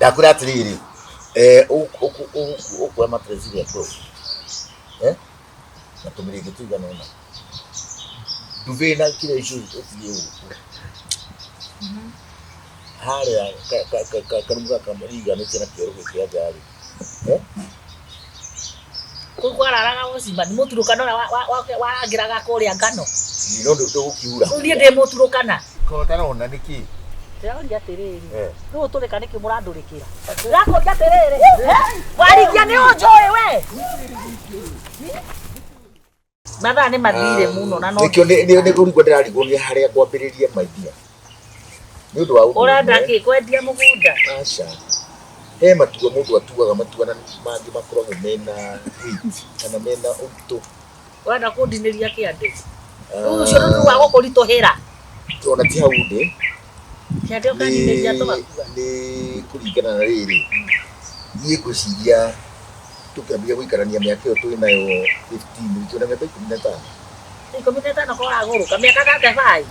Ndakwĩra atĩrĩrĩ, eh, ũkuoya mattress ĩrĩa ngũrũ, eh, na tũmĩrĩngĩ tũigana ũna, ndube na kĩrĩa icio ũtige gũkũ harĩa karumu gaka riganĩtie na kĩoro gĩkĩ kĩa nja rĩ, eh? Kũu kwararaga ũcima nĩ mũturũkana ũrĩa warangĩraga kũrĩa ngano. No ndũgũkiura. Rĩu niĩ ndĩ mũturũkana. Ko ũtarona nĩkĩ? Ndĩroria atĩrĩrĩ, rĩu ũtũrĩka nĩkĩ mũrandũrĩkĩra? Ndĩrakũria atĩrĩrĩ, warigia nĩ ũnjũĩ we? Mathaa nĩ mathire mũno na no Nĩkĩo nĩ kũrigwo ndĩrarigwo nĩ harĩa ngwambĩrĩria my dear. Nĩ ũndũ wa ũndũ ũrenda ũmwe. kĩ kwendia mũgũnda? Aca. He matua mũndũ atuaga matua na mangĩ makoragwo mena weight kana mena ũritũ. Ũrenda kũndinĩria kĩande? Rĩu ũcio nĩ wa gũkũritũhĩra. Ona ti hau ndĩ. Kĩande ũkandinĩria tũgakua. Nĩ kũringana na rĩrĩ, niĩ ngwĩciria tũkĩambia gũikarania mĩaka ĩyo twĩ nayo 15, twĩ na mĩaka 15. 15 ko ũragũrũka mĩaka 35.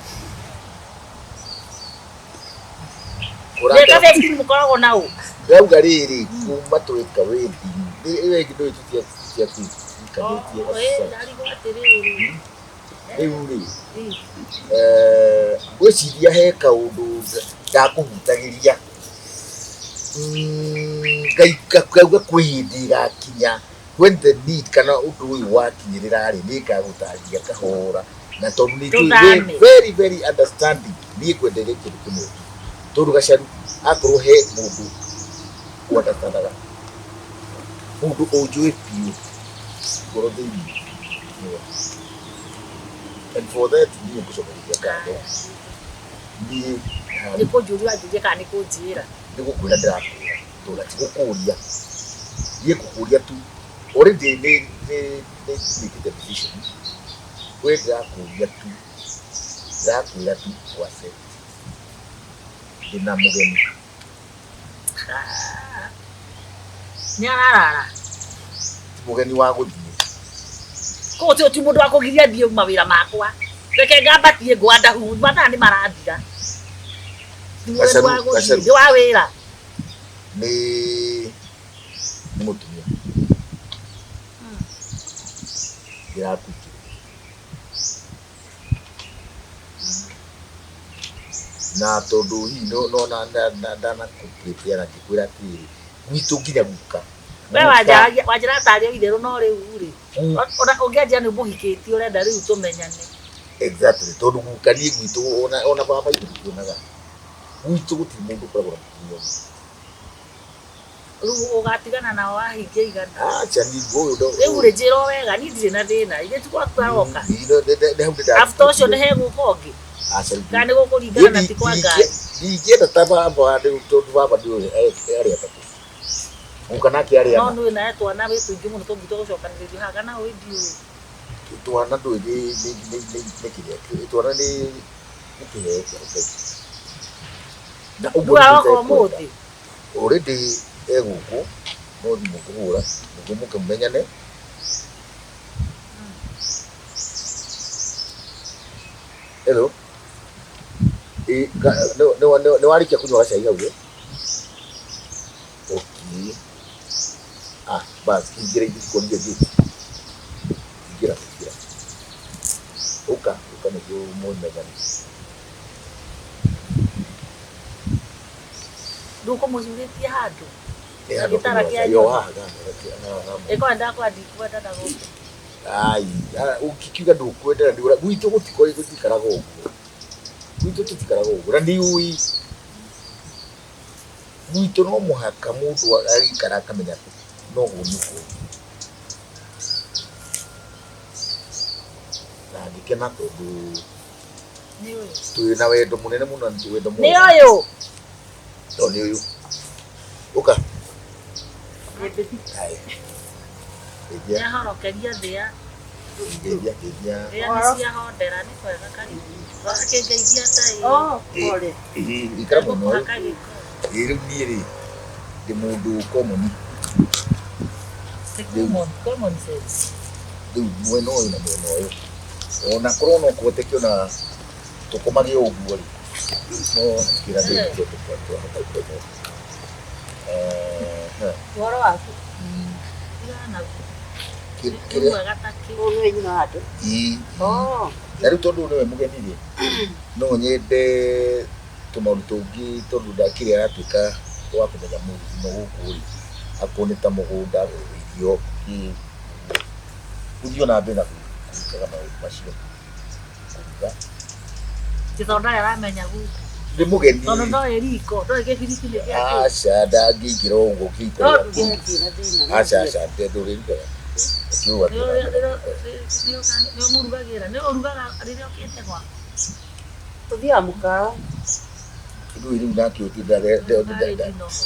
Mĩaka 15 mũkoragwo na ũ? Ndauga rĩrĩ, kuma tweka wedding, ĩyo ĩngĩ ndũĩ tũtiakikanĩtie. Oh, ndarigwo atĩrĩrĩ. Rĩu rĩ, ngwĩciria he kaũndũ ndakũhutagĩria, ngauga kwĩ hĩndĩ ĩgakinya when the need kana ũndũ ũyũ wakinyĩrĩra rĩ, nĩ ngagũtarĩria kahora, na tondũ nĩ njũĩ wĩ very very understanding, niĩ ngwendeire kĩndũ kĩmwe tu, tondũ Gacaru akorwo he mũndũ ũ understand aga, mũndũ ũnjũĩ biũ ngoro thĩiniĩ nĩwe. And for that niĩ ngũcokagia ngatho. Niĩ Nĩ kũnjũria ũranjũria kana nĩ kũnjĩra? Nĩ gũkwĩra ndĩrakwĩra tondũ na ti gũkũria. Niĩ ngũkũria tu already nĩ nĩ nĩ mĩkĩte decision. We ndĩrakũria tu, ndĩrakwĩra tu ũ accept ndĩna mũgeni. Nĩ ararara. Ti mũgeni wa gũthiĩ. Koguo ti mũndũ wa kũgiria thiĩ mawĩra makwa. Reke ngambatie ngwanda hu, mathaa nĩ marathira. Ti mũgeni wa gũthiĩ, nĩ wa wĩra. Nĩ nĩ mũtumia. Ndĩrakuĩkĩrĩria. Na tondũ hihi no ndanakũ prepare na ngĩkwĩra atĩrĩrĩ, gwitũ nginya guka. We wanjaragia wanjĩra tarĩ o itherũ no rĩu rĩ, ona ũngĩanjĩra nĩ ũmũhikĩtie ũrenda rĩu tũmenyane. Exactly, tondũ guka niĩ gwitũ ona baba itũ tũtionaga. Gwitũ gũtirĩ mũndũ ũkoragwo na mũtumia ũmwe. Rĩu ũgatigana nao wahingia igana. Acha niĩ ũyũ ndo. Rĩu rĩ njĩra o wega niĩ ndirĩ na thĩna. Ithe ti gwaku aroka. After ũcio nĩ hegũka ũngĩ. Aca rĩu. Kana nĩ gũkũringana na ti kwa Ngai. Ndingĩenda ta baba rĩu tondũ baba ndĩũĩ arĩ atatũ. Guka nake arĩ No ana. nĩ nawe twana wĩ tũingĩ mũno tũngĩtua gũcokanĩrĩrio haha kana ũĩ ndiũĩ. Twana ndũĩ nĩ nĩ nĩ nĩ kĩrĩa twana nĩ nĩ kĩheo kĩa Ngai. Na ũguo Rĩu nĩguo aroka itekwenda. ũmũthĩ. Already e gũkũ no thimũ ngũhũra nĩguo mũke mũmenyane. Hello. Ĩ, nĩ warĩkia kũnyua gacai hau ĩ? Okay. Ah, bas, ingĩra ithuĩ tikuonire gate. Ingĩra, ingĩra. Ũka, ũka nĩguo mũmenyane. Rĩu ũkũmũcurĩtie handũ. Ĩ handũ Gĩtara kũnyua kĩa cai, o nyoni. haha, haha, haha. Ĩkorwo ndakwenda ndakwendaga gũkũ. Ai, ũngĩkiuga ndũkwenda nĩ ũra gwitũ gũtikoragwo gũtikaraga ũguo. Gwitũ tũtikaraga ũguo na nĩ ũĩ gwitũ no mũhaka mũndũ agĩikara akamenya no ũguo. Na ngĩkena tondũ Nĩ ũyũ. twĩ na wendo mũnene mũno na wendo Nĩ mwega. ũyũ. No nĩ ũyũ. Ũka. Haya. Geithia, Nĩahorokeria thĩa. geithia, geithia. Thĩa nĩ ciahondera nĩ kwega karibu. Akĩngeithia ta ĩ. Oh, pole. Ĩĩ, ikara mwena ũyũ. Gũkũhaka gĩko. Ĩĩ, rĩu niĩ rĩ, ndĩ mũndũ common. Ti common sense. Rĩu mwena ũyũ na mwena ũyũ. Ona korwo no kũhoteke ona tũkomage o ũguo rĩ, no kĩra ndĩ twahota gũkoma. Ũhoro waku. Tigana naguo. Kĩ- Nĩ kĩrĩa mwega ta kĩ. Ũyũ nĩwe nyina wa andũ. Ii. Oh. Na rĩu tondũ nĩwe mũgeni rĩ, no nyende tũmaũndũ tũngĩ tondũ ndakĩrĩ aratuĩka wa kũmenya mũno gũkũ rĩ, akorwo nĩ ta mũgũnda, irio, kĩ, ũthiĩ ona mbere na gwĩkaga maũndũ macio, kũruga. Ti tondũ ndarĩ aramenya gũkũ. Nĩ mũgeni. Tondũ ndoĩ riko, ndoĩ gĩbiriti nĩ gĩa kĩ. Aca, ndangĩingĩra ũguo kĩiko No gĩaku. Ndirĩ na thĩna. Aca, aca, ndũrĩrugaga. Ũkiuga Nĩ ũmũrugagĩra, nĩ ũrugaga rĩrĩa ũkĩte gwaku. Tũthiaga mũkawa. Rĩu rĩu nake Ndarĩ ndinoho.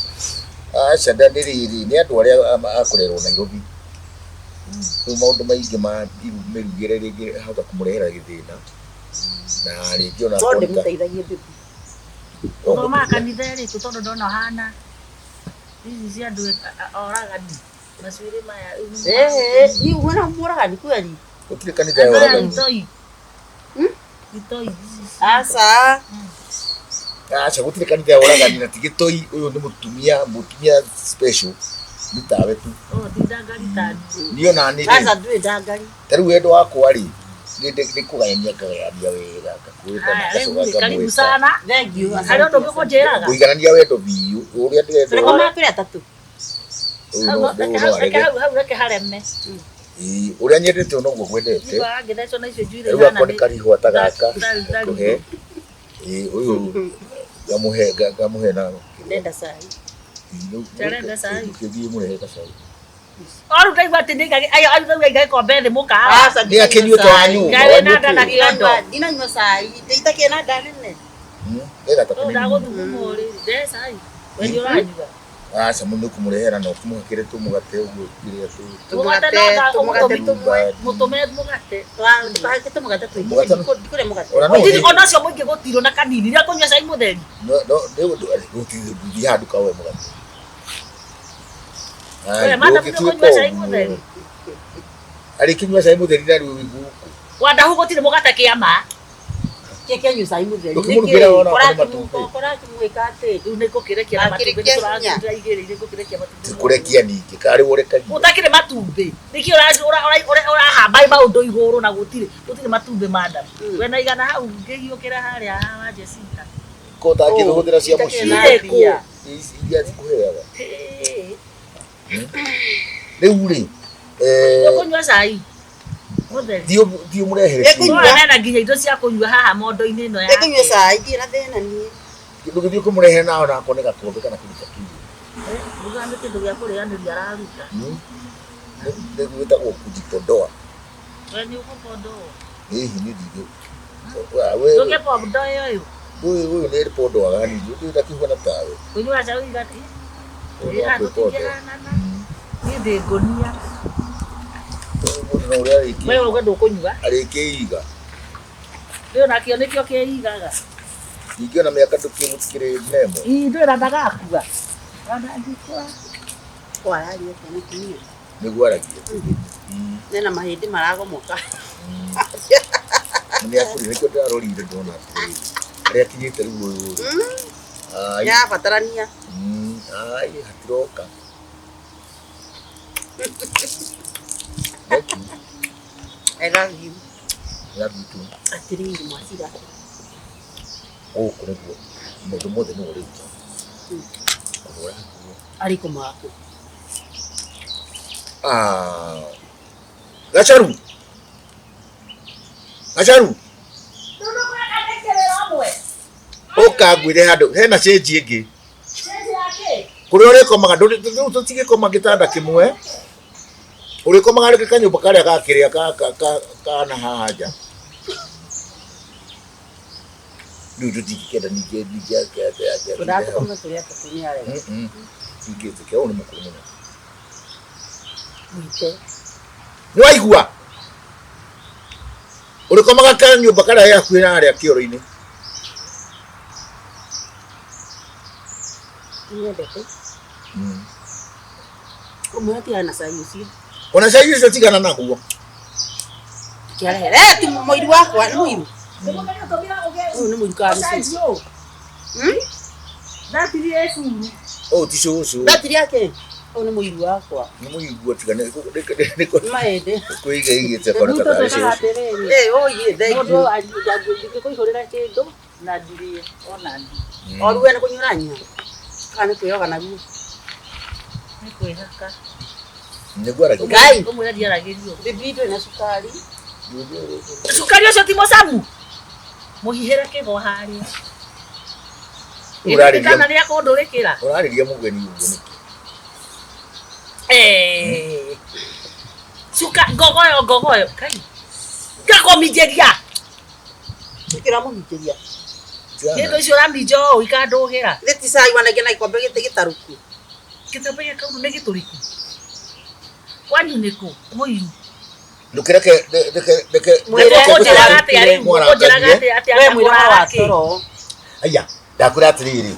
Aca, nĩ rĩrĩ, nĩ andũ arĩa akũrerwo Nairobi. Rĩu maũndũ maingĩ ma mĩrugĩre rĩngĩ ahota kũmũrehera gĩthĩna. Na rĩngĩ ona No akorwo nĩ ta- ndĩmũteithagie bibi. Ũthomaga kanitha ĩrĩkũ tondũ ndona ũhana ici cia andũ oragani macuĩrĩ maya. Eh, ni wena mũragani kweli? Gũtirĩ kanitha ya Andũ aya oragani. itoi. Hmm? Itoi. Aca. Aca, gũtirĩ kanitha ya oragani na ti gĩtoi. Ũyũ nĩ mũtumia, mũtumia special. Nĩ tawe tu. Oh, ti ndangari tani. Niĩ ona niĩ rĩ, Aca ndũrĩ ndangari. ta rĩu wendo wakwa rĩ, nĩ kũgayania ngagayania wega, ngakwĩra na Haya, rĩu ngacoka rĩ, karibu ngamwĩta. sana. Thank you. Harĩ ũndũ ũngĩ ũkũnjĩraga? Kũiganania wendo biũ, ũrĩa ndĩrenda. Tũrĩkoma tũrĩ atatũ. Ũyũ Hau no ũyũ reke no hau reke arege. hau hau reke hareme. Ĩĩ, ũrĩa nyendete noguo ngwendete. Ndigua angĩthecwo na icio njuĩrĩ Rĩu ihana akwa nĩ nĩ karihũa ta gaka ndari- ngũhe. Ĩĩ, ũyũ ngamũhe ngamũhe na Ndenda cai. Ndarenda cai. Ũkĩthiĩ mũrehe gacai. O rĩu ndaigua atĩ nĩ ayo ayo ndaigua aiga gĩkombe thĩ mũkawa. Aca Nĩ akĩnyue to anyua. Ngai wĩna nda na kĩondo. Ndinanyua cai. Ndĩitakĩrĩ na nda nene. Wega ta Rĩu kanini. ndagũthugumwo rĩ, nde cai. We nĩ ũranyua. Aca, mũndũ nĩ ũkũmũrehera na ũkĩmũhakĩre tũmũgate ũguo kĩrĩa tũ Mũgate Tũmũgate, no tũmũgate tũmwe. mũtũme mũgate. Ndũkahake tũmũgate tũingĩ. Mũgate- Ndikũrĩa mũgate. Ona no Gũtirĩ ũthiĩ- ona ũcio mũingĩ gũtirĩ ona kanini. Rĩrĩa kũnyua cai mũtheri. no no nĩ ũndũ gũthiĩ handũ kaoe mũgate. Ai, We, madam, ndũngĩtuĩka nĩ ũkũnyua cai ũguo. mũtheri? Arĩkĩnyua cai mũtheri na rĩu gũkũ. Wandahu gũtirĩ mũgate kĩama. Kĩ kĩanyua cai mũtheri. Ũkĩmũrugĩra wona okorwo nĩ matumbĩ. Kũrakĩmwĩka atĩ. Rĩu nĩ ngũkĩrekia na matumbĩ Akĩrekia nĩ hinya. tũraigĩrĩire ngũkĩrekia matumbĩ. Ti kũrekia ningĩ karĩ ũrekagia. Ũtakĩrĩ matumbĩ. Nĩkĩ ũrahamba maũndũ igũrũ na gũtirĩ gũtirĩ matumbĩ madam. We na igana hau ngĩhiũkĩra harĩa ha Jessica. Ko ũtangĩhũthĩra cia mũciĩ. Irĩ kũ? Ici iria cikũheaga. Hĩ. Rĩu rĩ, eh, Ũkũnyua cai mũtheri. thiĩ ũmũrehere Ĩkũnyua. kĩndũ. Nona hena nginya indo cia kũnyua haha mondo-inĩ ĩno yake. Ndĩkũnyua cai ndirĩ na thĩna niĩ. Ndũgĩthiĩ kũmũrehere na ona akorwo nĩ gakombe kana kĩndũ ta kĩu. Ruga nĩ kĩndũ gĩa kũrĩanĩria araruta. Nĩ gwĩtagwo kujipodoa. We nĩ ũgũbondwo. Hihi nĩ ndingĩ. We Ndũngĩbondoa ũyũ. ũyũ ũyũ nĩ pondoaga hanini, ũyũ ndakĩhuana tawe. Kũnyua cai igati. Ũyũ no kwĩpondoa. Tũtingĩhanana. Niĩ ndĩ ngũnia. Ũyũ mũndũ no ũrĩa arĩkĩ We ũguo ndũkũnyua. arĩkĩiga. Rĩu nakĩo nĩkĩo kĩigaga. Ningĩ ona mĩaka ndũkĩmũtikĩrĩ nemo. Ii ndwĩra ndagakua. Ona ndikua. Ko araria atĩa mũtumia? Nĩguo aragia. Nena mahĩndĩ maragomoka. Nĩ akũrire nĩkĩo ndĩrarorire ndona atĩrĩrĩ. Harĩa akinyĩte rĩu ũyũ rĩ. Ai, Nĩarabatarania. ai, hatiroka. Thank you. I love you. Love you too. Atĩrĩrĩ mwacira. Gũkũ nĩguo maũndũ mothe nĩwe ũrĩka. Kũhũra nguo. Arĩ kũmaku. Ah. Gacharu. Gacharu. Ũka ngwĩre handũ hena cĩnji ĩngĩ. Kũrĩa ũrĩkomaga rĩu tũtigĩkoma gĩtanda kĩmwe. Ũrĩkomaga rĩngĩ kanyũmba karĩa ga kĩrĩa ka ka ka kana haha nja. Rĩu tũtingĩkenda ningĩ ningĩ ake ake ake. Tũratũkoma tũrĩ atatũ nĩ arega. Ingĩtĩkia ũyũ nĩ mũkũrũ mũno. Mwite. Nĩ waigua? Ũrĩkomaga kanyũmba karĩa ge hakuhĩ na harĩa kĩoro-inĩ. Nyendete. Ũmwe atigana na cai ũcio. Ona cai ũcio tigana naguo. Kĩarehere. Eh, ti mũiru wakwa nĩ mũiru. Ũyũ nĩ mũiru kana nĩ cũcũ? Ndatirie curu. Ũyũ ti cũcũ. Betiri yake. Ũyũ nĩ mũiru wakwa. Nĩ mũigua tiga nĩ Nĩ maĩndĩ. kwĩiga igĩte kona ta tarĩ cũcũ. Atĩrĩrĩ. Eh, oye, thank Mũndũ you. angĩkũihũrĩra kĩndũ na ndirĩe ona ndi. Oruwe nĩ kũnyurania. Kana nĩ kwĩyoga naguo. Nĩ kwĩhaka. Nĩguo aragia. Ngai. Ũmwĩre ndiaragĩrio. Bibi ndũrĩ na cukari. Cukari ũcio ti mũcamu. Mũhihĩre kĩgo harĩa. Ũrarĩria- Kana nĩ akũndũrĩkĩra. Ũrarĩria mũgeni ũguo nĩkĩ? Eh. Cuka ngogoyo ngogoyo. Kai. Ngakũminjĩria. Nĩkĩra mũminjĩria. Kĩndũ icio ũraminja ũũ ikandũgĩra. Nĩ ti cai wanengera na gĩkombe gĩtĩ gĩtarũku. Gĩkombe gĩkau nĩ gĩtũrĩku. Kwanyu nĩkũ? Mũiru. Ndũkĩreke reke reke Mwĩre Ũkũnjĩraga atĩa rĩu? Ũkũnjĩraga atĩa atĩa We mwĩra wa ngũrara kĩ? toro. Aya, ndakwĩra atĩrĩrĩ,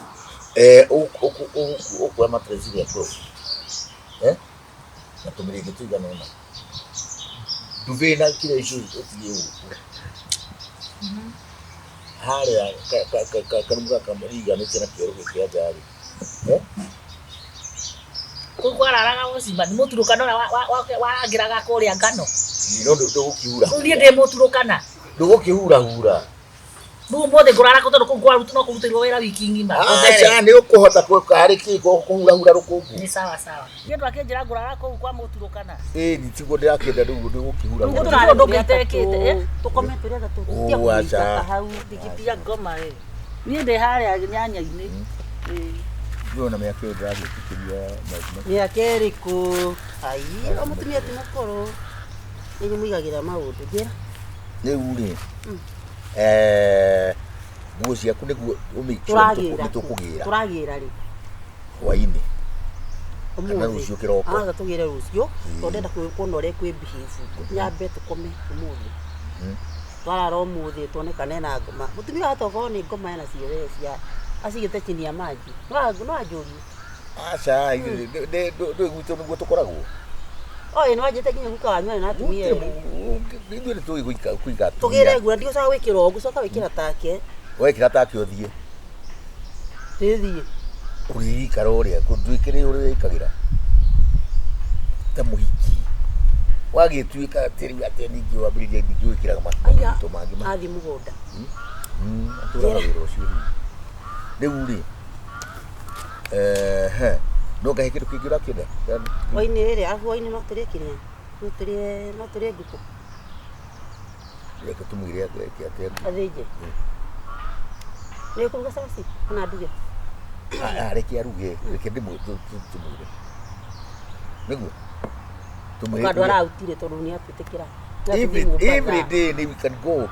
eh, ũkuoya mattress ĩrĩa ngũrũ, eh, na tũmĩrĩngĩ tũigana ũna, nduve na kĩrĩa icio ũtige gũkũ harĩa karumu gaka riganĩtie na kĩoro gĩkĩ kĩa nja rĩ, eh, Kũu kwararaga gũcimba nĩ mũturũkana ũrĩa warangĩraga kũrĩa ngano. No ndũgũkĩhura Rĩu niĩ ndĩ mũturũkana. Ndũgũkĩhurahura. Rĩu ũmũthĩ ngũrara kũ tondũ kũu kwarutwo no kũrutĩrwo wĩra wiki ng'ima. Aca, nĩ ũkũhota karĩ kĩ kũhurahura rũkũngũ. Nĩ sawa sawa. Niĩ ndũ akĩnjĩra ngũrara kũu kwa mũturũkana. Ĩni tiguo ndĩrakĩenda rĩu ndũgũkĩhura. Rĩu gũtirĩ ũndũ ũngĩ itekĩte, eh? Tũkome tũrĩ atatũ. Ũ, aca. Hau. Ndikitia ngoma ĩ. Niĩ ndĩ harĩa nyanya-inĩ. Ĩĩ. Ndĩrona mĩaka ĩyo ndĩragĩtĩkĩria maũndũ Mĩaka ĩrĩkũ? Ai, o mũtumia ti mũkũrũ. Nĩ mũigagĩra maũndũ. Njĩra. Rĩu rĩ, eh, nguo ciaku nĩguo ũmake sure Tũragĩra. nĩ tũkũgĩra Tũragĩra rĩ. hwainĩ kana Ũmũthĩ. rũciũ kĩroko. Aca tũgĩre rũciũ tondũ ndenda kuona ũrĩa kwĩ behave. Nyambe tũkome ũmũthĩ. Twarara ũmũthĩ tuone kana ena ngoma. Mũtumia wahota gũkorwo nĩ ngoma ena cio we cia acigĩte chini ya maji. No anjũrie. Aca, ndũĩ gwitũ nĩguo tũkoragwo. Oĩ nĩ wanjĩte nginya guka wanyu arĩ na atumia erĩ. Ithuĩ nĩ tũĩ kũiga Tũgĩre atumia. nguo ndigũcoka gwĩkĩra ũguo ngũcoka gwĩkĩra take. Wekĩra take ũthiĩ. Ndĩthiĩ. Ũrĩikara ũrĩa ndwĩkĩre ũrĩa wĩkagĩra ta mũhiki. Wagĩtuĩka atĩ rĩu atĩ ningĩ wambĩrĩria ningĩ gwĩkĩraga Aya, maũndũ mangĩ ma athiĩ mũgũnda. Atũraga wĩra ũcio rĩu. Rĩu rĩ, ehe, no ngahe kĩndũ kĩngĩ ũrakĩenda? Hwainĩ rĩrĩ, arabu hwainĩ no tũrĩe kĩrĩa? No tũrĩe no tũrĩe ngũkũ. Reke tũmwĩre eke atĩa. Athĩnje. Nĩ ũkũruga cabaci kana nduge? Ah, reke aruge, reke tũmwĩre. Nĩguo? Tũmwĩre. Ũkandũ arautire tondũ nĩ atwĩtĩkĩra. Every day we can go.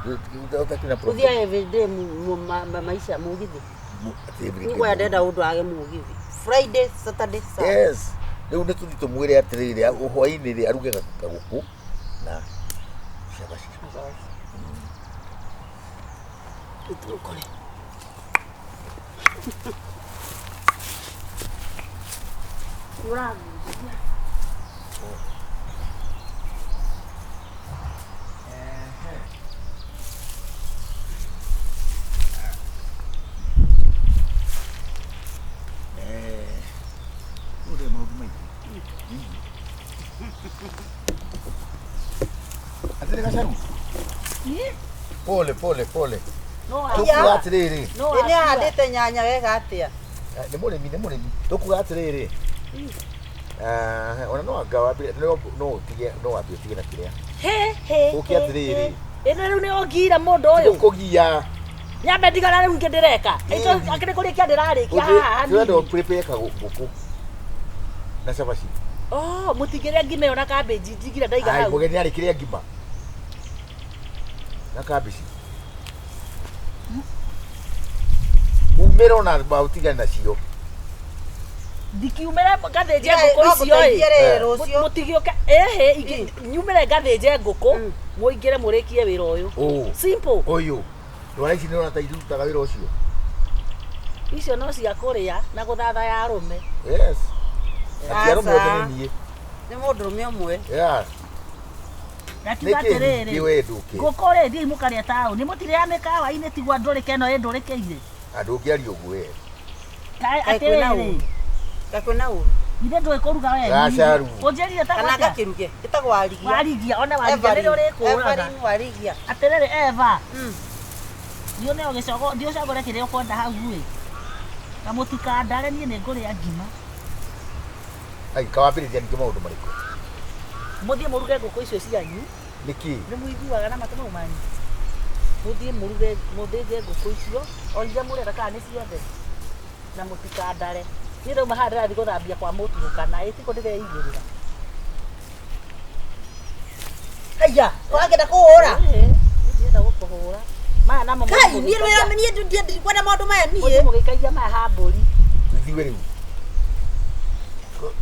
Ũtakĩrĩ na problem. Gũthiĩ every day maisha mũgithi. Atĩ every day. Nĩkũya ndenda ũndũ age mũgithi. Friday, Saturday, Sunday. Yes. Rĩu nĩ tũthiĩ tũmwĩre atĩrĩrĩ, hwainĩ rĩ aruge kagũkũ na cabaci. Tũkore. Ũrĩa maũndũ maingĩ. Atĩrĩ gacaru. Pole pole pole. No Tũkuga atĩrĩrĩ. no Ĩ nĩ ahandĩte nyanya wega atĩa? Nĩ mũrĩmi nĩ mũrĩmi. Tũkuga atĩrĩrĩ. Ona no anga wambire no no ũtige no wambe ũtige na kĩrĩa. He he. Ũke atĩrĩrĩ. Ĩno rĩu nĩ ũngiira mũndũ ũyũ. Tũkũgia. Nyambe ndigana rĩu ingĩ ndĩreka. Akĩrĩ kũrĩkia ndĩrarĩkia haha Tũrenda hanini. prepare kagũkũ na cabaci. Oh, mũtingĩrĩa ngima ĩyo na cabbage njigire ndaiga Ai hau. mũgeni arĩ kĩrĩa ngima. Na cabbage. Umĩra ona ũtigane nacio. Ndikiumĩre ngathĩnje ngũkũ No icio ngũteithie ĩ. rĩ rũciũ. Mũtigĩũke ĩhĩ nyumĩre ngathĩnje ngũkũ mũingĩre mũrĩkie wĩra ũyũ. Ũũ. Simple. Ũyũ. Ndwara ici nĩ ũrona ta irutaga wĩra ũcio. Icio no cia kũrĩa na gũthatha ya arũme. Yes. Ati arũme othe Aca. nĩ niĩ. Nĩ mũndũrũme ũmwe. Yeah. Ngakiuga Nĩkĩ atĩrĩrĩ. ningĩ we ndũkĩ? Ngũkũ rĩ thiĩi mũkarĩe taũni mũtirĩa mĩkawa-inĩ tigwa ndũrĩke ĩno ĩndũrĩkĩire. Andũ ũngĩaria ũguo we. Kaĩ Kaĩ kwĩna atĩrĩrĩ. ũũ? Gakwĩna ũru. Ithe ndũĩ kũruga we. Gacaru. Ũnjĩrire Kana ta gakĩruge. Ĩtagwo warigia. Warigia, one warigia nĩrĩo ũrĩkũraga. Everin warigia. Atĩrĩrĩ Eva. Thiĩ ũneo gĩcogo, thiĩ ũcagũre kĩrĩa ũkwenda hau ĩ. Na mũtikandare niĩ nĩ ngũrĩa ngima. Ai, kawambĩrĩria ningĩ maũndũ marĩkũ? Mũthiĩ mũruge ngũkũ icio cianyu. Nĩkĩ? Nĩ mũiguaga na matũ mau manyu. Mũthiĩ mũruge, mũthĩnje ngũkũ icio, o iria mũrenda kana nĩ ciothe. Na mũtikandare. Niĩ ndauma haha ndĩrathiĩ gũthambia kwa mũturũkana, ĩ tiguo ndĩreigĩrĩra. Haiya, ũrakĩenda kũhũra? Ĩĩ, ndĩrenda gũkũhũra. Maya namo Kai, niĩ wĩra niĩ ndikwenda maũndũ maya Mũthiĩ niĩ. mũgĩikagia maya ha mbũri. Tũthiwe rĩu.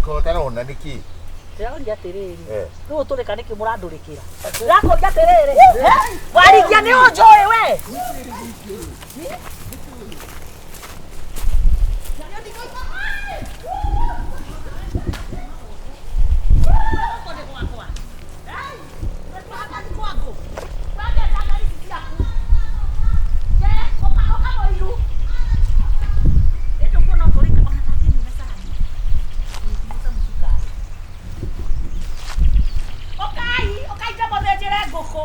Ko ũtarona nĩkĩ? Ndĩroria atĩrĩrĩ, Eh. rĩu ũtũrĩka nĩkĩ mũrandũrĩkĩra? Ndĩrakũria atĩrĩrĩ, warigia nĩ ũnjũĩ we? Ũkai, ũkai ndĩmũthĩnjĩre ngũkũ.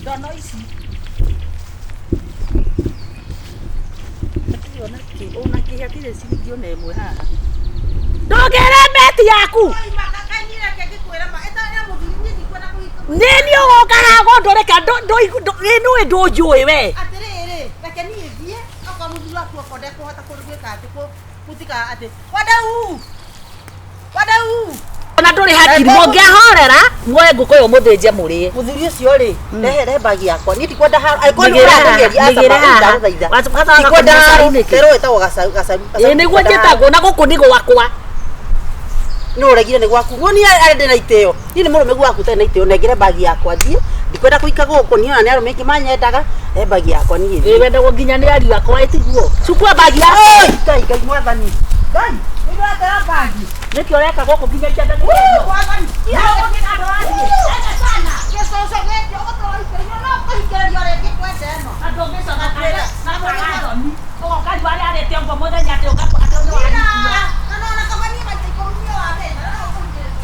Ndono ici. Hatirĩ ona kĩ, ona kĩ hatirĩ ciringi ona ĩmwe haha. Ndũngĩre meti yaku. Nĩ niĩ ũgoka haha gũndũrĩka ĩ nĩũĩ ndũnjũĩ we. Atĩrĩrĩ, reke niĩ thiĩ, okorwo mũthuri waku okorwo ndekũhota gwĩka atĩ gũtika atĩ wadau wadau. Ona ndũrĩ hakiri mũngĩahorera muoe ngũkũ ĩyo mũthĩnje mũrĩe. Mũthuri ũcio rĩ, rehe rehe bagi yakwa. Niĩ ndikwenda haro. Angĩkorwo nĩ Mĩgĩre haha, ũrandũgeria aca mĩgĩre haha. ndagũthaitha. Wacoka Ndikwenda kũnyua haro. cai nĩkĩ? Therũ ĩtagwo gacaru gacaru. Ĩ nĩguo njĩtagwo na gũkũ nĩ gwakwa. Nĩ ũregire nĩ gwaku. Niĩ arĩ ndĩ na itĩo. Niĩ nĩ mũrũme gwaku ũtarĩ na itĩo. Nengere bagi yakwa thiĩ. Ndikwenda kũika gũkũ. Niĩ ona nĩ arũme aingĩ manyendaga. Rehe bagi yakwa niĩ Ĩ thiĩ. wendagwo nginya nĩ ariũ akwa ĩ tiguo. Cukua bagi yaku. Oi, Ngai Ngai mwathani. Ngai, nĩ ndĩratera bagi. Nĩkĩ ũreka gũkũ nginya itenda Woo, mwathani. Gĩcũcũ gĩkĩ ũgũtũra ũikĩrĩrio no kũhingĩrĩrio rĩngĩ kwenda ĩno. Ũgoka riũa rĩarĩte ũguo mũthenya atĩ ũka atĩ nĩ warikia. Na no na kaba niĩ maita ikũmi niĩ wamena, no ũkũhingĩrĩrio.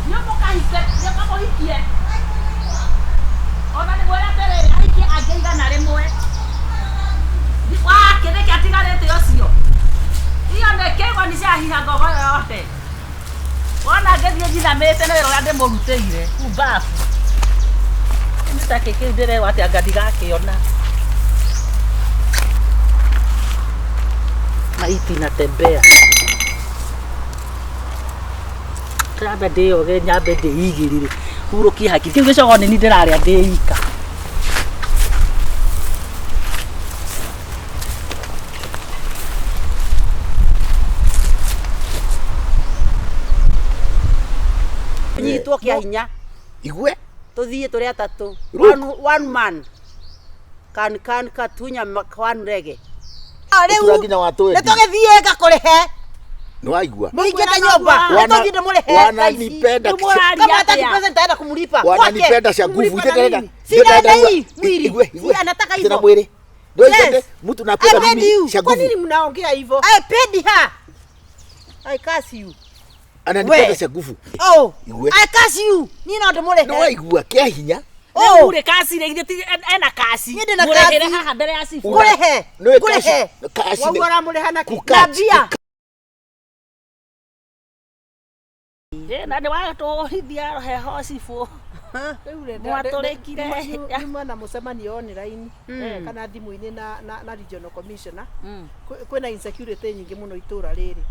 Nĩ ũmũkahike, nĩ ũkamũhikie. Ona nĩ mwĩre atĩrĩrĩ, ahikie angĩ 100. Wake nĩkĩ atigarĩte ũcio? Iyo nĩ kĩgoni ciahiha ngogo yothe. Wona ngĩthiĩ njinamĩte nĩ wĩra ũrĩa ndĩmũrutĩire kuu babu. Nĩ ta kĩ kĩu ndĩrerwo atĩ anga ndigakĩona. Maiti inatembea. Ndĩrambe ndĩyoge nyambe ndĩigĩrĩre hurũkie hakiri. Kĩu gĩcogo nĩ niĩ ndĩrarĩa ndĩ ika. Nyitwo kĩa hinya. Igue? Tũthiĩ tũrĩ atatũ. Look. One man can can katunya one rege. Rĩu nginya wa twendi. Nĩ tũgĩthiĩ ngakũrĩhe. Nĩ waigua? Mũhingĩte nyũmba. Nĩ tũthiĩ ndĩmũrĩhe. Wananipenda Rĩu mũraria Kama hataki atĩa? pesa nitaenda kumlipa. Wananipenda cia nguvu. Kumlipa na Ithe nini? Sina na hii mwili. Igwe, igwe. Si anataka Tena hivyo. mwili. Ndio Yes. mtu napenda I paid mimi you. cia Kwa nguvu. nini mnaongea hivyo? I paid her. I curse you. Ananipenda We. cia nguvu. Oh. Igwe. I curse you. Niĩ no Nĩ ndĩmũrĩhe. waigua kĩa hinya. Rĩu Oh. rĩ kasi rĩ githĩ ti ena kasi. Niĩ ndĩna Mũrĩhĩre kasi. haha mbere ya cibũ. Ngũrĩhe. Nĩ Ngũrĩhe. kasi. Wau aramũrĩha na kĩ? Na Kukachi. mbia. Ĩ, na nĩ watũhithia heho cibũ. Rĩu rĩ, Mwatũrĩkire. Nĩ na mũcemanio online kana thimũ-inĩ na regional commissioner. Kwĩna insecurity nyingĩ mũno itũra rĩrĩ.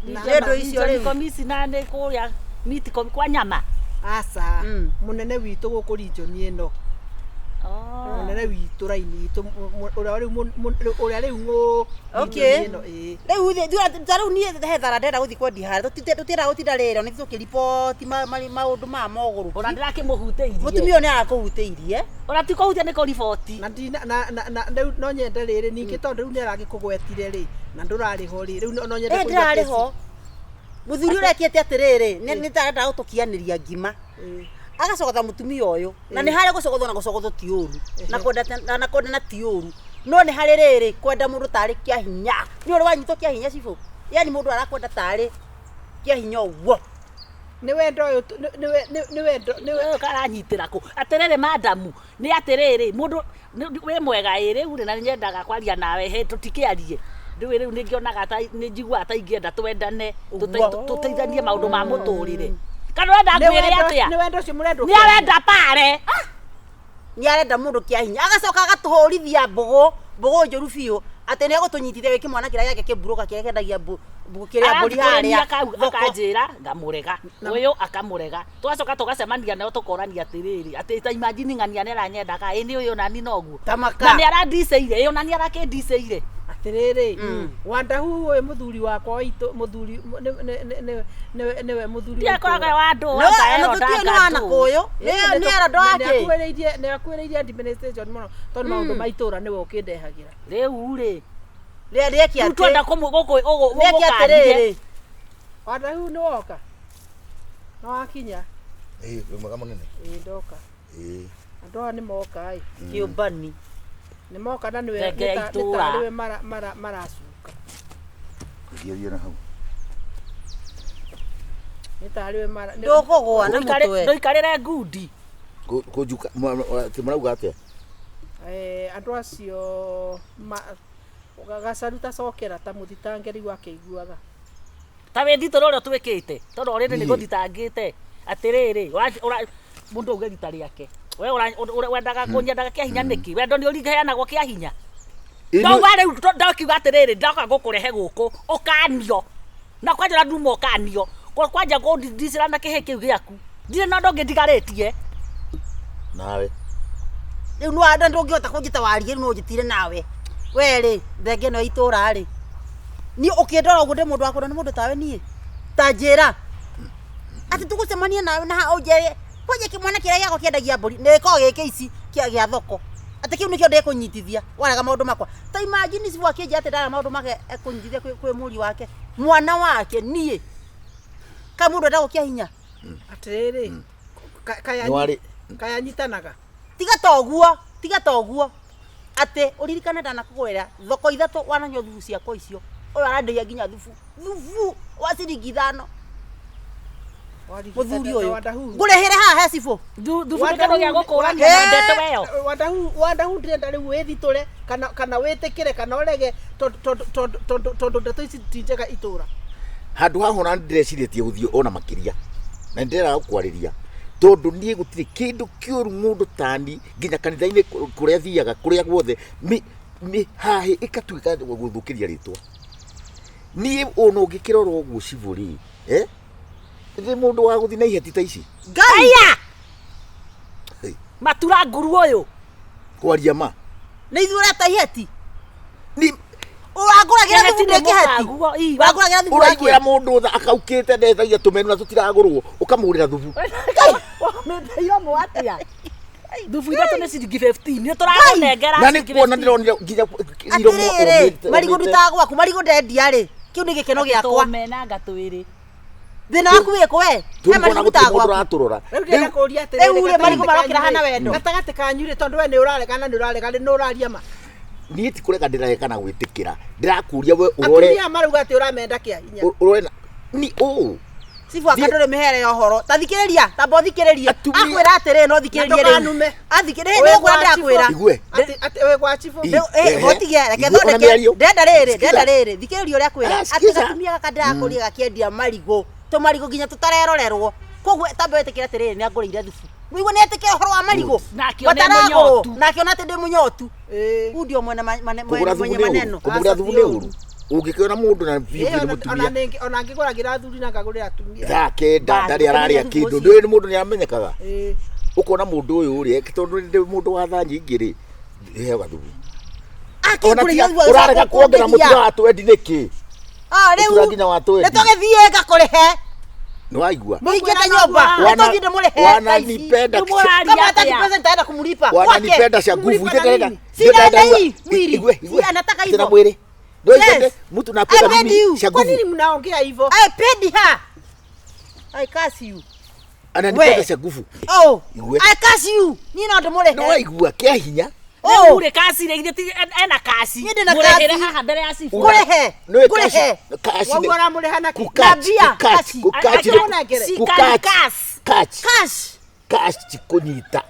Nĩ ũndũ icio rĩu. Commissioner nĩ kũrĩa meat kwa nyama. Aca, mũnene witũ gũkũ region ĩno. Mũnene witũ raini itũ ũrĩa rĩu ũrĩa rĩu ngũ Okay. region ĩno ĩĩ. Rĩu thĩ ta rĩu niĩ he thara ndĩrenda gũthiĩ kwendia harĩa tũtiendaga gũtinda rĩrĩ nĩ tũkĩriboti maũndũ maya Ona mogũrũki. ndĩrakĩmũhutĩirie. Mũtumia ũyũ nĩ arakũhutĩirie. Ona ti kũhutia nĩ kũriboti. Na ndina na na na rĩu no nyende rĩrĩ ningĩ tondũ rĩu nĩ aragĩkũgwetire rĩ na ndũrarĩ ho rĩ rĩu no nyende Ĩ kũigua ndĩrarĩ kesi. ho. Mũthuri ũrĩa ekĩte atĩrĩrĩ nĩ tarenda gũtũkianĩria ngima. Agacogotha mũtumia ũyũ na nĩ harĩa gũcogothwo na gũcogothwo ti ũru na kwendana ti ũru. No nĩ harĩ rĩrĩ kwenda mũndũ tarĩ kĩa hinya. Nĩ ũrĩ wanyitwo kĩa hinya cibũ. Yaani mũndũ arakwenda tarĩ kĩa hinya ũguo. Nĩ wendo ũyũ nĩ wendo nĩ Ũyũ karanyitĩra kũ atĩrĩrĩ madamu nĩ atĩrĩrĩ mũndũ wĩ mwega ĩ rĩu rĩ na nĩnyendaga kwaria nawe he tũtikĩarie rĩu rĩu nĩngĩonaga ta nĩnjiguaga ta ingĩenda twendane tũteithanie maũndũ ma mũtũrĩre kana ũrenda nĩ ngwĩre wendo atĩa nĩ wendo ũcio mũrendwo nĩ arenda pare Nĩ arenda mũndũ kĩa hinya. Agacoka agatũhũrithia mbũgũ, mbũgũ njũru biũ. Atĩ nĩ egũtũnyitithia wĩ kĩmwana kĩrĩa gĩake kĩmburuka kĩrĩa kĩendagia kĩrĩa mbũri arathiĩ harĩa kau thoko. akanjĩra ngamũrega ũyũ akamũrega tũgacoka tũgacemania nao tũkorania atĩrĩrĩ atĩ ta imagine ng'ania nĩ aranyendaga ĩ nĩ ũyũ nani noguo Tamaka. na nĩ arandicĩire ĩ ona nĩ arakĩndicĩire Atĩrĩrĩ, Wandahu ũyũ mũthuri wakwa waitũ mũthuri nĩwe mũthuri wa ndiakoragwo itũũra. wa ndũ No, na tũtiũĩ nĩ wa nakũyũ. Nĩ era wake. Nĩ akuhĩrĩirie administration mũno tondũ maũndũ ma itũũra nĩwe ũkĩndehagĩra. rĩu rĩ Rĩa rĩeki rĩu atĩ. twenda Rĩeki gũkanie atĩrĩrĩ. Wandahu nĩ woka? Nĩ wakinya? Ĩĩ, wĩ mwega mũnene. Ĩĩ ndoka. Ĩĩ. Andũ aya nĩ moka ĩ. Kĩũmbani. Nĩ moka na nĩwe Thenge ya nĩ itũũra. tarĩwe maracuka. Thiĩ thiĩ na hau. Nĩ tarĩwe mara Ndũkũgũa na mũtwe. ndũikarĩre ngundi Kũnjuka atĩ mũrauga atĩa? Andũ acio gacaru tacokera ta mũthitange rĩu akĩiguaga. ta wĩthitũra ũrĩa twĩkĩte tondũ orĩrĩ nĩ Niĩ. gũthitangĩte atĩrĩrĩ mũndũ auge rita rĩake we wendaga kũnyendaga kĩa hinya nĩkĩ wendo nĩ ũriheanagwo kĩa hinya Ĩĩ, ndauga rĩu ndakiuga atĩrĩrĩ ndoka gũkũrehe gũkũ ũkanio na kwanja ũrĩa nduma ũkanio kwanja kũndicĩra na kĩhĩ kĩu gĩaku ndirĩ na ũndũ ũngĩ ndigarĩtie Nawe. Rĩu nĩ wanda ndũngĩhota kũnjĩta warie rĩu no ũnjĩtire nawe. We rĩ, thenge ĩno ya itũũra rĩ. Niĩ ũkĩndora ũguo ndĩ mũndũ wa kwendwo nĩ mũndũ tawe niĩ. Ta njĩra. Atĩ tũgũcemania nawe na haha ũnjĩre kwanja kĩmwana kĩrĩa gĩakwa kĩendagia mbũri nĩ gĩkoragwo gĩkĩ ici kĩa gĩa thoko. Atĩ kĩu nĩkĩo ndĩkũnyitithia warega maũndũ makwa. Ta imagine cibũ akĩnjĩra atĩ ndarega maũndũ make ekũnyitithia kwĩ mũriũ wake. Mwana wake niĩ. Kaĩ mũndũ endagwo kĩa hinya. Atĩrĩrĩ, Nĩ warĩ kayanyitanaga. Tiga ta ũguo, tiga ta ũguo. Atĩ ũririkane ndanakũgũrĩra thoko ithatũ wananyua thubu ciakwa icio. Ũyũ arandĩhia nginya thubu. Thubu wa ciringi ithano. Mũthuri ũyũ. Wandahu. Ngũrĩhĩre haha he cibũ. Thubu nĩ kĩndũ gĩa gũkũrania na ndeto ĩyo Wandahu Wandahu ndĩrenda rĩu wĩthitũre kana wĩtĩkĩre kana ũrege tondũ ndeto ici ti njega itũũra. Handũ haha ona ndĩrecirĩtie gũthiĩ ona makĩria na nĩndĩrenda gũkwarĩria tondũ niĩ gũtirĩ kĩndũ kĩũru mũndũ tani nginya kanitha-inĩ kũrĩa thiaga kũrĩa guothe mĩhahĩ ĩkatuĩka gũthũkĩria rĩtwa. Niĩ ona ũngĩkĩrora ũguo cibũ rĩ, nĩ mũndũ wa gũthiĩ na iheti ta ici. Ngai! Matura nguru ũyũ. Kwaria ma. Nĩ ithuĩ ũreta iheti? Ni Ũrangũragĩra Iheti thubu nĩ ndĩ kĩheti? mũkaguo, ii, Ũrangũragĩra thubu ũraiguĩra wakĩ? mũndũ tha akaukĩte ndethagia tũmenu na tũtiragũrwo ũkamũgũrĩra thubu. Wamĩte iromo atĩa? Thubu ithatũ nĩ ciringi 15 nĩ tũrakũnengera Na nĩ ciringi kuona 15. ndĩronire nginya iromo Atĩrĩrĩ, ũmĩte- marigũ ũmĩte. ndutaga gwaku, marigũ ndendia rĩ, kĩu nĩ gĩkeno gĩakwa. Tũme na ngatwĩrĩ. Thĩna waku wĩkũ we? He Tũrĩ marigũ kuona gũtirĩ ndutaga mũndũ gwaku. ũratũrora. Rĩu ndĩrenda kũũria atĩrĩrĩ, Rĩu rĩ, marigũ gatagatĩ marokĩra kanyu hana rĩ, wendo. gatagatĩ kanyu rĩ tondũ we nĩ ũraregana nĩ ũraregana nĩ ũraria ma. Niĩ ti kũrega ndĩrarega na gwĩtĩkĩra ndĩrakũria we ũrore Atumia marauga atĩ ũramenda kĩa hinya. ũrore na ni ũũ Cibu aka ndũrĩ mĩhere ya ũhoro. Ta thikĩrĩria, tamba ũthikĩrĩrie. Atumia- Akwĩra atĩrĩrĩ, no thikĩrĩrie Na rĩu. ndũkanume. Athikĩrĩrie, Wĩ nĩ gwa ũkwĩra ndĩrakwĩra. cibũ. Igue. Atĩ wĩ gwa cibũ. Ii. Rĩu, Ehe. ũtige, reke Igue, ona thondeke. mĩario. Ndenda rĩrĩ, Sikiza. ndenda rĩrĩ. Thikĩrĩria ũrĩa akwĩra. Ah, Atĩ sikiza. gatumia gaka ndĩrakũria gakĩendia marigũ. Tũmarigũ nginya tũtarerorerwo. Koguo tamba wĩtĩkĩre atĩrĩrĩ, nĩ angũrĩire thubu. Nĩũigua nĩ etĩkĩra ũhoro wa marigũ. Na akĩona Mataragũrwo. mũnyotu. Na akĩona atĩ ndĩ mũnyotu. Ĩĩ. Huu ndio mwene kũgũra thubu mwenye nĩ ũru maneno. kũmũgũra thubu nĩ ũru ũngĩkĩona mũndũ na biũ Ĩĩ, nĩ ona mũtumia ona ngĩgũragĩra athuri na ngagũrĩra atumia. thaa kenda Basi, ndarĩ ararĩa ũkĩmenya kĩndũ thubu ndũĩ nĩ mũndũ nĩ amenyekaga Ĩĩ. ũkona mũndũ ũyũ rĩ tondũ nĩ mũndũ wa thaa nyingĩ rĩ heo gathubu Ona Akĩngũrĩire tiga thubu agĩcoka ũrarega kuongerera kũndĩhia. mũtura wa twendi nĩkĩ Ah, rĩu Mũtura nginya wa twendi. nĩ tũgĩthiĩ ngakũrĩhe. nĩ waigua Mũingĩte nyũmba. Nĩ tũthiĩ ndĩmũrĩhe thaa ici. wananipenda Rĩu mũraria Kama hataki atĩa? pesa nitaenda kumlipa. Kwake. wananipenda cia nguvu Kumlipa na ithe ndĩrenda nini? Sina dai mwili. Igwe, igwe. Si anataka Tena hivyo. mwili ndio Yes. yes. Mtu napenda I paid mimi you. cia Kwa nguvu nini mnaongea hivyo? I paid her. I curse you. ananipenda We. cia nguvu Oh, Igwe. I curse you. Niĩ no nĩ ndĩmũrĩhe. waigua kĩa hinya Rĩu rĩ kaci rĩ githĩ ti ena kaci. Niĩ ndĩna Mũrĩhĩre kaci. haha mbere ya cibũ. Ngũrĩhe. Nĩũĩ Ngũrĩhe. kaci Wauga ũramũrĩha na kĩ? Na mbia, kaci. Akĩmũnengere. Cikari cash. kaci Cash. kaci kũnyita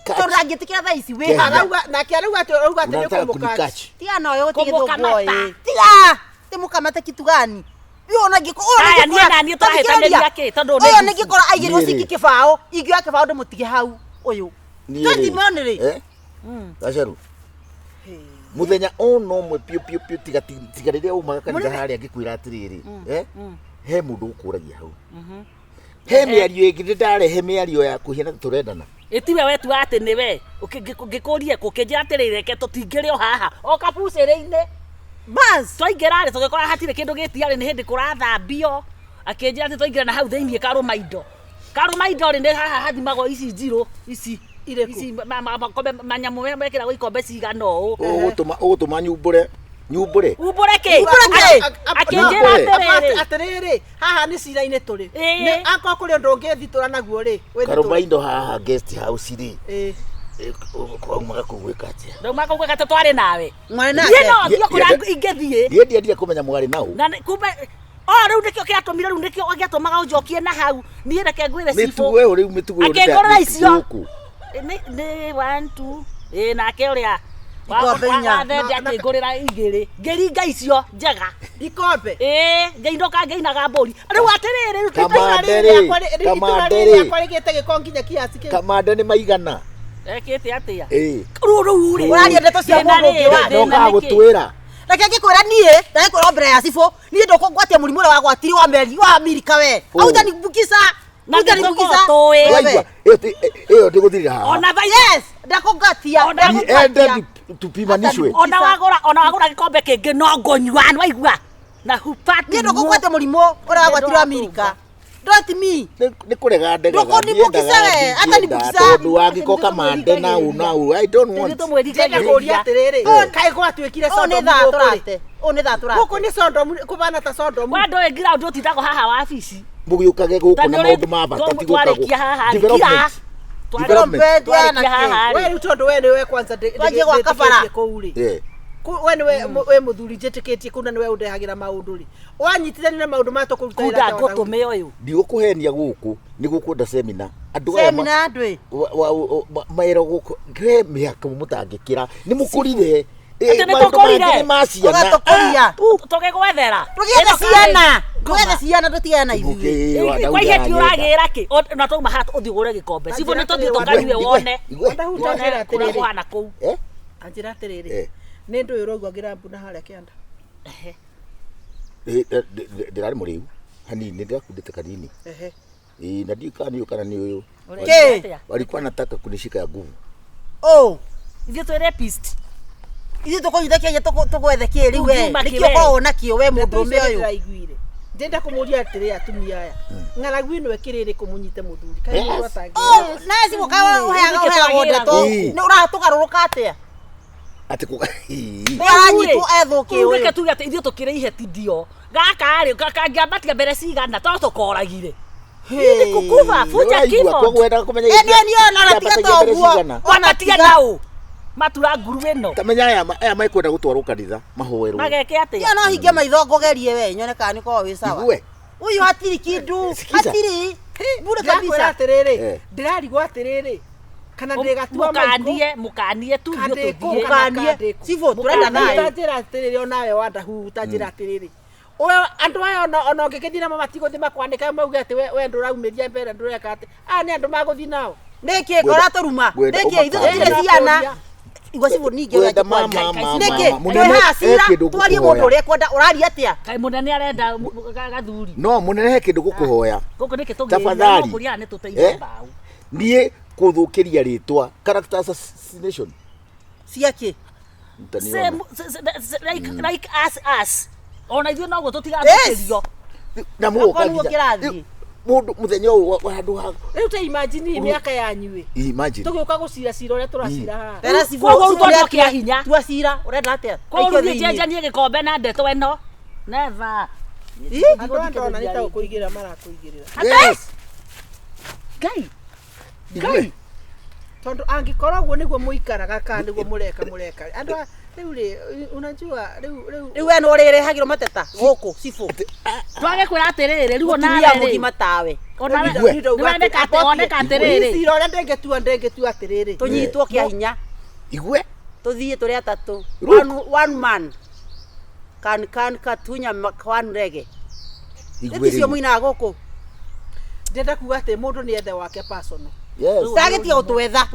Tondũ ndangĩtĩkĩra thaa ici wĩ Kenya. haha. Arauga nake arauga atĩ arauga atĩ nĩ Unataka kũmũkaci. kunikachi Tiga nayo gũtirĩ Kũmũkamata. gĩthũngũ ĩ. Tiga. Timũkamate kitu gani? Ũyũ ona ngĩko ũyũ Aya, niĩ na niĩ tũrahĩtanĩria kĩ? Tondũ nĩ Ũyũ ngucu. nĩngĩkora aigĩrwo Niĩ rĩ. cingi kĩbaũ, ingĩoya kĩbaũ ndĩmũtige hau ũyũ. Niĩ Twenty rĩ, million rĩ. eh? Gacaru muthenya ona ũmwe piũ piũ piũ tiga tiga rĩrĩa umaga kanitha harĩa ngĩkwĩra atĩrĩrĩ eh? He mũndũ ũkũragia hau he mĩario ĩngĩ ndĩ ndarehe mĩario ya kũhiana ta tũrendana. Ĩtiwe wetua atĩ nĩwe ngĩkũrie kũkĩnjĩra atĩrĩrĩ reke tũtingĩrĩ o haha o kabucĩrĩ-inĩ. Bas. Twaingĩra rĩ tũgĩkora hatirĩ kĩndũ gĩtiarĩ nĩ hĩndĩ kũrathambio akĩnjĩra atĩ twaingĩra na hau thĩiniĩ karũma indo karũma indo rĩ nĩ haha hathimagwo ici njirũ ici. Irĩkũ? Ici makombe manyamũ marĩa mekĩragwo ikombe cigana ũũ. Ũgũtũma ũgũtũma nyumbũre nyumbũre. Umbũre kĩ? Umbũre kĩ? Akĩnjĩra Umbũre. atĩrĩrĩ Atĩrĩrĩ, haha nĩ cira-inĩ tũrĩ. Ĩĩ. Nĩ akorwo kũrĩ ũndũ ũngĩthitũra naguo rĩ, wĩthitũre. Karũma indo haha guest house rĩ. Ĩĩ. Kwaumaga kũu gwĩka atĩa? Ndauma kũu gwĩka atĩ twarĩ nawe. Mwarĩ Niĩ nake. no thiĩ kũrĩa Ye- ingĩthiĩ. Niĩ ndiendire kũmenya mwarĩ nau. Na kumbe o rĩu nĩkĩo kĩatũmire rĩu nĩkĩo gĩatũmaga ũnjokie na hau niĩ reke ngwĩre Mĩtugo cibũ ĩyo rĩu mĩtugo ĩyo nĩ ta- Akĩngũrĩra nĩ icio. gũkũ. Nĩ one two ĩ nake ũrĩa Ikombe inya. wathende akĩngũrĩra igĩrĩ ngĩringa icio njega. Ikombe. Ĩ ngĩinũka ngĩinaga mbũri rĩu atĩrĩrĩ rĩu Kamande Itũra rĩ, rĩrĩ rĩakwa rĩ- itũra kamande rĩrĩ rĩ. rĩakwa rĩgĩte gĩko nginya kiasi kĩu. Kamande nĩ maigana. Ekĩte atĩa? Ĩ. Rĩu rĩu rĩ Ũraria ndeto cia Thĩna mũndũ ũngĩ rĩrĩ, wa- thĩna Ndokaga nĩ kĩ? gũtwĩra. Reke ngĩkwĩra niĩ, ndagĩkwĩra o mbere ya cibũ, niĩ ndũkũngwatia mũrimũ ũrĩa wagwatirie wa meri wa Amerika we. Ũ. Autanibukisa. Na Autanibukisa. nĩtũkorwo tũĩ. Waigua ĩyo ĩyo ndĩgũthirĩra haha. Ona thaa Yes, ndakũngatia. Ona- Niende tupimanishwe. Ona wagũra gĩkombe kĩngĩ no ngũnyua nĩwaigua na hupati Niĩ ndũkũngwatia mũrimũ ũrĩa wagwatirie wa Amerika. Don't me. Nĩ kũrega ndegaga Ndũkũnibukisa we, hata nibukisa. tondũ wangĩko kamande nau nau I don't want. Ndĩrenda kũũria atĩrĩrĩ, kaĩ gwatuĩkire Ũũ nĩ Sodomu thaa gũkũ rĩ? tũrate. Ũũ nĩ thaa tũrate. Gũkũ nĩ Sodomu, kũbana ta Sodomu. Wandũ ĩ ground ũtindagwo haha wabici. Mũgĩũkage gũkũ Ta na nĩ ũrĩ- maũndũ ma bata ti gũka twarĩkia haha rĩ, Development. kira. Development. Development Twarĩkia haha We rĩ. rĩu tondũ we nĩwe kwanza Twanjie gwaka bara. ndĩtĩkĩtie kũu rĩ. Yeah. We nĩwe wĩ mũthuri njĩtĩkĩtie kũu na nĩwe ũndehagĩra maũndũ rĩ. Wanyitithania na maũndũ maya tũkũruta Kunda wĩra ta wa Daudi. ngũtũme ũyũ. Ndigũkũhenia gũkũ nĩ gũkwenda semina. Andũ aya Semina andũ ĩ. maero gũkũ he mĩhaka mũtangĩkĩra nĩ mũkũrire. Atĩ nĩ Maũndũ tũkũrire? mangĩ nĩ ma ciana. Ũgatũkũria. Tũgĩgwethera. Tũgĩethe ciana. Tũgĩethe ciana tũtigane na ithuĩ. Mũkĩĩwa, Kwa ihe ti Daudi ũragĩra kĩ? Na twauma haha ũthiĩ ũgũre gĩkombe. Cibũ nĩ tũthiĩ tũkanyue wone. Igwe, Wanda Wone Anjĩra kũrĩa atĩrĩrĩ. kũhana kũu. Eh? Anjĩra atĩrĩrĩ. Eh. Nĩ ndũĩ ũraigua ngĩrambu na harĩa kĩanda. Ndĩrarĩ mũrĩu hanini ndĩrakundĩte kanini. Ehe. Ĩ, na ndiũĩ kana nĩ ũyũ kana nĩ ũyũ. Ũreka Kĩ? atĩa? Walikuwa nataka kunishika ya nguvu. Ũũ. Ithuĩ twĩ rapist. Ithuĩ tũkũnyita kĩanya tũgwethe kĩ rĩu we. Tũngiuma kĩ Nĩkĩo we? ũkoragwo nakĩo we Ndeto mũndũrũme icio ũyũ. ndĩraiguire. Ndĩrenda kũmũria atĩrĩ atumia aya. Ng'aragu ĩno ĩkĩrĩ ĩrĩkũ mũnyite mũthuri? Kaĩ Yes. mũndũ atangĩ. Ũũ, na cibũ kaĩ ũheaga Nĩkĩ ũheagwo twagĩragwo? ndeto. Ĩ. Nĩ ũratũgarũrũka atĩa? Atĩ kũ Nĩ aranyitwo ethũkie Rĩu reke ũyũ. tuge atĩ ithuĩ tũkĩrĩ iheti ndio gaka rĩ kangĩambatia mbere cigana to tũkoragire. Ni kukuva fuja Ũraigua, keyboard. koguo wendaga kũmenya Ĩ, niĩ niĩ ona tiga kĩambatia mbere toguo. cigana. Ona Wambatia tiga. nau matura nguru ĩno Tamenya aya mekwenda gũtwarwo kanitha mahoerwo. mageke atĩa? Tiga no hinge maitho ngũgerie we nyone kana nĩ ũkoragwo wĩ sawa. Igue. Ũyũ hatirĩ kĩndũ. Sikiza. Hatirĩ. Bure Ndĩrakwĩra kabisa. atĩrĩrĩ, Eh. ndĩrarigwo atĩrĩrĩ, kana ndĩgatua maikũ. Mũkanie mũkanie tu ithuĩ Kandĩkũ, tũthiĩ. kana Mũkanie. kandĩkũ. Cibũ, tũrenda Mũkanie. thayũ. Ũtanjĩra atĩrĩrĩ onawe wandahu ũtanjĩra atĩrĩrĩ we andũ aya ona ũngĩgĩthiĩ namo matigũthiĩ makwandĩka mauge atĩ we ndũraumĩria mbere ndũreka atĩ aya nĩ andũ magũthiĩ nao. Nĩkĩ koratũruma? Ngwenda Nĩkĩ ithuĩ ũmakanie. tũtirĩ ciana? Igua cibũ ningĩ ũrĩa Ngwenda mama, ngĩkwaria. mama, Nĩkĩ mama. Mũnene, twĩ haha he cira kĩndũ twarie ngũkũhoya. mũndũ ũrĩa ekwenda ũraria atĩa? Kaĩ mũnene arenda gathuri. No mũnene he kĩndũ gũkũhoya. Gũkũ nĩkĩ Tafadhali. tũgĩrĩra kũrĩa nĩ tũteithie Eh? mbaũ. Niĩ kũthũkĩria rĩtwa character assassination. Ciakĩ? Mtaniona. Same like us ona ithuĩ noguo tũtigathũkĩrio. Na mũgoka Okorwo nĩguo nginya. kĩrathiĩ. Mũndũ mũthenya ũyũ wa handũ ha Rĩu ta imagine mĩaka yanyu ĩ. imagine. Tũgĩũka gũcira cira ũrĩa tũracira haha. Tera cibũ. Koguo cibũ rĩu nĩ tondũ kĩa atĩa? hinya. Tua cira ũrenda atĩa? Koguo Aikio rĩu thĩinĩ. njenjanie gĩkombe na ndeto ĩno. Never. Ĩ? Andũ aya ndona nĩ ta gũkũigĩrĩra marakũigĩrĩra. Yes. Ngai. Igue. Tondũ angĩkorwo ũguo nĩguo mũikaraga kana nĩguo mũreka mũreka andũ a rĩu rĩ unajua rĩu rĩu Rĩu we nĩ ũrĩrehagĩrwo mateta gũkũ cibũ. Twagĩkwĩra atĩrĩrĩ rĩu Mũtumia onawe rĩ mũgima tawe. onawe Igue. nĩwoneka atĩ woneka atĩrĩrĩ Cira ũrĩa ndĩngĩtua ndĩngĩtua atĩrĩrĩ Tũnyitwo kĩa hinya. Igue. Tũthiĩ tũrĩ atatũ. Look. One man. Can katunya one rege. Igue Nĩ ticio rĩu. mũinaga gũkũ. Ndĩrenda kuga atĩ mũndũ nĩ ethe wake personal. Yes. Ndagĩtiga gũtwetha.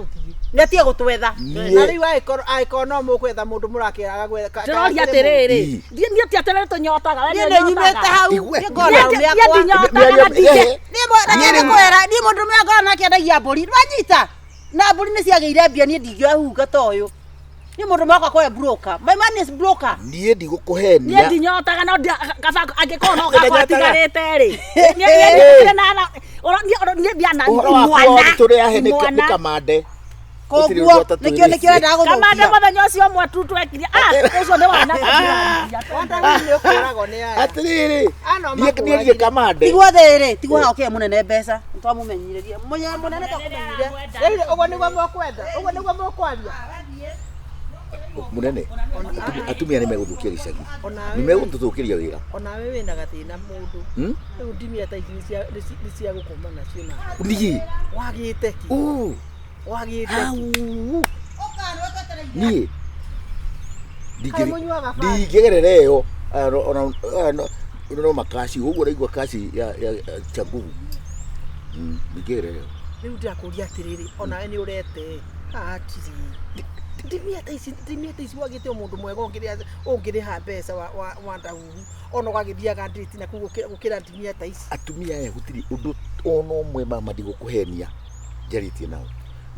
Nĩ atige gũtwetha. Na Niĩ rĩu angĩkorwo angĩkorwo no mũgwetha mũndũ mũrakĩraga gwetha ndĩroria atĩrĩrĩ Ii. niĩ ti atĩrĩrĩ tũnyotaga we Niĩ nĩ nĩ nyumĩte ũnyotaga hau. Igue. Niĩ ngoragwo na arũme Niĩ akwa. ndinyotaga na ndingĩ Niĩ kwĩra niĩ mũndũ ũmwe ngoragwo nake endagia mbũri. Nĩwanyita? Na mbũri nĩ ciagĩire mbia niĩ ndingĩoya hunga ta ũyũ. Niĩ mũndũ ũmwe wakwa kwe broker. My man is broker. Niĩ ndigũkũhenia. niĩ ndinyotaga no kaba angĩkorwo no gakwa Ndinyotaga. atigarĩte rĩ niĩ niĩ na niĩ ndiana Ũhoro waku mwana wothe tũrĩ ahe nĩ mwana kamande. Gũtirĩ Koguo ũndũ atatwĩrĩte. nĩkĩo nĩkĩo endaga kamande gũthũkia. mũthenya ũcio ũmwe tu twekire ah ũcio nĩ wana Wanda nĩ ũkũragwo nĩ aya. Atĩrĩrĩ. Ano Niĩ niĩ kamande. Tigwo thĩrĩ, tigwo haha ũkĩhe mũnene mbeca. Nĩtwamũmenyithĩrie. Mũnene twakũmenyire. Rĩu ũguo nĩguo mũkwenda ũguo nĩguo mũkwaria. Munene. Atumia nĩ megũthũkia gĩcagi. Onawe Nĩ megũtũthũkĩria wĩra. onawe wĩna gathĩna mũndũ. Hmm? Rĩu ndimia ta ici nĩ cia gũkoma nacio na Niĩ. wagĩte ki Uu. wagĩte ki. Au. Niĩ. Kaĩ mũnyuaga bangi? Ndingĩgerera ĩyo. Aya ona aya no makaci ũguo ũraigua kaci ya ya cha nguvu. Ndingĩgerera ĩyo. Rĩu ndĩrakũria atĩrĩrĩ onawe nĩ ũrete haha hatirĩ ndimia ta ici ndimia ta ici wagĩte o mũndũ mwega ũngĩrĩha ũngĩrĩha mbeca wa wa wa ndahuhu ona ũgagĩthiaga ndĩti na kũu gũkĩra ndimia ta ici. Atumia aya gũtirĩ ũndũ ona ũmwe mama ndigũkũhenia njarĩtie nao.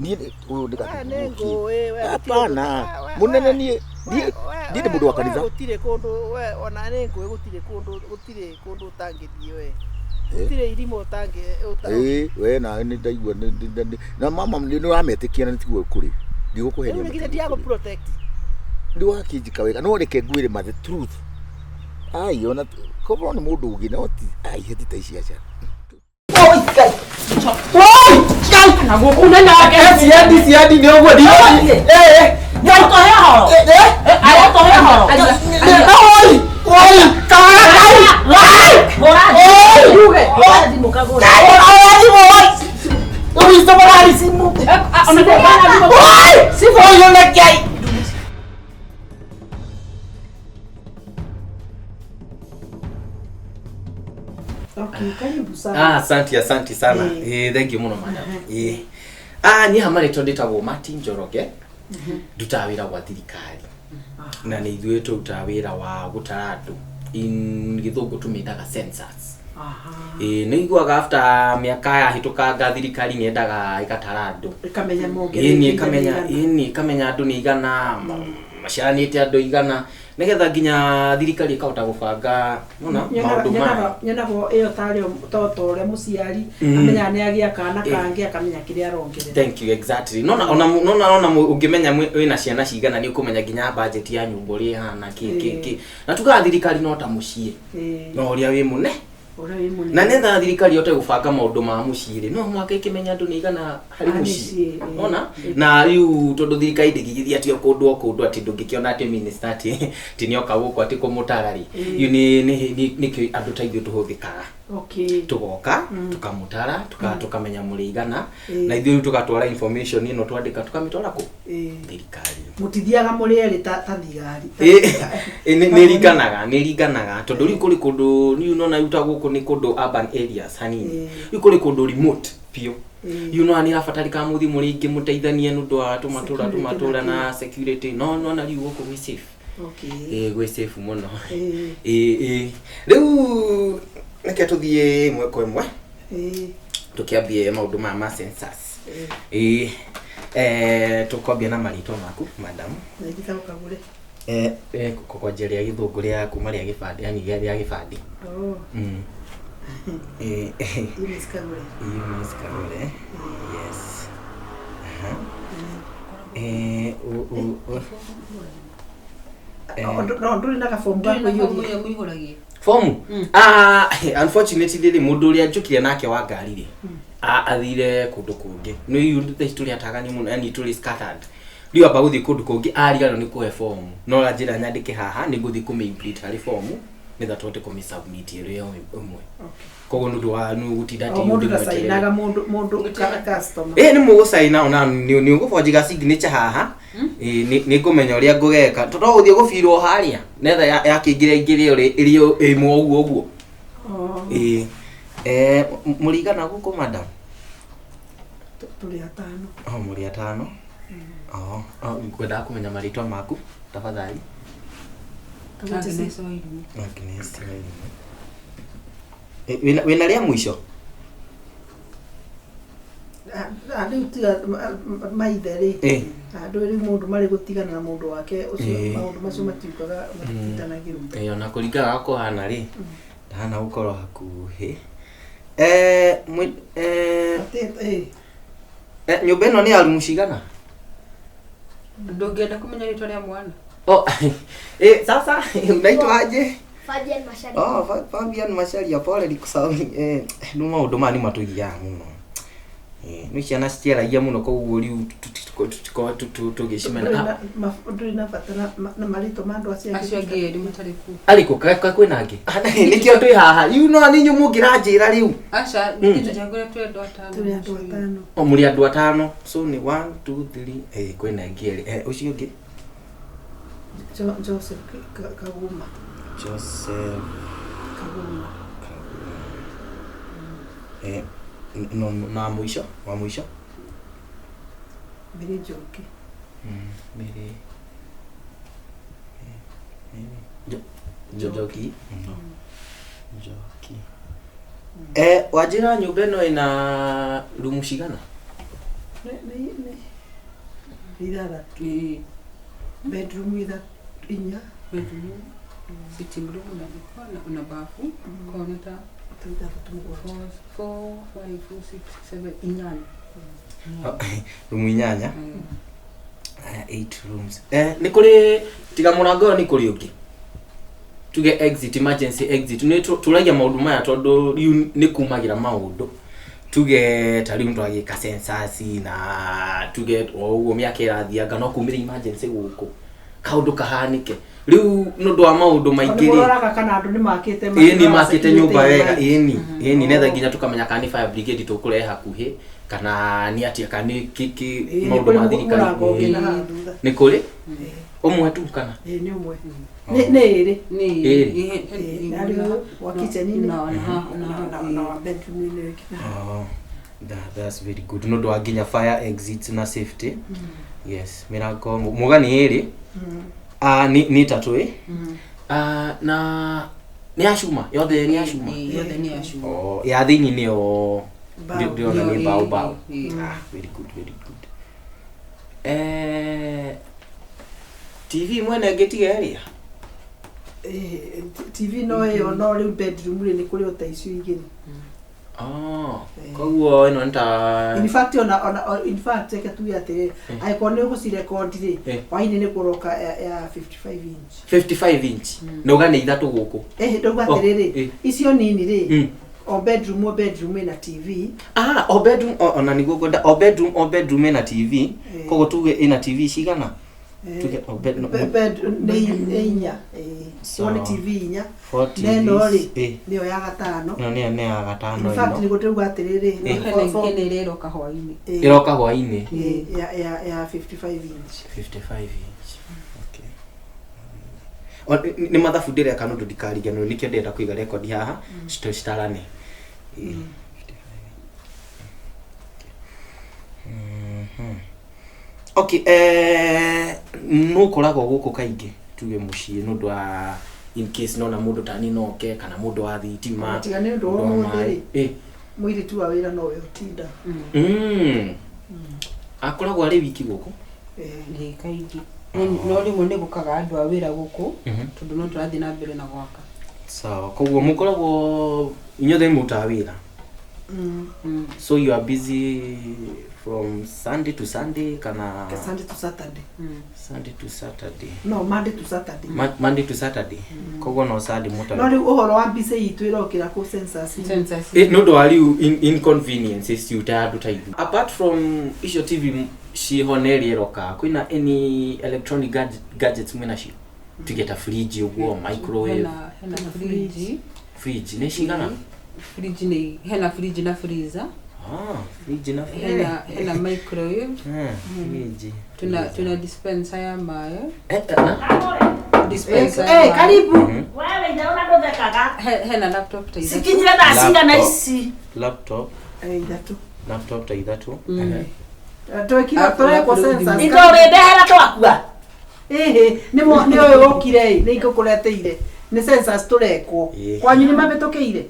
Niĩ ũyũ nĩ We nĩ gathuthũki. ngũĩ, we gũtirĩ Hapana. ũndũ- we- Mũnene we- niĩ niĩ we- niĩ nĩ mũndũ wa we kanitha. gũtirĩ kũndũ we ona nĩ ngũĩ gũtirĩ kũndũ gũtirĩ kũndũ ũtangĩthiĩ we Eh. gũtirĩ irimũ ũtangĩ Ĩĩ we nawe nĩ ndaigua na mama nĩ ũrametĩkia na nĩ tiguo kũrĩ. Ndigũkũhenia. rĩu nĩ ndiagũ protect Nĩ wakĩnjĩka wega no reke ngwĩre ma the truth. Ai ona korwo nĩ mũndũ ũngĩ no ti ai heti ta ici aca. na gũkũ nene wake Ciendi ciendi nĩ ũguo nĩũtũhe ũhoro nĩũtũhe ũhoro Oi oi kaga kai hũra Oi hũra thimũ kagũre Oi thimũ oi Ũguo marari simu ona kũhũra thimũ Oi simu ũyũ nĩ Okay, karibu sana. Ah, asante asante sana. Eh, thank you muno madam. Eh. Ah, niĩ hama rĩtwa ndĩtagwo Martin Njoroge. Ndutaga wĩra gwa thirikari. Na nĩ ithuĩ tũrutaga wĩra wa gũtara andũ. In gĩthũngũ tũmĩtaga census. Ĩĩ nĩ iguaga after mĩaka yahĩtũkanga thirikari nĩ yendaga ĩgatara andũ. Ĩkamenya Ĩni ĩkamenya ĩni ĩkamenya andũ nĩ igana maciaranĩte andũ igana nĩgetha nginya thirikari ĩkahota gũbanga nona maũndũ mayo. Nyonagwo ĩyo tarĩ toto ũrĩa mũciari Mm. amenyaga nĩ agĩa kana Eh. kangĩ akamenya kĩrĩa arongerera. Thank you exactly. Nona ona nona ona ũngĩmenya wĩna ciana cigana nĩ ũkũmenya nginya budget ya nyũmba ũrĩa ĩhana kĩ kĩ kĩ. Na tugaga thirikari no ta mũciĩ. Ĩĩ, No ũrĩa wĩ mũne. ũrĩa wĩ mũnene. Na nĩgetha thirikari ĩhote gũbanga maũndũ ma mũciĩ rĩ, no mũhaka ĩkĩmenya andũ nĩ igana harĩ Harĩ mũciĩ. mũciĩ, ĩĩ. Ona? Na rĩu tondũ thirikari ndĩngĩgĩthiĩ atĩ o kũndũ o kũndũ atĩ ndũngĩkĩona atĩ minister atĩ atĩ nĩoka gũkũ atĩ kũmũtara rĩ. Rĩu nĩkĩo andũ ta ithuĩ tũhũthĩkaga. Okay. Tugoka tukamutara tukamenya mũrĩ igana Ĩĩ. na ithuĩ rĩu tũgatwara information ĩno twandĩka tũkamĩtwara kũ Ĩĩ. thirikari. Mũtithiaga mũrĩ erĩ ta thigari. Ĩ, nĩ ringanaga nĩ ringanaga tondũ rĩu kũrĩ kũndũ rĩu nona rĩu ta gũkũ nĩ kũndũ urban areas hanini Ĩĩ. rĩu kũrĩ kũndũ remote biũ Ĩĩ. rĩu nona nĩ ĩrabatarĩka mũthiĩ mũrĩ aingĩ mũteithanie nĩ ũndũ wa tũmatũra Security tũmatũra na na security no nona rĩu gũkũ gwĩ safe. Okay. Ĩĩ gwĩ safe mũno. Ĩĩ. Ĩĩ ĩĩ rĩu reke tũthiĩ ĩmwe kwa ĩmwe Ĩĩ. tukiambie maũndũ maya ma census. Ĩĩ. Ĩĩ tũkwambia na marĩtwa maku madam. Na njĩtagwo Kagũre. Kwanja rĩa gĩthũngũ rĩa kuma rĩa gĩbandĩ yani rĩa gĩbandĩ. Oh, Eunice Kagũre. Eunice Kagure. Yes. Aha. No ndũrĩ na gabomu ga kũiyũria. Fomu? Unfortunately rĩ mũndũ ũrĩa njũkire nake wa ngari rĩ Athire kũndũ kũngĩ. Nĩ rĩu thaa ici tũrĩ atagani mũno, yani tũrĩ scattered. Rĩu amba gũthiĩ kũndũ kũngĩ ariganĩrwo nĩ kũhe fomu. No aranjĩra nyandĩke haha nĩ ngũthiĩ kũmĩ-complete harĩ fomu nĩgetha tũhote kũmĩ-submit ĩrĩ o ĩmwe. Koguo nĩ ũndũ wa nĩ gũtinda O atĩ mũndũ ndĩmweterere. ndacainaga mũndũ mũndũ customer. Ĩ nĩ mũgũcaina ona nĩ ũgũbonjiga signature haha. Ĩ nĩ ngũmenya ũrĩa ngũgeka. Tondũ no gũthiĩ gũbirwo harĩa netha yakĩingĩra ingĩre ĩrĩ ĩmwe ũguo ũguo. Oh, Ĩ mũrĩigana gũkũ madam? Tũrĩ atano. Oh, mũrĩ atano. Oh, ngwendaga kũmenya marĩtwa maku tafadhali. Agnes Wairimu. Agnes Wairimu. Wĩna rĩa mũico? Rĩu tiga maithe rĩ, andũ rĩu mũndũ marĩ gũtigana na mũndũ wake ũcio, maũndũ macio matiukaga matitindanagĩrwo. Ona kũringana na kũhana rĩ, ndahana gũkorwo hakuhĩ. Nyũmba ĩno nĩ ya rumu cigana? Ndũngĩenda kũmenya rĩtwa rĩa mwana? Oh, sasa unaitwa aje? Fabian Macharia. Oh, Fabian Macharia, pole nikusahau. Nĩ maũndũ maya nĩ matũgiaga mũno. Nĩ ciana citiaragia mũno koguo rĩu tũtikoragwo tũgĩcimena. Ndũrĩ na bata na marĩtwa ma andũ acio. Acio angĩ erĩ matarĩ kuo. Arĩkũ ka kwĩna angĩ? Nĩkĩo twĩ haha. Rĩu no nĩ inyuĩ mũngĩranjĩra rĩu. Aca, nĩkĩ tũjagũra twĩ andũ atano. Tũrĩ andũ atano. O mũrĩ andũ atano. So nĩ 1 2 3 kwĩna angĩ erĩ. Ũcio ũngĩ? Joseph Kaguma. Joseph Kaguma. No, na mũico, wa mũico? Mary Njoki. Mary. Njoki. Njoki. Wanjĩra nyũmba ĩno ĩna rumu cigana? Nĩ ithathatũ. Bedroom ithatũ, inya. Bedroom, sitting room na jiko na bafu, kona ta Ithathatũ mũgwanja. 4 5 6 7 inyanya. Rumu inyanya. 8 rooms. Nĩ kũrĩ tiga mũrango ũyũ nĩ kũrĩ ũngĩ. Tuge exit, emergency exit. Nĩ tũragia maũndũ maya tondũ rĩu nĩ kumagĩra maũndũ. Tuge ta rĩu twagĩka census na tuge o ũguo mĩaka ĩrathianga no kumĩre emergency gũkũ. Kaũndũ kahanĩke. Rĩu nĩ ũndũ wa maũndũ maingĩ rĩ. Mũroraga kana andũ nĩ makĩte Ĩni makĩte nyũmba wega, ĩni. Ĩni netha nginya tũkamenya kana nĩ fire brigade tũkũrehe hakuhĩ kana nĩ atĩa kana nĩ maũndũ ma thirikari. Nĩ kũrĩ? Ũmwe tu kana? Nĩ ũmwe. Nĩ ĩrĩ. Nĩ ĩrĩ. Harĩ wa kitchen-inĩ na wa bedroom-inĩ. Oh, that's very good. Nĩ ũndũ wa nginya fire exits na safety. Yes, mĩrango muga nĩ ĩrĩ. Nĩ ĩtatũ ĩ. Na nĩ ya cuma yothe nĩ ya cuma. Yothe nĩ ya cuma. Oh, ya thĩinĩ nĩyo ndĩrona nĩ mbaũ mbaũ. Very good, very good. TV mwene ngĩtiga ĩrĩa? TV no ĩyo no rĩu bedroom rĩ nĩ kũrĩ o ta icio igĩrĩ. Oh, koguo ĩno nĩ ta In fact ona in fact reke tuge atĩrĩrĩ, angĩkorwo nĩ ũgũcirekondi rĩ, hwainĩ nĩ kũroka ya 55 inch. 55 inch. Na uga nĩ ithatũ gũkũ. Ndauga atĩrĩrĩ, icio nini rĩ, o bedroom o bedroom ĩna TV. O bedroom ona nĩguo ngwenda o bedroom o bedroom ĩna TV. Koguo tuge ĩna TV cigana? Tuge o bed nĩ inya. So nĩ TV inya. Neno rĩ nĩyo ya gatano. No nĩyo ya gatano. In fact nĩguo ndauga atĩrĩrĩ, ĩno ĩroka hwainĩ. Ĩroka hwainĩ. Ya 55 inch. 55 inch. Okay. Nĩ mathabu ndĩreka nĩ ũndũ ndikariganĩrwo nĩkĩo ndĩrenda kũiga rekondi haha citarane. Okay, no ũkoragwo gũkũ kaingĩ tuge mũciĩ nĩ ũndũ wa in case nona mũndũ tani noke kana mũndũ wa thitima. Tiga nĩ ũndũ wa ũmũthĩ rĩ, mũirĩtu wa wĩra nowe ũtinda. Akoragwo arĩ wiki gũkũ? Ĩ kaingĩ. No rĩmwe nĩ gũkaga andũ a wĩra gũkũ tondũ no tũrathiĩ na mbere na gwaka. Sawa, koguo mũkoragwo inyuothe mũrutaga wĩra? So you are busy from Sunday to Sunday kana Sunday to Saturday. Sunday to Saturday? No, Monday to Saturday. Monday to Saturday, koguo no Sunday No mũtarĩ. rĩu ũhoro wa mbica itũ ĩrokĩra kũ census. Census. Nĩ ũndũ wa rĩu inconveniences ciuta andũ ta ithuĩ. Apart from icio TV ciĩho na ĩrĩa ĩroka, kwĩna any electronic gadgets mwĩ nacio, tuge ta fridge ũguo, microwave? Hena fridge. Fridge nĩ cigana? Fridge nĩ hena fridge na freezer. Ah, fridge na Hena microwave. Fridge. Tuna dispenser ya maĩ. Na? Dispenser ya Eh, maĩ. karibu. Wewe itherũ na ndũthekaga. Hena laptop ta ithatũ. Cikinyire thaa cigana Laptop. ici? Laptop. Eh, ithatũ. Laptop ta ithatũ. Twekira tũrekwo census. Indo ũrĩndehera twakua. Ĩhĩ, nĩ nĩ ũyũ wokire ĩ, nĩ ingũkũreteire. Nĩ census tũrekwo. Ĩĩ. Kwanyu nĩ mabĩtũkĩire?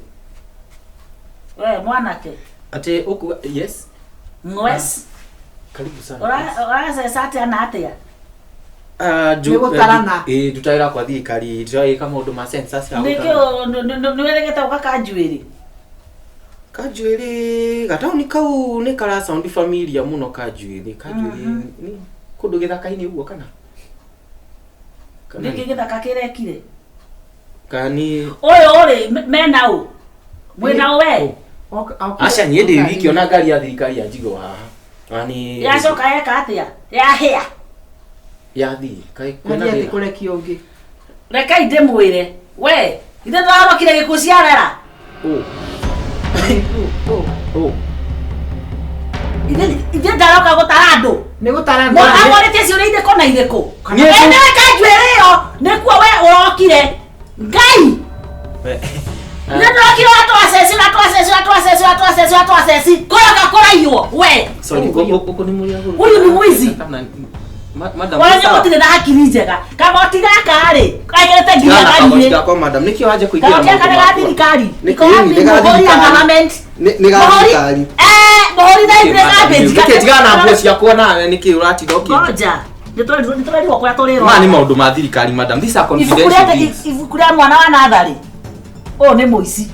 We mwanake. Atĩ ũkuga yes. Ngwes. Karibu sana. Ũraceca atĩa na atĩa? Ah, Nĩ gũtarana. Ĩ, ndutagĩra kwa thirikari, ndĩragĩka maũndũ ma census ya Nĩkĩ gũtarana. nĩwĩrĩgĩte gũka kanjuĩrĩ? Kanjuĩrĩ gataũni kau nĩ kara sound familiar mũno. Kanjuĩrĩ, kanjuĩrĩ nĩ kũndũ gĩthaka-inĩ ũguo kana Nĩkĩ gĩthaka kĩrekire? Kana nĩ Ũyũ rĩ mena ũ? Mwĩna ũ we? Aca, niĩ ndĩ wiki, ona ngari ya thirikari ya njigwo haha. Ona nĩ Yacoka yeka atĩa? Yahĩa. Yathiĩ kaĩ kwĩna Athiĩ thĩna? kũrekia ũngĩ. Rekei ndĩmwĩre. We, ithe ndĩrahonokire gĩkuũ ciarera. Ũ. Ũ. Ithe ndaroka gũtara andũ. Nĩ gũtarana. Amwarĩtie ciũria irĩkũ na irĩkũ? Niĩ Ĩnĩwe kanjuĩrĩ ĩyo nĩkuo we ũrokire. Ngai! Ithe ndĩrokire ũratwaceci, ũratwaceci, ũratwaceci, ũratwaceci, ũratwaceci. Kũroka kũraiywo we. Sorry, gũkũ nĩ mũrĩ agũrũ. Ũyũ nĩ mũici. Kana madam. Wona gũtirĩ na hakiri njega. Kagoti gaka rĩ, kaigĩrĩte nginya Tigana na kagoti ngari-inĩ. gakwa, madam, nĩkĩo wanja kũingĩra Kagoti gaka maũndũ nĩ ga makwa. thirikari. Nĩ- Iko ĩĩ, wapi nĩ ga mũhũri ya thirikari. government? Nĩ ga Mũhũri- thirikari. Eh, mũhũri na ithuĩ garbage. Nĩkĩ tigana na nguo ciakwa nawe, nĩkĩ ũratinda ũkĩnja? Ngoja. Nĩtũrerirwo kũrĩa tũrĩrwo. Maya nĩ maũndũ ma thirikari, madam, these are Ibuku confidential rĩa things. ibuku rĩa mwana wa natharĩ. Ũyũ nĩ mũici.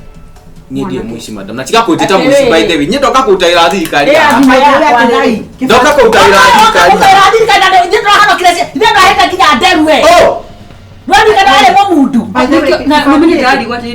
Niĩ ndirĩ mũici, madam, na tiga kũnjĩta mũici. By the way, niĩ ndoka kũrutagĩra thirikari Ĩ, haha. thimũ yakwa Ngai. Ndoka kũrutagĩra thirikari. Ũka thirikari na ithuĩ tũrahonokire ithuĩ tũrahĩte nginya nderu we. Oh! Nĩwaririkana warĩ mũmundu. By the way, Na mimi nĩndĩrarigwo atĩ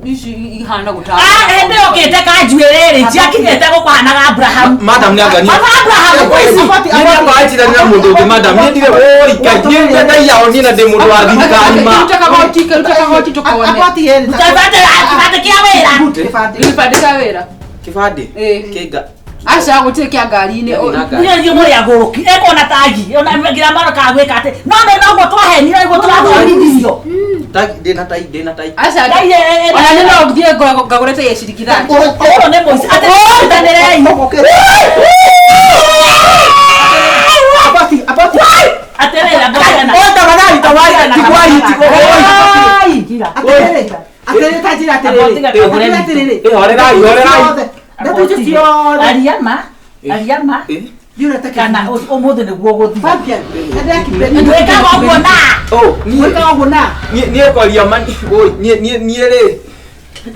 ici ihana gũtara. Ah, hĩndĩ yũkĩte kanjuĩrĩ rĩ, ciakinyĩte gũkũhanaga Abraham. Madam, nĩ anga niĩ Baba Abraham mũici. Niĩ nĩ anga wanjiranĩra mũndũ ũngĩ, madam, niĩ ndirĩ oi Ngai, niĩ ndaiya o niĩ na ndĩ mũndũ wa thirikari ma. Ruta kagoti, ruta kagoti tũkone. Agoti yerĩ. Kĩbandĩ kĩbandĩ kĩa wĩra. Kĩbandĩ. Gĩbandĩ kĩa wĩra. Kĩbandĩ? Ĩ. Kĩnga. Aca, gũtirĩ kĩa ngari-inĩ. Gĩathiĩ na ngari. Niĩ nĩ mũrĩ agũrũki ekuona tagi ona ngira mwana kagwĩka atĩ no nĩ noguo twahenire nĩguo tũrathomithirio. Tai, ndĩna tai, ndĩna tai. Aca, Ngai, ona nĩ no thiĩ ngagũre ta ya ciringi 30. Ũyũ nĩ mũici atĩ tũnyitanĩrei. Abati, abati. Atĩrĩrĩ ngũkena. Oi, tafadhali, tafadhali, tigwai, tigwai. Atĩrĩrĩ, atĩrĩrĩ, ta njĩra atĩrĩrĩ. Abotiga Atĩrĩrĩ, atĩrĩrĩ. Ĩ, horerai, horerai. Ndeto icio ciothe. Aria ma, aria ma. Ĩ? Ndiũrete Kana ũmũthĩ nĩguo ũgũthiĩ. Fabian, nĩndĩrakĩmbe- Twĩkaga ũguo na. Oh, niĩ Mwĩkaga ũguo na. niĩ kwaria ma oi, niĩ rĩ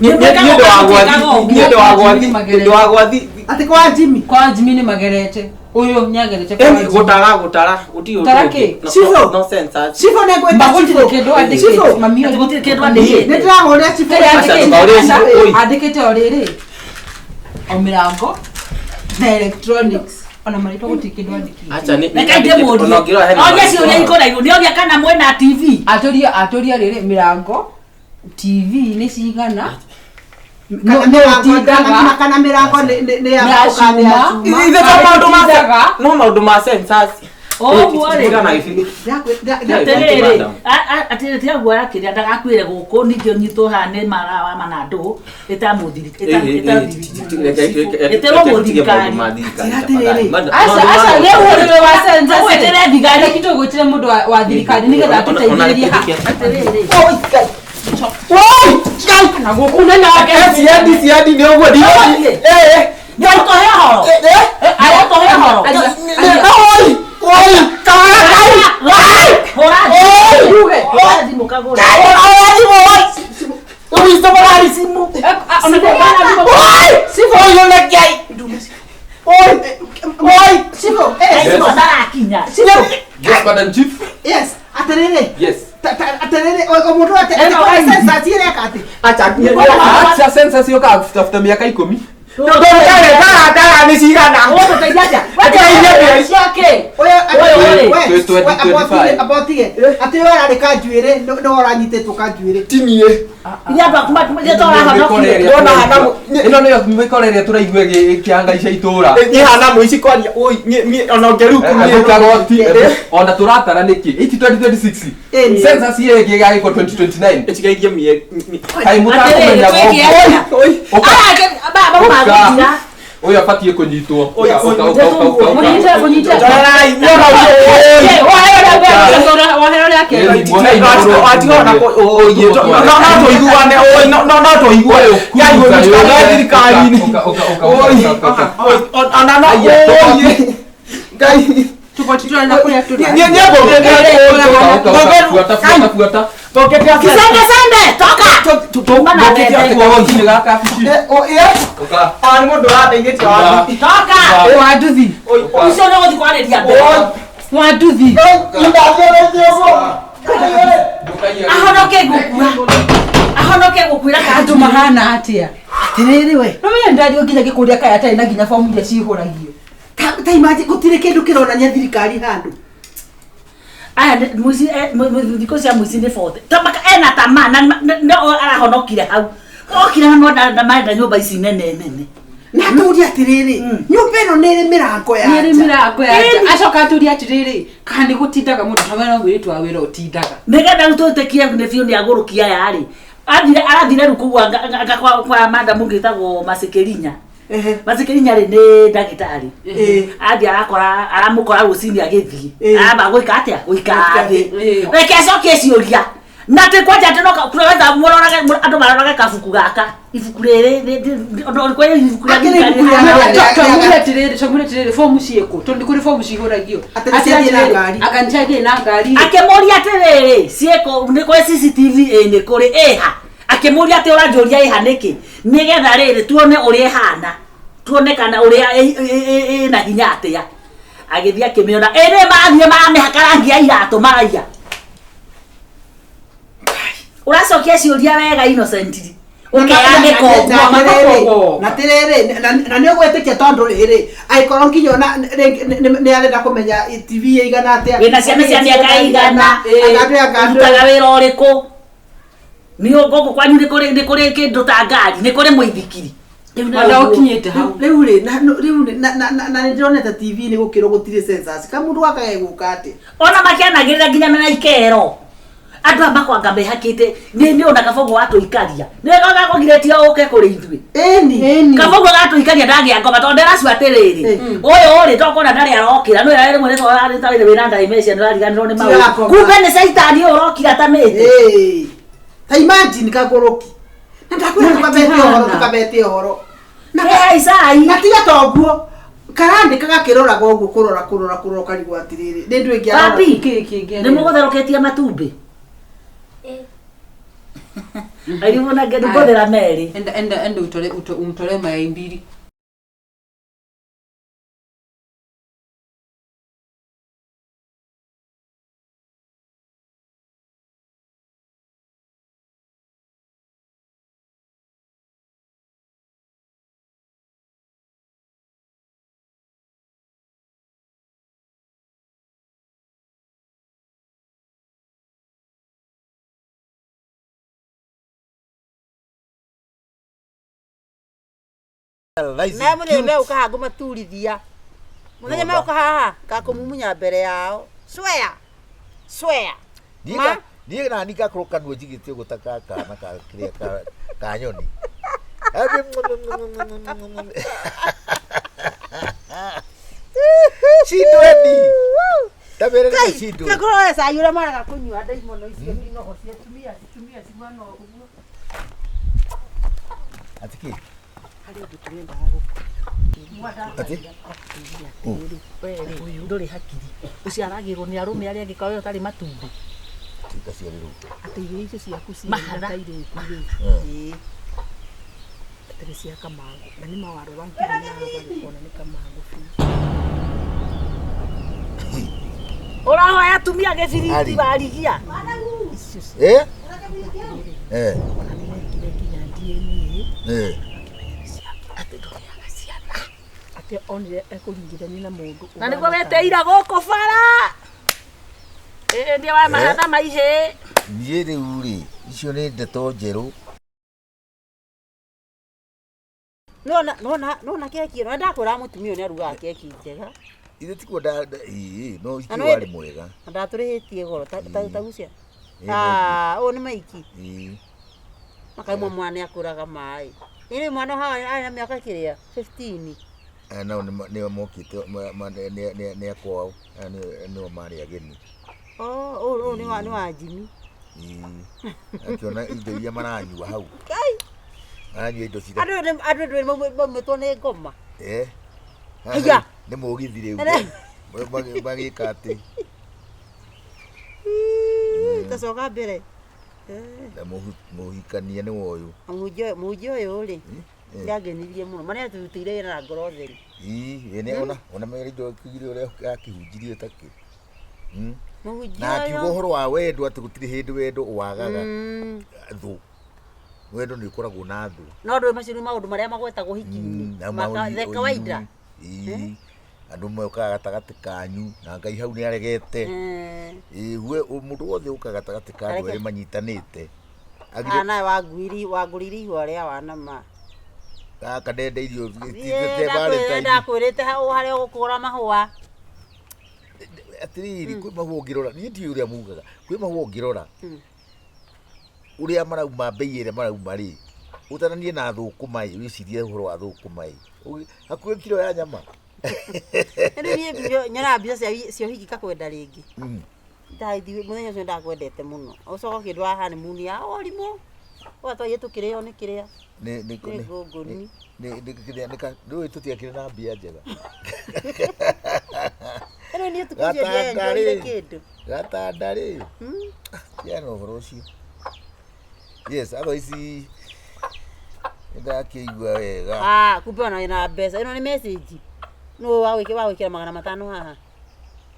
niĩ Mwĩkaga niĩ ndĩ wa ũguo, gwathi, mwĩkaga ũguo. niĩ ndĩ wa gwathi, ndĩ wa gwathi. Atĩ kwa Jimmy. Kwa Jimmy nĩ magerete. Ũyũ nĩagerete kwa Eni Jimmy. gũtara gũtara gũtirĩ ũndũ Gũtara ũngĩ. kĩ? Cibũ. No census. Cibũ nĩ ngwĩta Ma gũtirĩ cibũ. kĩndũ andĩkĩte. Cibũ. Mami Atĩ ũyũ. gũtirĩ kĩndũ Nĩ andĩkĩte. ndĩrahũrĩra cibũ. Kĩrĩa Aca, andĩkĩte- ndũkaũrie aca, cibũ, oi. andĩkĩte o rĩrĩ o mĩrango na electronics, ona marĩtwa gũtirĩ kĩndũ andĩkĩte. Aca, nĩ Reke ndĩmũrie. ona ũngĩrora hena Orie marĩtwa. ciũria ikũraihu. Nĩoria kana mwĩna TV. Atũria rĩrĩ, mĩrango, TV nĩ cigana. Kana No- mĩrango- nĩũtindaga. kana mĩrango nĩ ya Nĩ ya mbaũ kana nĩ ya cuma. cuma. Ithe to maũndũ ma Tindaga. no maũndũ ma census. Ũguo rĩ. Tigana gĩbindi. Atĩrĩrĩ, Madam. atĩrĩrĩ, tiga guoya kĩrĩa ndagakuĩre gũkũ ningĩ ũnyitwo haha nĩ mara wa manandũ ĩtĩrwo mũthirikari. Atĩrĩrĩ. Aca, aca, rĩu ũrĩrĩ wa census rĩ, Ũgwĩtĩre thigari. reke tũgwĩtĩre mũndũ wa thirikari nĩgetha atũteithĩrĩrie haha. Atĩrĩrĩ, Na gũkũ nene wake. Ciandi ciandi nĩ ũguo Ũgũthiĩ? Eh. Nĩũgũtũhe ũhoro? Nĩũgũtũhe ũhoro? Oi, oi, kawara kai. Hũra thimũ. Yuge. Hũra thimũ kagũre. Oi, oi, oi. Ũgĩcomora simu. Ona Simu. Cibũ. Madam Chief. Yes, atĩrĩrĩ. Yes. Atĩrĩrĩ, o mũndũ atĩ census ĩreka atĩ. Acha acha census yoka kutafuta miaka 10. Ndara nĩ cigana? Ũgũtũteithia atĩa? Ũteithia Ciake. Ũyũ abotige atĩ ũyũ ararĩ kanjuĩrĩ nĩwe ũranyitĩtwo kanjuĩrĩ. Ti niĩ. Iria andũ aku iria tũrahonokire. Ndona hana Ĩno nĩyo mĩkora ĩrĩa tũraigua ĩkĩhangaica itũra. Niĩ hana mũici kwaria oi niĩ ona ũngĩrukũ niĩ. Kagoti ona tũratara nĩkĩ? Iti 2026. Census ĩyo ĩngĩ ĩgagĩkwo 2029. Ĩtigairie mĩeri. Kaĩ mũtakũmenya Atĩrĩrĩ, twĩke gũkũ. Ũka. Aya angĩ baba magũtira. Ũyũ abatiĩ kũnyitwo. Oi, Ũka, oi, ũka, ũka, ũka, ũka. Mũnyite, mũnyite. Ndorai muona ũyũ. Wohera ũrĩa Ĩĩ, akeri. muohei mũndũ. Atiga ona no no tũiguane oi no no no tũiguane. Ngai mũtikanae thirikari-inĩ. Ũka, ũka, ũka, Oi, ũka, ũka, ũka. oi, ona no Aya, oi. Ngai. Tũboti tũrenda kũrĩa tũrĩ. Niĩ niĩ Ũka, ũka, ũka, buata, buata, buata. Kisende sende, toka. Kagoti gaka bici. Ũka. Nĩ mũndũ ũrateithĩtie wathi. Toka. Wanduthi. Ũcio nĩ ũgũthiĩ kwarĩria mbere. Wanduthi. Ahonoke gũkua. Ahonoke gũkuĩra Andũ mahana atĩa? Atĩrĩrĩ we. No menya ndario nginya gĩkũria kaya atarĩ na nginya bomu iria cihũragio. Ta imagine gũtirĩ kĩndũ kĩronania thirikari handũ. Aya nĩ- mũici thikũ cia mũici nĩ 40. Ta maka ena tamaa na no arahonokire hau. Okire na monda na marenda nyũmba ici nene nene. Na atũrie atĩrĩrĩ, nyũmba ĩno nĩ ĩrĩ mĩrango ya Nĩ ĩrĩ nja. mĩrango ya nja. Acoka atũria atĩrĩrĩ, kana nĩ gũtindaga mũndũ ta wena mũirĩtu wa wĩra ũtindaga. Nĩgetha rĩu twĩtĩkie nĩ biũ nĩ agũrũkia aya rĩ. Athire arathire rĩu kũu anga kwa madam ũngĩ wĩtagwo Masikirinya. Masikirinya rĩ nĩ ndagĩtarĩ. Athiĩ arakora aramũkora rũcinĩ agĩthiĩ. Aramba gwĩka atĩa? Gũikara thĩ. Reke acokie ciũria. Na atĩ kwanja atĩ no kũrora mũrorage andũ marorage kabuku gaka. Ibuku rĩrĩ kwĩ ibuku rĩa Akĩrĩ thirikari ibuku rĩa rĩhana rĩa- Twamwĩra atĩrĩrĩ, twamwĩra atĩrĩrĩ, bomu ciĩkũ? Tondũ nĩ kũrĩ bomu cihũragio. Atĩ nĩ ciathiĩ na ngari. Anga nĩ ciathiĩ na ngari. Akĩmũria atĩrĩrĩ, ciĩkũ nĩ kũrĩ CCTV ĩ nĩ kũrĩ ĩha. Akĩmũria atĩ ũranjũria ĩha nĩkĩ? Nĩgetha rĩrĩ tuone ũrĩa ĩhana. Tuone kana ũrĩa ĩna hinya atĩa. Agĩthiĩ akĩmĩona. Ĩ nĩ marathiĩ maramĩhaka rangi ya iratũ maraiya. Ũracokia ciũria wega innocently. Ũkeyanĩka ũguo. Na tirĩrĩ na nĩ ũgwĩtĩkia tondũ rĩrĩ angĩkorwo nginya ona nĩ arenda kũmenya TV ĩigana atĩa. Wĩna ciana cia mĩaka ĩigana. Anga Ũrutaga wĩra ũrĩkũ? Nĩ gũkũ kwanyu nĩ kũrĩ nĩ kũrĩ kĩndũ ta ngari, nĩ kũrĩ mũithikiri. Ona ũkinyĩte hau. Rĩu rĩ na rĩu rĩ na nĩ ndĩronete TV nĩ gũkĩrwo gũtirĩ census. Ka mũndũ gaka gegũka atĩa? Ona makĩanagĩrĩra nginya mena ikero. Andũ aya makwanga mehakĩte nĩ nĩ ona kabogo watũikaria. Nĩ gakũgirĩtie ũke kũrĩ ithuĩ. Ĩni. Kabogo gatũikaria ndagĩa ngoma tondũ ndĩracu atĩrĩrĩ. Ũyũ rĩ tokona ndarĩ arokĩra nĩ rĩmwe nĩ twarĩ wĩna dementia nĩ ũrariganĩrwo nĩ maũndũ. Tirakoma. Kumbe nĩ caitani ũyũ ũrokire atamĩte. Ĩĩ. Ta imagine kagũrũki. Na ndakwĩra tũkabete ũhoro tũkabete ũhoro. Na Kehai cai. Na tiga toguo karandĩka gakĩroraga ũguo kũrora kũrora kũrora ũkarigwo atĩrĩrĩ nĩ ndũ ĩngĩ arora. Papi, Kĩ kĩngĩ nĩ mũgũtherũkĩtie matumbĩ? Arimũ na ngũthĩra merĩ. Enda enda enda utore umtore mayai mbili. Na mũthenya megũka haha ngũmaturithia. Mũthenya megũka haha ngakũmumunya mbere yao. Swear. Swear. Ma. Niĩ nani ngakorwo kanua njigĩte ũguo ta ka kana ka kĩrĩa ka nyoni. Cindweni. Ta mere nĩ cindwe. Ngakũrora we cai ũrĩa maraga kũnyua ndaimono icio inogo cia atumia atumia ciguana ũguo. Atĩ kĩ? Harĩ ũndũ tũrendaga Atĩ? Ũyũ ndũrĩ hakiri. Ũciaragĩrwo nĩ arũme arĩa angĩ kawe ũtarĩ matumbĩ. Tikaciarĩrwo. Atĩ irio icio ciaku ciĩ Mahatha. kairĩtu rĩ. Ĩĩ. Atĩ nĩ cia kamangũ. Na nĩ mawarora nginya na ũkona nĩ kamangũ biũ. Ũrahoya atumia gĩbiriti Ari. warigia. Eh? Eh. Eh. Atĩ onire ekũringithania na mũndũ Na nĩguo wetĩire gũkũ bara. Ĩĩ nĩ wa mahatha maihĩ. Niĩ rĩu rĩ, icio nĩ ndeto njerũ. Nona nona nona keki ĩno ndakwĩra mũtumia ũyũ nĩ arugaga keki njega. Ithe tikuo nda ĩĩ no Na icio no warĩ ĩndĩ- mwega. Na ndatũrĩhĩtie goro ta ta ta gucia. Ĩĩ, Ah, ũyũ nĩ maiki. Ĩĩ. Makaimwo mwana nĩ akũraga maĩ. Ĩrĩ mwana haha arĩ na mĩaka kĩrĩa 15. Aya nao nĩo mokĩte nĩ akwao. Aya nĩo marĩ ageni. Oh, ũyũ ũyũ nĩ wa Jimmy. Ĩĩ. Akĩona indo iria maranyua hau. Kai, Maranyua indo cira. andũ andũ maumĩtwo nĩ ngoma. Eh. Haiya. Nĩ mũgithi rĩu. Ere. Magĩka atĩ Tacoka mbere. na mũhikania nĩ woyũ. Mũhunjia ũyũ rĩ, Eh. nĩangenirie mũno. Ma nĩatũrutĩire wĩra na ngoro theru. Ĩĩ, ĩĩ, ona ona indo kĩgire ũrĩa akĩhunjirie takĩ. Mũhunjia Na akiuga ũyũ. ũhoro wa wendo atĩ gũtirĩ hĩndĩ wendo wagaga thũ. Wendo nĩ ũkoragwo na thũ. No ndũĩ macio nĩ maũndũ marĩa magwetagwo hiki-inĩ. Na The kawaida. Ĩĩ. Andũ mokaga gatagatĩ kanyu na Ngai hau nĩ aregete. Ĩĩ, we mũndũ wothe ũkaga gatagatĩ ka andũ Areke. erĩ manyitanĩte. Haha Agire nawe wangũrire ihũa rĩa wanama. gaka ndenda irio Niĩ ndakwĩrĩte hau harĩa ũgũkũra mahũa. Atĩrĩrĩ, kwĩ mahũa ũngĩrora, niĩ ndiũĩ ũrĩa mugaga, kwĩ mahũa ũngĩrora ũrĩa marauma, mbei ĩrĩa marauma rĩ, ũtaranie na thũkũma ĩ, wĩcirie ũhoro wa thũkũma ĩ. Hakuhĩ kiro ya nyama. Rĩu niĩ nyonaga mbica cia ũhiki ngakwenda rĩngĩ. Ndathi mũthenya ũcio ndakwendete mũno. Ũcoka ũkĩndwara honeymoon ya ũrimũ. Ũgatwaire tũkĩrĩo nĩ kĩrĩa. Nĩ nĩ Nĩ ngũngũni. Nĩ nĩ kĩrĩa nĩ ka ndũĩ tũtiakĩrĩ na mbia njega. Rĩu niĩ ũtukũ ũcio Gatanda ndienjoire rĩ. kĩndũ. Gatanda rĩ. Tigana na ũhoro ũcio. Yes, otherwise nĩndakĩigua wega. Ah, kumbe ona wĩna mbeca. Ĩno nĩ message. Nũ wagwĩkĩra 500 haha.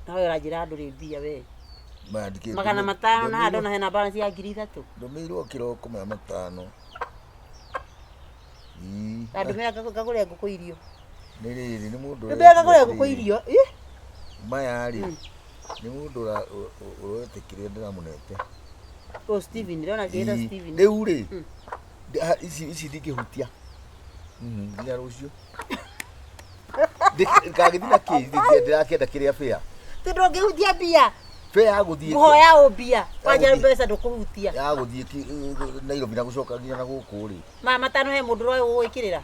Nawe ũranjĩra ndũrĩ mbia we. Mandĩkĩte 500 na haha ndona hena balance ya 3000. Ndũmĩirwo kĩroko 500. Ii. Ndandũmĩra ngagũre ngũkũ irio. Nĩ rĩrĩ nĩ mũndũ Ndũmĩra ngagũre ngũkũ irio. Ih. Maya rĩ nĩ mũndũ ũretĩkĩria ndĩramũnete. O Steven, ndĩrona akĩĩta Ii, Steven. Rĩu rĩ ici ndingĩhutia nginya rũciũ. Kagĩthiĩ na kĩ ndĩrakĩenda kĩrĩa bĩa. Ti ndũngĩhutia mbia. Bĩa ya gũthiĩ. Ngũhoya ũ mbia. Kwanja mbeca ndũkũhutia. Ya gũthiĩ Nairobi na gũcoka nginya na gũkũ rĩ. Maya 5 he mũndũ ũroĩ gũgwĩkĩrĩra.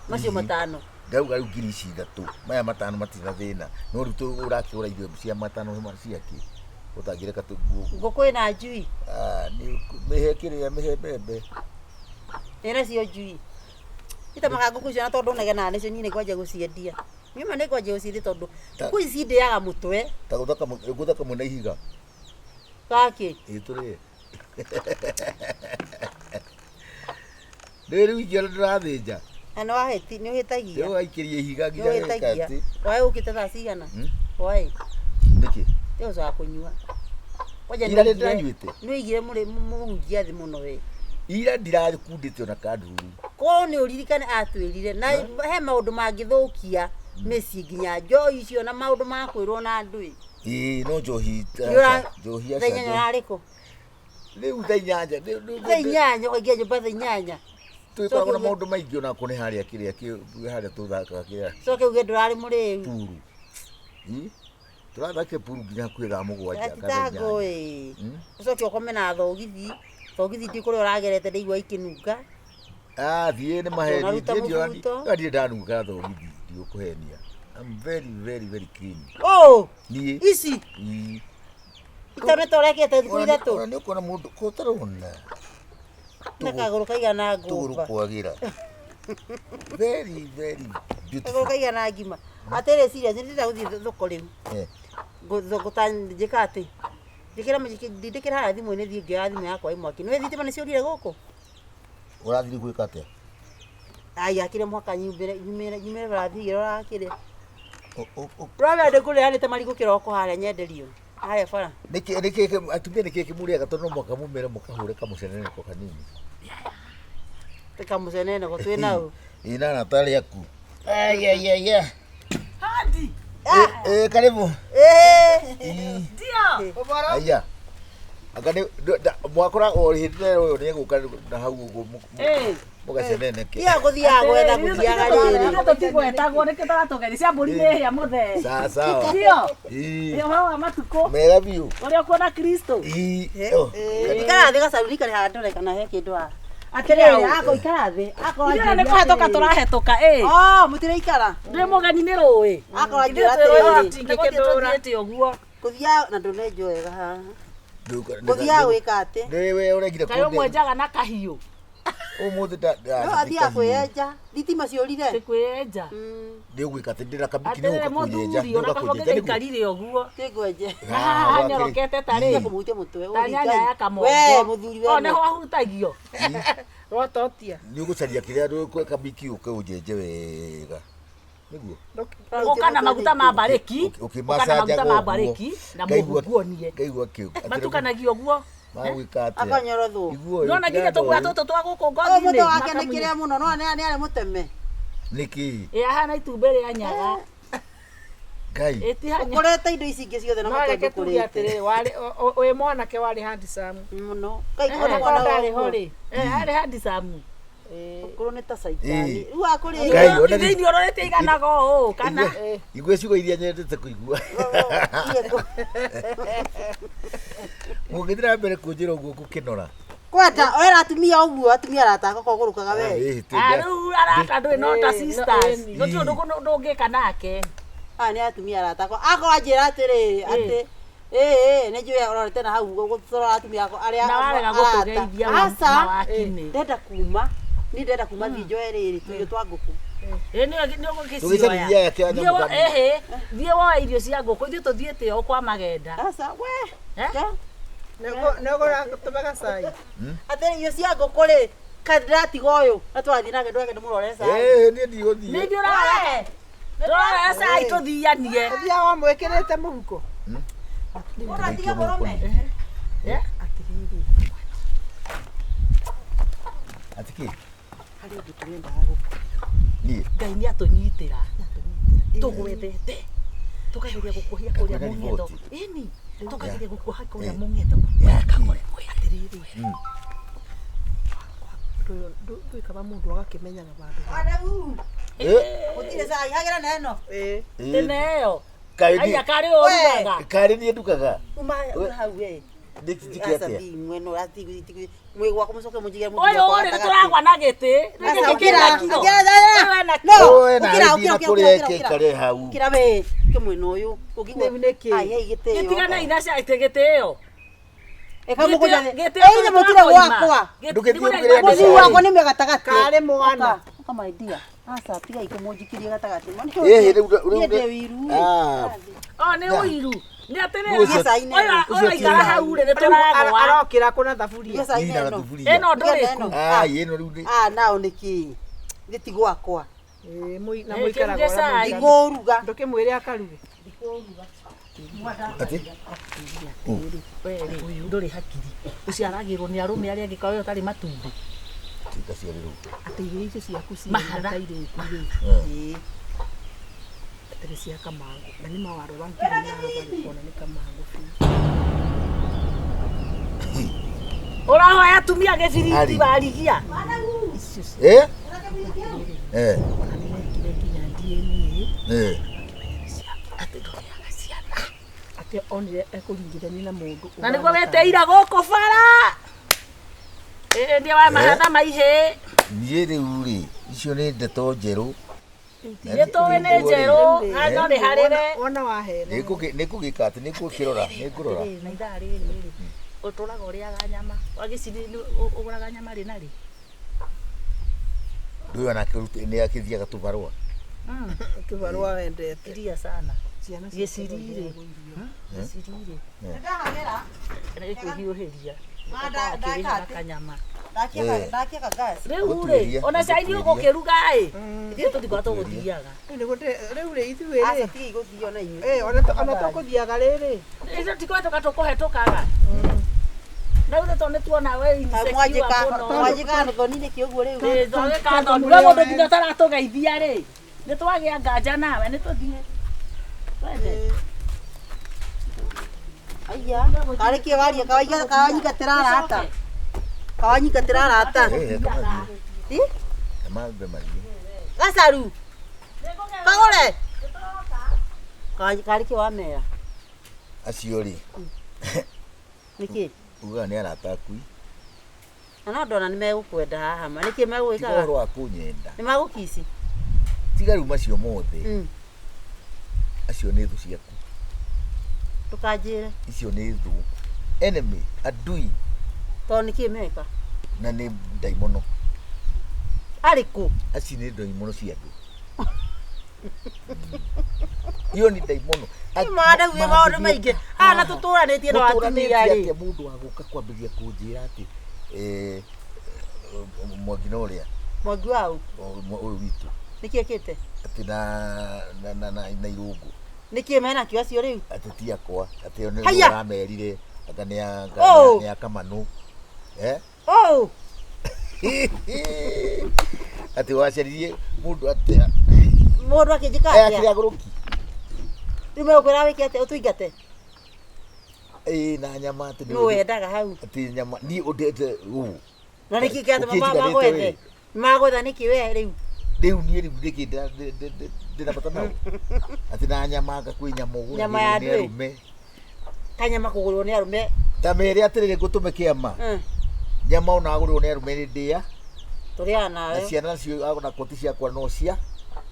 Macio 5. Ndauga rĩu 3000 maya 5 matirĩ na thĩna no rĩu ũrakĩgũra irio cia 5 ciakĩ ũtangĩreka Ngũkũ ĩna njui. Mĩhe kĩrĩa mĩhe mbembe. Ĩna cio njui. Itamaga ngũkũ icio na tondũ negenaga nĩcio niĩ nĩngwanjia gũciendia. Niĩ ma nĩngwanjia gũciendia tondũ ngũkũ ici cindĩaga mũtwe. Ta gũthaka mwena ihiga. Gakĩ? Ĩĩ tũrĩe. Rĩu ingĩona ndĩrathĩnja. Na nĩ wahĩti nĩ ũhĩtagia. Rĩu waikĩria ihiga Nĩ nginya geka ũhĩtagia. atĩ. Waĩ ũkĩte thaa cigana? Waĩ. Nĩkĩ? Nĩ ũcoka kũnyua. Kwanja Ira nĩ ndĩranyuĩte. nĩ ũigire mũhunjia thĩ mũno we. Ira ndirakundĩte ona kandururu. Korwo nĩ ũririkane atwĩrire na he maũndũ mangĩthũkia mĩciĩ nginya njohi icio na maũndũ ma kwĩrwo na andũ ĩ. Ĩĩ no njohi njohi Thaa inyanya ũrarĩ kũ? Rĩu thaa inyanya. Thaa inyanya ũkaingĩra nyũmba thaa inyanya. Tũgĩkoragwo na maũndũ maingĩ onako nĩ harĩa kĩrĩa harĩa tũthakaga kĩrĩa. Coke uge ndũrarĩ mũrĩu. Puru. Tũrathakire puru nginya hakuhĩ thaa mũgwanja kana inyanya. Atitango ĩ. Ũcoke ũkome na thogithi. Thogithi ndi kũrĩa ũragerete ndaigua ikĩnunga. Ah, thiĩ nĩ maheni. Ndũnaruta mũbuto. Ndirĩ ndanunga thogithi, ndigũkũhenia. I'm very very very clean. Oh! Niĩ. Ici. Itone torekete thikũ ithatũ. Ona nĩ ũkuona mũndũ ko ũtarona. Na kagũrũ kaigana Tũgũrũ ngũmba. kwagĩra. Very very beautiful. Kagũrũ kaigana ngima. Atĩrĩ serious nĩ ndĩrenda gũthiĩ thoko rĩu. Thoko ta njĩka atĩ. Njĩkĩra ndindĩkĩra harĩa thimũ-inĩ thiĩ ngĩoya thimũ yakwa ĩ mwaki. Nĩũĩ thitima nĩ ciũrire gũkũ? Ũrathiĩ gwĩka atĩa? Ai akĩrĩ mũhaka nyumĩre nyumĩre nyumĩre bara thiĩ ngĩroraga kĩrĩa. Ndũramenya ndĩkũrĩanĩte marigũ kĩroko harĩa nyenderio. Haya bara. Nĩkĩ nĩkĩ atumia nĩkĩ kĩmũrĩaga tondũ no mũhaka mumĩre mũkahũre kamũceneneko kanini. Kamũceneneko twĩ nau. Ĩ na arata arĩa aku. Ai ai ai ai. Hadi. Eh karibu. Eh. Ndio. Aya. Anga nĩ mwakora o hĩndĩ ĩyo ũyũ nĩegũka na hau ũguo mũgaceneneke. Tiga gũthiaga gwetha gũthiaga rĩrĩ. Tũtigwetagwo nĩkĩ tũratũgeria cia mbũri nĩ hĩa mũthee. Sawa sawa. Ndio. Ĩ. Ũhoro wa matukũ. Mega biũ. Ũrĩa ũkuona Kristo. Ĩ. Ikara thĩ gacaruni karĩ haha ndore kana he kĩndũ haha. Atĩrĩrĩ, ako ikara thĩ. Akorwo Ithuĩ nĩ kũhetũka tũrahetũka ĩ. Oh, mũtiraikara. Ndĩ mũgeni nĩ rũĩ. Akorwo Ithuĩ anjĩra twĩ rũĩ atĩrĩrĩ. tũtingĩkĩndũra. Tũthiĩte ũguo. Kũthiaga na ndũnenjwo wega haha. Gũthiaga gwĩka atĩ. Nĩ we ũregire Kaĩ ũmwenjaga na kahiũ. Ũmũthĩ nda No athiaga kwĩyenja. Thitima ciũrire. Ti kwĩyenja. Nĩ ũgwĩka atĩ ndĩra kabiki nĩ Atĩrĩrĩ ũgũka kũnyenja. mũthuri ona kaba gĩgĩikarire ũguo. Kĩngwenje. Haha hanyorokete ta rĩ. Kũmũhutia mũtwe. Ta nyanya ya kamongo. We mũthuri we. O nĩho ahutagio. Rwatotia. Nĩ ũgũcaria kĩrĩa kabiki ũke ũnjenje wega. Nĩguo. Ũka na maguta ma mbarĩki. Ũka na maguta ma Ũkĩmacanjaga mbarĩki na mũhuguonie. Ngaigua kĩu. Matukanagio ũguo. Magwĩka atĩa? Akanyorothwo. Iguo Nona nginya tũguoya tũtũ twa gũkũ Ũyũ ngothi-inĩ. mũtwe wake nĩ kĩrĩa mũno no nĩ arĩ mũteme. Nĩkĩ? Ĩ ahana itumbĩ rĩa nyaga. Ngai. Ĩtihanya. Ũkũrĩte indo ici ingĩ ciothe na No mũtwe reke tuge ndũkũrĩte. atĩrĩrĩ, warĩ wĩ mwanake warĩ handsome. Mũno. Ngai Eh, kũrĩ Onakorwo mwana ndarĩ ho ũguo. rĩ. Eh, arĩ handsome. Ũkũrũ nĩ ta caitani. Ĩ. Rĩu akũrĩ. Ngai, ona Ithe irio ũrorete iganaga ũũ kana Igua ciugo iria nyendete kũigua. Mũngĩthiĩ na mbere kũnjĩra ũguo ngũkĩnora. Kwenda wera atumia ũguo atumia arata akwa ũgũrũkaga we. Ĩ, Ah, rĩu arata ndũĩ no ta Eh, no, sisters. ĩni. Gũtirĩ ũndũ ndũngĩka nake. Aya nĩ atumia arata akwa. Akorwo anjĩra atĩrĩrĩ atĩ ĩĩ nĩ njũĩ ũrorete na hau gũtũrora atumia akwa arĩa Na warega arata. gũtũgeithia Aca, mawaki-inĩ. ndenda kuma niĩ ndenda kuma thiĩ njoe rĩrĩ tũirio twa ngũkũ. Ĩ nĩ ũgũgĩcioya. Tũgĩcaririe aya kĩa Thiĩ nyamũ kanini. ĩhĩ, thiĩ woe irio cia ngũkũ ithuĩ tũthiĩte o kwa magenda. Aca we. Eh? Nĩũgũtũmaga cai. Atĩrĩ irio cia ngũkũ rĩ kaĩ ndĩratiga ũyũ na tũrathiĩ nake ndweke ndĩmũrore cai. Ĩ, niĩ ndigũthiĩ. Nĩ ithuĩ ũrarora. Tũrarora cai tũthianie. Ũthiaga wamwĩkĩrĩte mũhuko. Ũratiga mũrũme. Atĩrĩrĩ. Atĩ kĩ? Harĩ ũndũ tũrendaga gũkũ. Niĩ. Ngai nĩ atũnyitĩra. Tũgwethete. Tũkageria gũkuohia kũrĩa Kwĩna mũng'etho. riboti. Ĩni. Tũkageria gũkuoha kũrĩa Eh. mũng'etho. Ya kĩ? Atĩrĩrĩ. Ndũĩ kaba mũndũ agakĩmenyaga vandũ. Adamu. Ĩ, Gũtirĩ cai hagĩra na ĩno. Ĩ. ĩ, Tene ĩyo. Kaĩ Aya niĩ- karĩ ũrugaga. karĩ niĩ ndugaga. Uma hau we. Nĩ njĩke Aca atĩa? thi mwena ũrati mwĩ gwakwa mũcoke mũnjigĩre mũtu Ũyũ wakwa rĩ gatagatĩ. nĩtũragwa na gĩtĩ. Aca, Gĩkĩ ũkĩra, kĩna kiro. ũkĩra, ũkĩra. Ũyũ ena No, Ũyũ ena ũkĩra, gĩthiĩ ũkĩra, na ũkĩra, kũrĩa ũkĩra, ĩke ũkĩra. ĩkare hau. Ũkĩra we, ũkĩ mwena ũyũ. Ũngĩigua- Rĩu nĩkĩ? Ai, hei, gĩtĩo. Gĩtiganai na cai gĩtĩ ĩyo. Ĩka mũgũnda thĩ. Gĩtĩ Ĩ, inyuĩ mũtirĩ gwakwa. Ndũgĩthiĩ ũrugĩre andũ Mũthuri cai. wakwa nĩ mwe gatagatĩ. Karĩ mwana. Ũka, ũka my dear. Aca, tigai kũmũnjikirie gatagatĩ. Ĩhĩ, rĩu rĩu Niĩ ndĩ ũiru. Ah, O nĩ ũiru. Nĩ atĩrĩrĩ. Ũcio- Cai nĩ Ũyũ ĩno. Ũcio ũyũ aikara ti hau rĩ nĩtũragwa. Arokĩra kũna thaburia. Iria cai niĩ nĩ na ĩno. gathuburia. Ĩno Iria ndũrĩku. ĩno. Ai, ĩno rĩu nĩ Ah, nao nĩkĩ? Gĩti ti gwakwa. Ĩ, na Ĩ, mũikaraga kĩruge ũrĩa cai. mũikaraga. Ndikũruga. Ndũkĩmwĩre akaruge. atĩ We rĩ ndũrĩ hakiri. Ũciaragĩrwo nĩ arũme arĩa angĩ kaĩ ũtarĩ matumbĩ. tingaciarĩrwo. Atĩ irio icio ciaku ciĩ Mahatha. ta irĩtu rĩ. Ĩ. Atĩrĩ cia kamangũ. Na nĩ mawarora nginya na haha ũkona nĩ kamangũ biũ. Ũrahoya atumia gĩbiriti Ari. warigia. Icio cia Eh? Eh, ona nĩ mekire nginya DNA eh. Atĩ ndũrĩaga ciana. atĩ onire ekũringithania na mũndũ Na nĩguo wetĩire gũkũ bara. Ĩ nĩ wa mahatha maihĩ. Niĩ rĩu rĩ, icio nĩ ndeto njerũ. Nĩ tũĩ nĩ njerũ. No nĩ harĩre. Wona wahena. Nĩ ngũgĩka atĩ nĩ ngũkĩrora, nĩ ngũrora. Atĩrĩrĩ, na ithaa rĩrĩ rĩ ũtũraga ũrĩaga nyama wagĩciri ũgũraga nyama rĩ na rĩ Ndũĩ onake nĩ akĩthiaga tũbarũa. Kĩbarũa wendete. iria sana Ciana gĩciri rĩ gĩciri rĩ Ndahagĩra. nĩ kwĩhiũhĩria Ah, akĩrĩha ndeka atĩ. kanyama Eh. Ndakia gas. Rĩu rĩ, Gũtuĩria, ona cai gũtuĩria. ũgũkĩruga ĩ, ithuĩ tũtikoragwo tũgũthiaga. Rĩu nĩguo rĩu rĩ ithuĩ Aca rĩ tiga igũthio na inyuĩ. Eh, ona tũkũthiaga rĩrĩ Ithuĩ tikoretwo tũkũhetũkaga. Na rĩu tondũ nĩtuona we insecure Mwanjĩka mũno. mwanjĩka thoni nĩkĩ ũguo rĩu? Ĩ, twagĩka thoni. We mũndũ nginya ũtaratũgeithia rĩ, nĩtwagĩa nganja nawe nĩtũthiĩ. Twende. Aya, karĩ kĩ waria kawaiga kawanyingatĩra arata. Kawanyingatĩra arata. Eh, kamathiĩ. Ĩ? Kamambe mathiĩ. Gacaru. Kagũre. Karĩ kĩ wamera? Acio rĩ, Nĩkĩ? ugaga nĩ arata aku. Na no ndona nĩ megũkwenda haha ma. Nĩkĩ Tiga megũgĩkaga? ũhoro wa kũnyenda. Nĩ magũkici. Tiga rĩu macio mothe. Mm. Acio nĩ thũ ciaku. Ndũkanjĩre. Icio nĩ thũ. Enemy, adui Tondũ nĩkĩ meka? na nĩ ndaimono. Arĩkũ? Acio nĩ ndaimono cia andũ. Iyo nĩ ndaimono. Mwana wĩ maũndũ maingĩ. Haha na tũtũranĩtie na atumia rĩ. Atĩa mũndũ wa gũka kwambĩrĩria kũnjĩra atĩ eh, mwangina ũrĩa Mwangi waũ? ũyũ witũ Nĩkĩ ekĩte? atĩ na irũngũ Nĩkĩ menakĩo acio rĩu? atĩ ti akwa atĩ nĩ Haiya! ũramerire anga nĩ anga Oh! nĩ akamanũ eh Oh! atĩ wacaririe mũndũ atĩ Mũndũ akĩnjĩka aya atĩa? akĩrĩ agũrũki Rĩu megũkwĩra wĩke atĩa? Ũtũingate? ĩĩ na nyama atĩ nĩ Nũ wendaga hau? atĩ nyama niĩ ũndete ũũ Na nĩkĩ kĩatũma Ũkĩnjiganĩte magwethe? wĩ. Magwetha nĩkĩ we rĩu? rĩu niĩ rĩu nĩkĩ ndĩna bata nao atĩ na nyama anga kwĩ nyama Nyama ya ũgũragĩrwo nĩ ndwĩ. arũme Kanyama kũgũrwo nĩ arũme. ta mere atĩrĩrĩ ngũtũme kĩama Mm. nyama ona agũrĩrwo nĩ arũme nĩ ndĩa Tũrĩaga na nawe. ciana nacio ona koti ciakwa no cia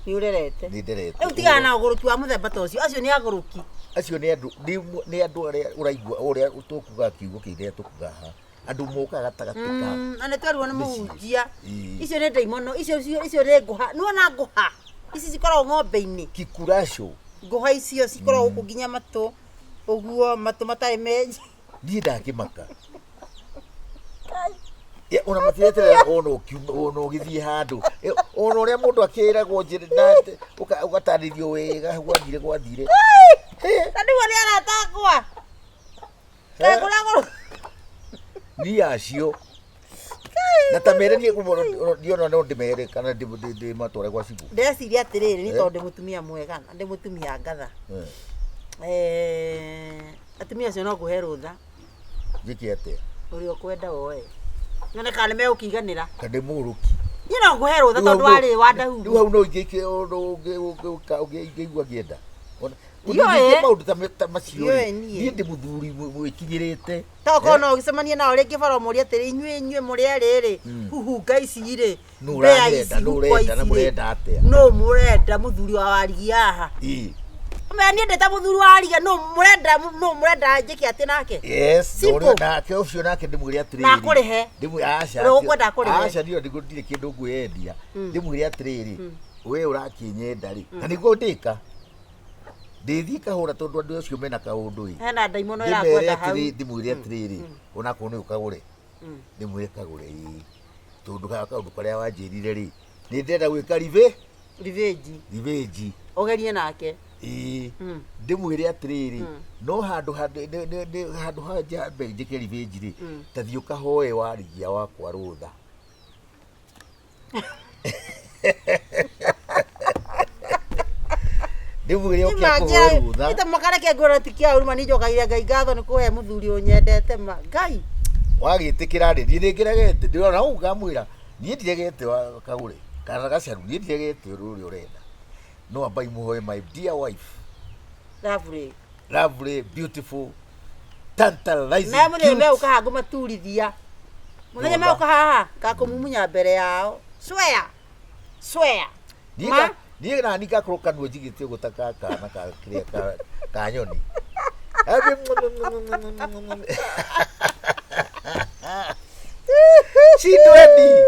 Nĩ ũrerete. nĩ nderete Rĩu tigana na ũgũrũki wa mũthemba ta ũcio. Acio nĩ agũrũki. acio nĩ andũ nĩ andũ arĩa ũraigua ũrĩa tũkuga kiugo kĩrĩa tũkuga haha andũ mokaga gatagatĩ ka Na nĩ twerirwo nĩ Mĩciĩ. mũhunjia. Ĩĩ. Icio nĩ ndaimono, icio nĩ ngũha. Nĩwona ngũha? Ici cikoragwo ng'ombe-inĩ. kikuraco Ngũha icio cikoragwo gũkũ nginya matũ. Ũguo matũ matarĩ menji. niĩ ndakĩmaka Ya, ona matireterera ona ũkiuma ona ũgĩthiĩ handũ Eh, ona ũrĩa mũndũ akĩragwo njĩra na ũgatarĩrio wega gwathire gwathire Na nĩguo nĩ arata akwa. Ndakũragũrũ. niĩ acio na ta mere niĩ niĩ ona no ndĩmere kana ndĩmatware gwa cibũ Ndeciria atĩrĩrĩ, nĩ Eh. tondũ ndĩ mũtumia mwega na ndĩ mũtumia ngatha. Eh, Eh, atumia acio no ngũhe rũtha njĩke atĩa ũrĩa ũkwenda woe. Nyone kana nĩ megũkĩiganĩra. kana ndĩ mũgũrũki Niĩ no ngũhe rũtha tondũ warĩ wa rĩu ndahugu. hau no ingĩke ũngĩigua ngĩenda Ona- Ndiũĩ. ũngĩke maũndũ ta macio Ndiũĩ rĩ niĩ. niĩ ndĩ mũthuri mwĩkinyĩrĩte Tokorwo no ũgĩcemanie nao rĩngĩ bara ũmũrie atĩrĩ inyuĩ inyuĩ mũrĩ erĩ rĩ huhunga ici rĩ Nũ mbĩa ũranyenda, ici nũ huko ũrenda, na ici rĩ mũrenda atĩa? nũ mũrenda mũthuri wa warigia haha Ĩ. Ũmenya niĩ ndĩ ta mũthuri wa warigia nũ mũrenda nũ mũrenda njĩke atĩ nake Yes, Simple. na nake ũcio nake ndĩmwĩre atĩrĩrĩ. Na akũrĩhe. Ndĩmwĩre aca. Ũrĩa ũkwenda akũrĩhe. Aca niĩ ndirĩ kĩndũ ngwĩyendia. Ndĩmwĩre atĩrĩrĩ, we ũrakĩnyenda rĩ. Na nĩguo ndĩka. Ndĩthiĩ kahũra tondũ andũ acio mena kaũndũ ĩ. hena ndaimono Ndĩmere ĩrakwenda hau atĩrĩ, ndĩmwĩre atĩrĩrĩ, onakorwo nĩ ũkagũre. Ndĩmwĩre kagũre ĩ. Tondũ kaũndũ karĩa wanjĩrire rĩ, nĩ ndĩrenda gwĩka rivĩ, rivĩnji rivĩnji. ũgerie nake Ĩĩ. Mm. Ndĩmwĩre atĩrĩrĩ, no handũ handũ ha njambe njĩke rivĩnji rĩ, ta thiĩ ũkahoe warigia wakwa rũtha. Ndĩmwĩre oke akũhoe rũtha. ita makareke ngwĩra ti kĩa ũru ma nĩ njokagia Ngai ngatho nĩ kũhe mũthuri ũnyendete ma Ngai Wagĩtĩkĩra rĩ, niĩ nĩngĩregete, ndĩrona ũũ ngamwĩra, niĩ ndiregete kagũre, kana gacaru, niĩ ndiregete ũrĩa ũrenda. No ambai mũhoe my dear wife, lovely lovely, beautiful, tantalizing, na mũthenya cute. megũka haha ngũmaturithia mũthenya Rũtha. megũka haha ngakũmumunya mbere yao swear swear Niĩ Ma? niĩ nani ngakorwo kanua njigĩte ũguo ta ka kana ka kĩrĩa ka nyoni. Cindweni.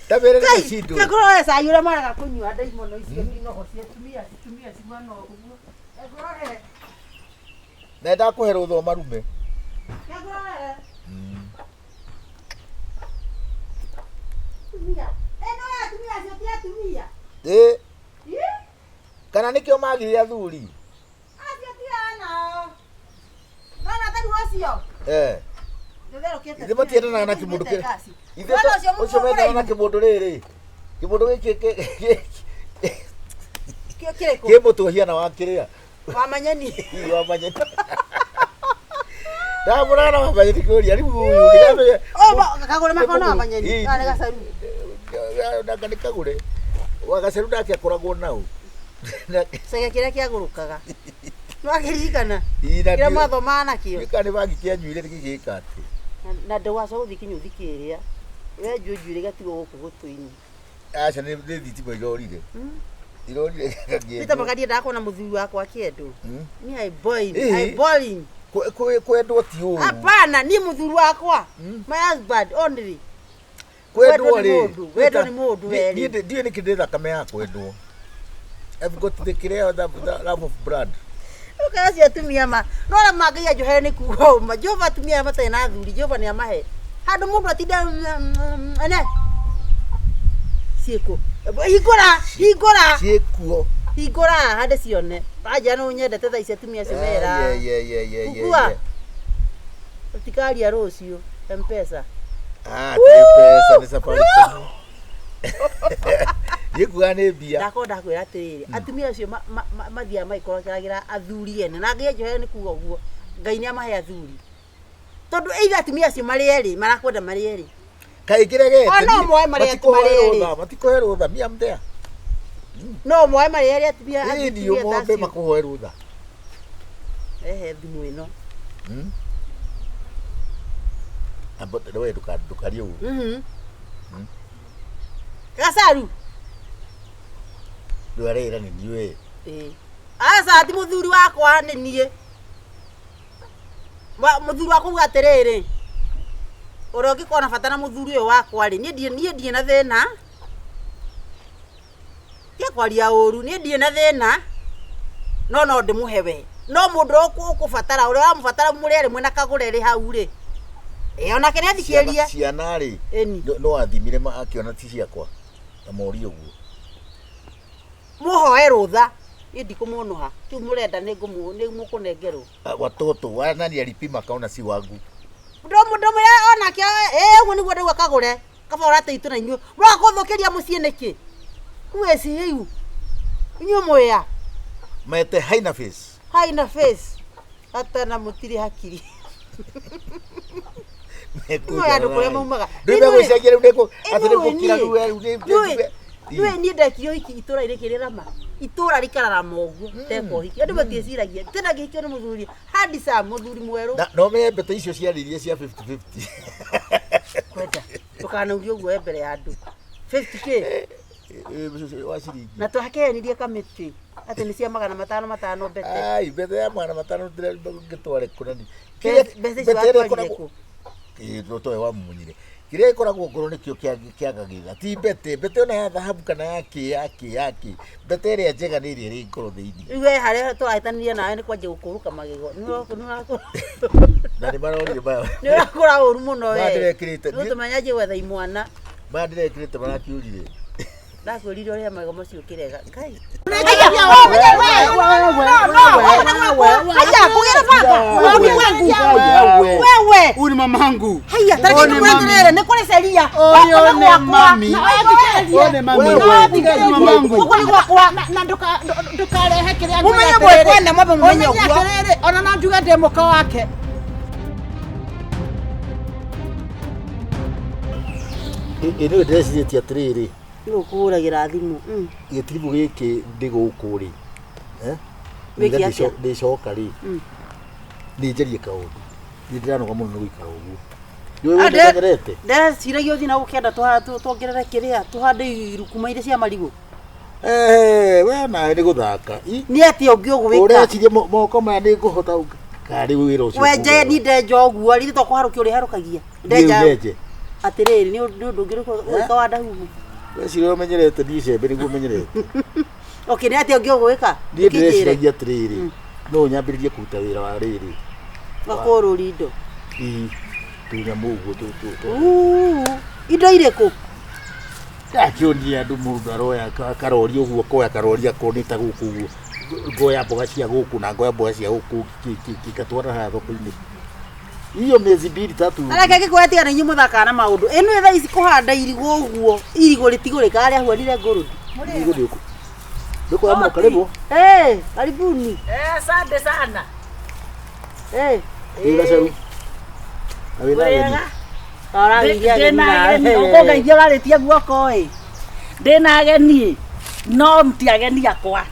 Ta mere nĩ cindwe. Ngũrore cai ũrĩa maraga kũnyua ndaimono icio inogo cia atumia atumia ciguana ũguo ngũrore Na ndakũhe rũtha ũmarume. ngũrore Atumia. Ĩno ya atumia acio ti atumia. Ĩ. Kana nĩkĩo magire athuri? Acio ti anao. Nona ta rĩu ũcio. Eh. Ndũtherũkĩte. Ithe matiendanaga na kĩmũndũ kĩrĩa. Ithe Nona ũcio ũcio mendanaga na kĩmũndũ rĩrĩ. Kĩmũndũ gĩkĩ Kĩo kĩrĩkũ? kĩ mũtwe hiana wa kĩrĩa. Wamanyeni. Ii, Wamanyeni. Ndamũrana wamanyeni kũria rĩu ũyũ ndĩramenya. Oh, kagũre makona wamanyeni. Ii. Kana gacaru. Nanga nĩ kagũre. Wagacaru nake akoragwo nau. Cege kĩrĩa kĩagũrũkaga. Nĩwakĩririkana? Ii, na Kĩrĩa ndiũ- mwathomaga nakĩo. Gĩka nĩ bangi kĩanyuire gĩgĩka atĩ. Na ndũgacoka gũthiĩ kĩnyũthi kĩrĩa. Wenjwo njuĩrĩ gatigwo gũkũ gũtũ-inĩ. Aca nĩ nĩ thitima irorire. Irorire Nĩ ta makathiĩ ndakuona mũthuri wakwa akĩendwo. Ni I boil, Ĩĩ. I boiling. Kwendwo ti ũru. Hapana, ni mũthuri wakwa. My husband only. Kwendwo Kwendwo nĩ rĩ. mũndũ, wendwo nĩ mũndũ Niĩ- werĩ. Niĩ ndiũĩ nĩkĩ ndĩ thakame ya kwendwo. I've got the kĩrĩa the love of blood. Ũkaga acio atumia ma. No arĩa mangaia njohere nĩ kuga ũma. Jehova atumia arĩa matarĩ na athuri, Jehova nĩ amahe. Handũ mũndũ atinda ene. Ciĩkũ. Hingũra, hingũra. Ciĩkuo. Hingũra hande cione. Wanja nĩ ũnyendete thaa ici atumia acio mera. Yeah, yeah, yeah, yeah, yeah, Kukua. yeah. Ũtikaria rũciũ. Mpesa. Ah, ti pesa nĩ Safaricom. Niĩ kuga nĩ mbia. Ndakorwo ndakwĩra atĩrĩrĩ, atumia acio mathiaga magĩkorokeragĩra athuri ene na ngai anjohere nĩ kuga ũguo ngai nĩ amahe athuri tondũ either atumia acio marĩ erĩ marakwenda marĩ erĩ Kaĩ kĩregete. O, no moe marĩ matikũhe marĩ erĩ. rũtha, matikũhe rũtha, me I'm there. no moe marĩ erĩ atumia Ĩĩ atumia niĩ ta mombe acio. makũhoe rũtha. Ehe thimũ ĩno Amba we ndũkarie ũru. Mhm. gacaru Rĩu arera nĩ niĩ we. Ĩĩ. aca ti mũthuri wakwa nĩ niĩ Mũthuri wakwa uga atĩrĩrĩ ũrĩa ũngĩkorwo na bata na mũthuri ũyũ wakwa rĩ niĩ ndirĩ niĩ ndirĩ na thĩna tiga kwaria ũru niĩ ndirĩ na thĩna no no ndĩmũhe we no mũndũ ũrĩa ũkũbatara ũrĩa ũramũbatara mũrĩ erĩ mwĩna kagũre rĩ hau rĩ ĩ onake nĩ athikĩrĩria Ciana rĩ Ĩni. no athimire akĩona ti ciakwa na morie ũguo. Mũhoe rũtha niĩ ndikũmũnũha kĩu mũrenda nĩ mũkũnengerwo. Ah, Watoto wa nani alipima akaona si wangu. Ndũmwĩra onake ĩ ũguo nĩguo ndauga kagũre kaba ũrateitũ na inyuĩ mũroka kũthũkĩria mũciĩ nĩkĩ kuĩci rĩu inyuĩ mwĩa Mete haina face. haina face hata na mũtirĩ hakiri Nĩmũĩ andũ kũrĩa maumaga. Rĩu Ithuĩ- megũcenjia rĩu nĩkũ atĩ Ithuĩ nĩgũkira niĩ- rĩu rĩu nĩũĩ nĩũĩ niĩ ndekire ũhiki itũra-inĩ kĩrĩrama itũra rikararama ũguo ndeka ũhiki andũ matiĩciragia tena ngĩhikio nĩ mũthuri handsome mũthuri mwerũ Na no menye mbete icio ciarĩirie cia 50-50. kwenda ndũkanauge ũguo we mbere ya andũ 50k Wa ciringi. na twakehenirie kamĩtĩ atĩ nĩ cia magana matano matano mbete Ai, mbete ya magana matano ngĩtware kũ nani. Mbeca icio watwarire kũ? Ĩĩ towe wamunyire. Kĩrĩa gĩkoragwo ngoro nĩkĩo kĩagagĩrĩra. Ti mbete, mbete ona ya thahabu kana ya kĩ ya kĩ ya kĩ. Mbete ĩrĩa njega nĩ ĩrĩa ĩrĩ ngoro thĩinĩ. Rĩu we harĩa tũrahĩtanirie nawe nĩ kwanjia gũkũrũka magego nĩ ũrakũra Na nĩ marorire maya. nĩ ũrakũra ũru mũno we Maya ndĩrekĩrĩte. nĩ ũtũmenya nje gwetha imwana Maya ndĩrekĩrĩte marakiurire. Ndakwĩrire ũrĩa magego macio ũkĩrega Ngai. Haya, kugera baba. Wewe wangu. Wewe. Huyu ni mamangu. Haya, tareke nĩkũrĩ nĩ kũrĩ ceria. Ũyũ nĩ mami. Ũyũ nĩ mami. Wewe. Mamangu. Gũkũ nĩ gwakwa. Na ndũkarehe kĩrĩa Mũmenye mwĩkwene, mwambe mũmenye Ũmenye ũguo. atĩrĩrĩ, ona no njuge ndĩ mũka wake. Ĩ nĩ ndĩrecirĩtie atĩrĩrĩ Nĩ ũkũhũragĩra thimũ. gĩtiribũ gĩkĩ ndĩ gũkũ rĩ Wĩke atĩa? ndĩcoka rĩ Mm. nĩ njarie kaũndũ nĩ ndĩranoga mũno nĩ gũikara ũguo Ah, nĩ ũmenyerete Ndeciragia ũthiĩ na gũkĩenda tuongerere kĩrĩa tũhande irukuma iria cia marigũ. We nawe nĩ gũthaka Nĩ atĩa ũngĩ ũgwĩka? Ũreciria moko maya nĩ ngũhota karĩ wĩra ũcio Wenje ni ndenja ũguo rĩrĩ to kũharũkia ũrĩharũkagia. ndenja Ndenja atĩrĩrĩ nĩ ũndũ ũngĩ ũrĩkũ wa ndahuhu. Weciria ũmenyerete niĩ icembe nĩguo ũmenyerete. Okay, nĩ atĩa ũngĩ ũgwĩka? Niĩ ndĩreciragia atĩrĩrĩ no nyambĩrĩrie kũruta wĩra wa rĩrĩ Wa kũrũria indo. Ii, tũnyamũ ũguo Indo irĩkũ? Ndakĩonia andũ mũndũ aroya karori ũguo koya karori akonĩta gũkũ ũguo ngoya mboga cia gũkũ na ngoya mboga cia gũkũ ngatwara haha thoko-inĩ hiyo miezi mbili tatu Areke ngĩkwĩra tiga nĩ inyuĩ mũthakaga na maũndũ. Ĩno thaa ici kũhanda irigũ ũguo, irigũ rĩtigũrĩka harĩa huanire ngũrũthi. irigũ nĩ ndũkũramũka karibu. Eh, karibuni. Eh, asante sana. Eh, Ĩ gacaru na wĩna ageni. Ũrageithia ageni Ndĩna nawe. ageni, ũkũngeithia ũrarĩtie guoko ĩ. Ndĩna ageni no ti ageni akwa.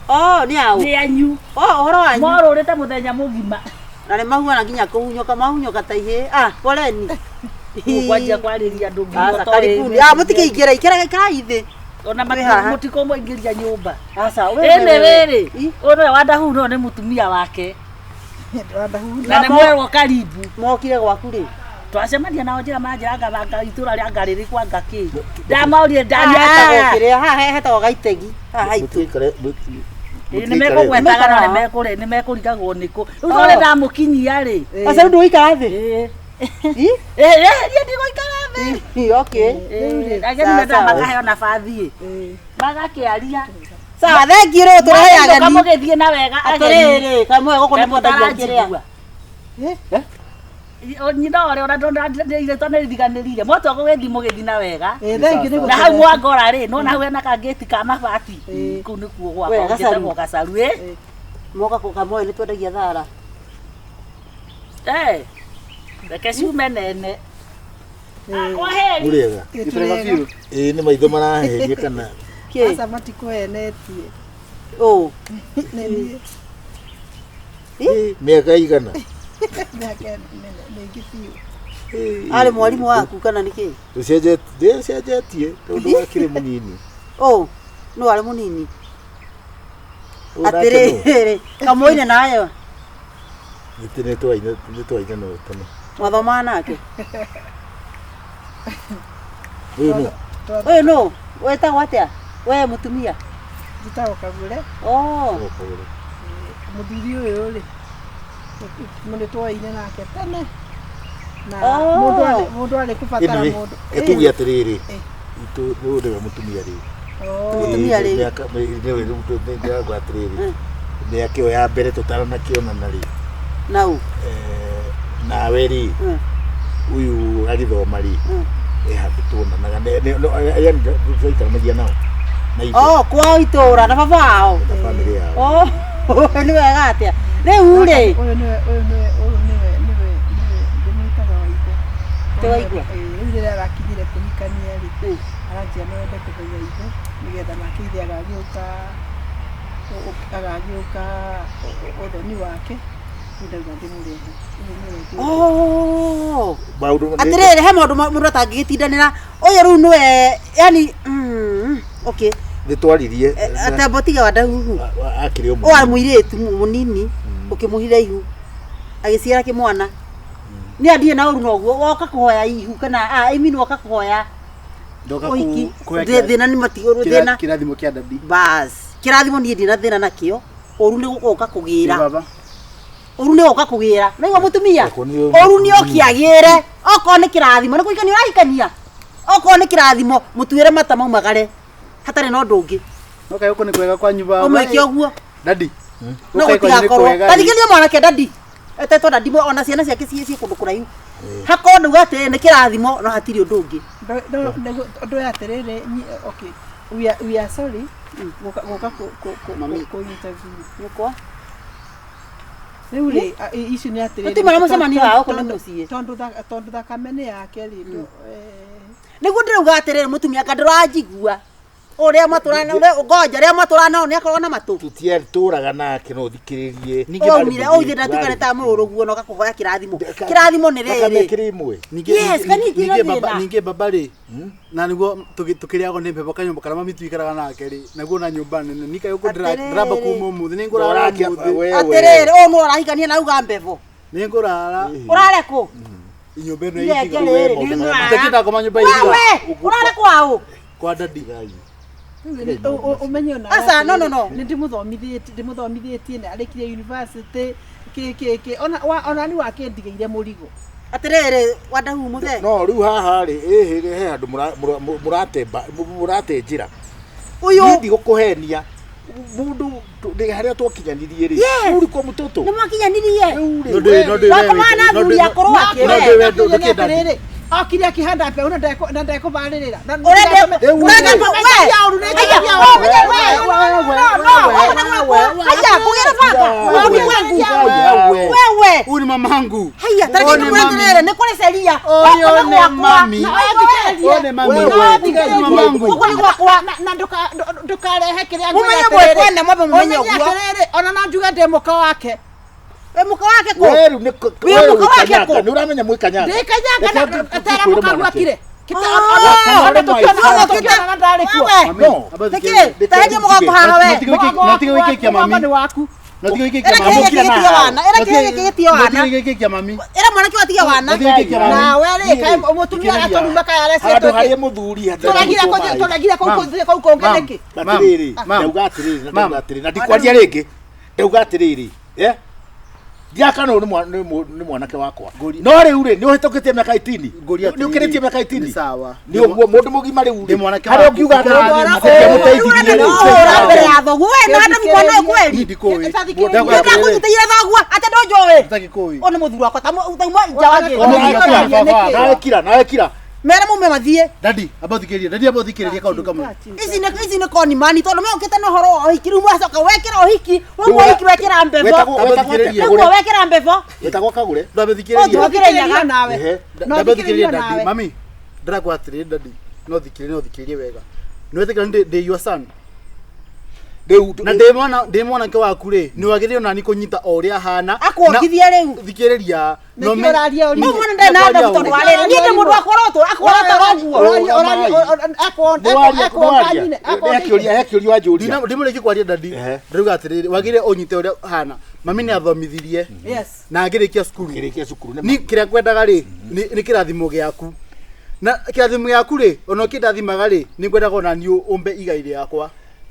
Oh, nĩ aũ? Nĩ anyu. Oh, ũhoro wanyu. Morũrĩte mũthenya mũgima. Na nĩ mahuana nginya kũhunyũka mahunyũka ta ihĩĩ. Ah, poleni. Ũkwanjia kwarĩria andũ nginya Aca, ũtoĩ. karibuni. Ah, mũtikĩingĩre, ikaragai ikarai thĩ. Ona Twĩ haha. mũtikũmũingĩria nyũmba. Aca, we Ĩnĩ rĩrĩ, ũyũ nĩwe Wandahu no nĩ mũtumia wake. Na nĩ mwerwo karibu. Mokire gwaku rĩ? Twacemania nao njĩra manjĩra anga itũra rĩa anga rĩrĩkũ anga kĩ. Ndamorire Haha ndanietagwo. kĩrĩa, haha hetagwo Gaitegi. Haha haitũ. Mũtiikare Nĩ mekũgwetaga no nĩ mekũrigagwo nĩkũ. Rĩu tondũ ndamũkinyia rĩ. Aca, rĩu ndũgũikara thĩ? Ĩĩ. Ĩ? Ĩĩ, niĩ ndigũikara thĩ. Ĩ, okay. Ageni Sawa, mendaga sawa. makaheo nabathi. Magakĩaria. Sawa, thengiũ rĩu tũrehe Mũgacoka ageni. mũgĩthiĩ na wega ageni. Atĩrĩrĩ, kamwe gũkũ nĩ kwendagia kĩrĩa. Mũtaranjigua. Nyina ũrĩa ona ndonire nĩriganĩrire moto gũgĩthiĩ mũgĩthiĩ na wega. Ĩ, thengiũ nĩ Na hau gũtũrehe. mwangora rĩ nona hau hena kangĩti ka mabati kũu nĩkuo We, gwakwa Gacaru. njĩtagwo Gacaru ĩ. Moka kũ kamwe nĩ twendagia thara. Eh, reke ciume nene. Kwa heri. Mũrĩega. Ĩ, tũrega. Ĩ nĩ maitho maraheria kana Kĩ? Aca matikũhenetie. Ũ. Nĩ niĩ. Ĩ, mĩaka igana. Mĩaka mĩingĩ biũ. Arĩ mwarimũ waku kana nĩ kĩ? Ndĩcenjetie tondũ wakĩrĩ mũnini. Ũ, nũ arĩ mũnini? Ũyũ nake nũ? Atĩrĩrĩ, kamũine nayo. Nĩ twaina no tene. Mwathomaga nake? Ũyũ nũ? Ũyũ nũ? Wetagwo atĩa? We mũtumia? Njĩtagwo Kagure. Oh. Mũthuri ũyũ rĩ, nĩ twoaine nake tene. Na Oh. mũndũ arĩ mũndũ arĩ kũbatara Anyway, mũndũ. tuge atĩrĩrĩ Ĩ. ũyũ nĩwe mũtumia rĩu. Oh. Mũtumia rĩu. Mĩaka nĩwe rĩu ndĩrauga atĩrĩrĩ mĩaka ĩyo ya mbere tũtaranakĩonana rĩ Nau. nawe rĩ ũyũ agĩthoma rĩ ĩ handũ tuonanaga yani twaikaranagia nao na ithe Oh, kwao itũra na baba wao. na bamĩrĩ yao. Oh, nĩ wega atĩa? Rĩu rĩ, Ũyũ nĩwe ũyũ nĩwe ũyũ nĩwe nĩwe nĩwe ndĩmwĩtaga Waigwa. Ti Waigwa? Ĩ, rĩu rĩrĩa arakinyire kũhikania rĩ, aranjia no ende kũmenya ithe nĩgetha nake ithe agagĩũka agagĩũka ũthoni wake rĩu ndauga ndĩmũrehe. Ũyũ nĩwe ngwĩta. Oh. Maũndũ Atĩrĩrĩ, he maũndũ mũndũ atangĩgĩtindanĩra. Ũyũ rĩu nĩwe, yani, okay. nĩ twaririe Atambo tiga wa ndahuhu. akĩrĩ o Ũyũ arĩ mũirĩtu mũnini ũkĩmũhitha ihu agĩciara kĩmwana. Nĩ andiĩ na ũru noguo woka kũhoya ihu kana ah, I mean woka kũhoya Ndoka ũhiki. kũhoya Thĩna nĩ thĩna kĩrathimo kĩa dadi. bas kĩrathimo niĩ ndina thĩna nakĩo ũru nĩ gũka kũgĩra Baba. ũru nĩ gũka kũgĩra naigua mũtumia Okorwo nĩ- ũru nĩ ũkĩagĩre okorwo nĩ kĩrathimo nĩ kũhikania ũrahikania okorwo nĩ kĩrathimo mũtuĩre mata maumagare hatarĩ na ũndũ ũngĩ No kaĩ gũkũ nĩ kwega kwanyu baba. ũmwĩke ũguo Dadi. no Gũkũ kwanyu nĩ gũtigakorwo kwega. tathikĩria mwanake dadi etetwo dadi ona ciana ciake ciĩ kũndũ kũraihu hakorwo ndauga atĩrĩ nĩ kĩrathimo no hatirĩ ũndũ ũngĩ Ũndũ ũyũ atĩrĩrĩ, okay, we are sorry gũka gũka kũ interview. Nyũkwa. Rĩu rĩ, icio nĩ atĩrĩrĩ. Tũtiuma na mũcemanio wa gũkũ nĩ mũciĩ. Tondũ thakame nĩ yake rĩ, nĩguo ndĩrauga atĩrĩrĩ mũtumia anga ndũranjigua ũrĩa matũrana ũrĩa ngoja ũrĩa matũrana nao nĩ akoragwo na matũ tũtiatũraga nake no ũthikĩrĩrie waumire ũithĩ ndatuĩka nĩ ta mũrũguo na ũgakũhoya kĩrathimo kĩrathimo nĩ Thakame rĩrĩ ĩkĩrĩ ĩmwe. Yes, kani ndina ningĩ baba thĩna. ningĩ baba rĩ na nĩguo tũkĩrĩagwo nĩ mbembe kanyũmba karĩa mami tuikaraga nake rĩ naguo na nyũmba nene nikaĩ gũkũ ndĩramba kuma ũmũthĩ nĩ ngũrara ũmũthĩ Atĩrĩrĩ, ũyũ nĩ ũrahikania na auga mbevo nĩ ngũrara ũrare kũ nyũmba ĩno Irenge ya rĩrĩ, nĩ ngũrara. itigakĩenda ngoma nyũmba ya ihiga Wewe, ũrare kwaũ kwa dadi Ũmenye ona Aca, no, no, no. nĩ ndĩmũthomithĩtie ndĩmũthomithĩtie na arĩkirie university kĩ kĩ kĩ ona ona nĩ wakĩndigĩire mũrigo. Atĩrĩrĩ wandahu mũthee. No rĩu haha rĩ ĩhĩ he handũ mũratemba mũrate njĩra. Ũyũ Niĩ ndigũkũhenia mũndũ harĩa twakinyanirie rĩ ũrĩ kwa mũtũtũ. Nĩ mwakinyanirie. Rĩu rĩ Wakoma na athuri akũrũ ake. No we. ndĩ ndũkĩenda atĩrĩrĩ okire akĩhanda mbeũ na ndekũbarĩrĩra. Ũrenda ũrenda we haya kugera baba ũyũ wangu wewe Huyu ni mamangu. haya tareke Huyu ni mami. ndĩmũreterere nĩ kũrĩ ceria Ũyũ gũkũ nĩ nĩ gwakwa mami. Ũyũ nĩ mami. Ũyũ nĩ mamangu. Gũkũ nĩ gwakwa na ndũkarehe kĩrĩa Mũmenye mwĩkwene mwambe mũmenye Ũmenye ũguo. atĩrĩrĩ ona no njuge ndĩ mũka wake. Wĩ mũka wake kũ Weru nĩ Wĩ mũka wake kũ? nĩ ũramenya mwĩkanyaga. Ndĩkanyaga na tera mũkagu akire. No. Nĩkĩ taherie mũgongo haha we Notige wĩkĩkia mami. Nĩ waku. Notige wĩkĩkia Ĩra mami. kĩhĩ gĩkĩ wana ĩra kĩhĩ gĩkĩ gĩtio wana Notige wĩkĩkia mami. ĩra mwanake ũyũ atige wana Notige wĩkĩkia mami. Nawe rĩ kaĩ mũtumia aratũruma kaĩ Handũ arecetwo harĩa mũthuri tũragire kũu kũu kũngĩ nĩkĩ? Atĩrĩrĩ ndauga atĩrĩrĩ na ndauga atĩrĩrĩ na ndikwaria rĩngĩ ndauga atĩrĩrĩ eh ndiakana nĩ mwanake wakwa no rĩu rĩ nĩ ũhĩtũkĩtie mĩaka 18 nĩ ũkĩrĩtie mĩaka 18 Sawa. nĩ ũguo mũndũ mũgima rĩu Ndĩ mwanake harĩa waku. ũngiuga Ndĩrathiĩ atĩrĩrĩ ũra mbere ya thoguo we na Adamu mwana ũyũ kweli Niĩ ndikũĩ. ndakũnyitĩire thoguo atĩ ndũnjũĩ Ndagĩkũĩ. ũyũ nĩ mũthuri wakwa tauma nja wa Ũyũ nĩ mũthuri wakwa. Baba. nawe kira nawe kira mere mume mathiĩ Dadi, amba thikĩrĩria. Dadi amba thikĩrĩria kaũndũ kamwe. ici nĩ ici nĩ koni mani tondũ meũkĩte na ũhoro wa ũhiki rĩu mwacoka wekĩra ũhiki rĩu ũhiki wekĩra mbebo rĩu wekĩra mbebo wetagwo kagũre Ndambe thikĩrĩria. Ũthikĩrĩria nawe. Ehe. No Ndambe thikĩrĩria thikĩrĩria dadi. nawe. Mami, ndĩrakwa atĩrĩrĩ dadi. No thikĩrĩrie no thikĩrĩrie wega. Nĩ wetĩkĩra ndĩ your son. Rĩu Na ndĩ mwanake waku rĩ, nĩ wagĩrĩirwo nani kũnyita o ũrĩa ahana. Akuongithie rĩu. Thikĩrĩria. Nĩkĩ ũraria ũrimũ? Mũndũ mwana ndarĩ na Adamu tondũ wa rĩrĩ niĩ ndĩ mũndũ wa kũrotwo akũrota ũguo he kĩũria wanjũria Ndimũrĩkie kwaria dadi. Ehe. Ndĩrauga atĩrĩrĩ, wagĩrĩire ũnyite ũrĩa ahana. Mami nĩ athomithirie na ngĩrĩkia cukuru. kĩrĩkia cukuru nĩ Ni kĩrĩa ngwendaga rĩ, nĩ kĩrathimo gĩaku. Na kĩrathimo gĩaku rĩ, ona ũkĩndathimaga rĩ, nĩ ngwendaga ona niĩ ũmbe igai rĩakwa.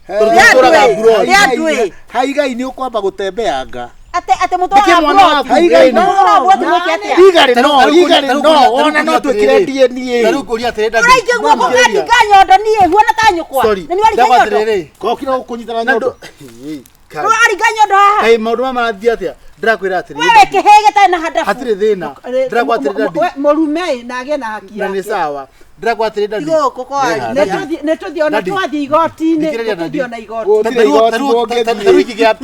Tondũ tũtũraga mburoti. Rĩa andũ ĩ. haigai nĩ ũkwamba gũtembeanga atĩ atĩ mũtwaraga Nĩkĩ mwana mburoti waku? Haigai no. mũtwaraga mburoti mwĩke atĩa igarĩ no igarĩ no ona no twĩkĩre DNA Tarĩu ngũria atĩrĩrĩ dadi. ũraingĩ guoko ngandinga nyondo niĩ huana ta nyũkwa Sorry. na nĩ waringa Ndagwa nyondo atĩrĩrĩ. kokira gũkũnyitana Na nyondo ndũ- Kai. rĩu waringa nyondo haha Kaĩ maũndũ maya marathiĩ atĩa? Ndĩrakwĩra atĩrĩrĩ. wewe kĩhĩ gĩtarĩ na handabu Hatirĩ thĩna. Ndĩrakwa atĩrĩrĩ dadi. Mũrume na agĩe na haki Na nĩ yake. sawa. Ndĩrakwa atĩrĩrĩ dadi. Gũkũ kwa Nĩ tũthiĩ ona Daddy. twathiĩ igoti-inĩ Thikĩrĩria, nĩ Daddy. tũthiĩ ona igoti. Gũtirĩ igoti mũngĩthiĩ. Tarĩu ingĩgĩa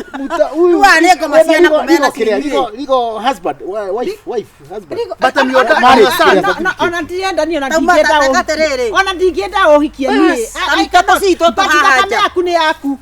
Huyu Rĩu nĩ ngoma ciana kũmena kĩrĩa cinyuĩ. rigo rigo husband wife wife husband But I'm your dad. Marriage. I'm your son. Ona ndirenda niĩ ona Tauma ndingĩenda ta- ũhikie. atĩrĩrĩ. Ona ndingĩenda ũhikie niĩ. Taruta tũcitũ But tũhaha thakame nja. yaku nĩ yaku.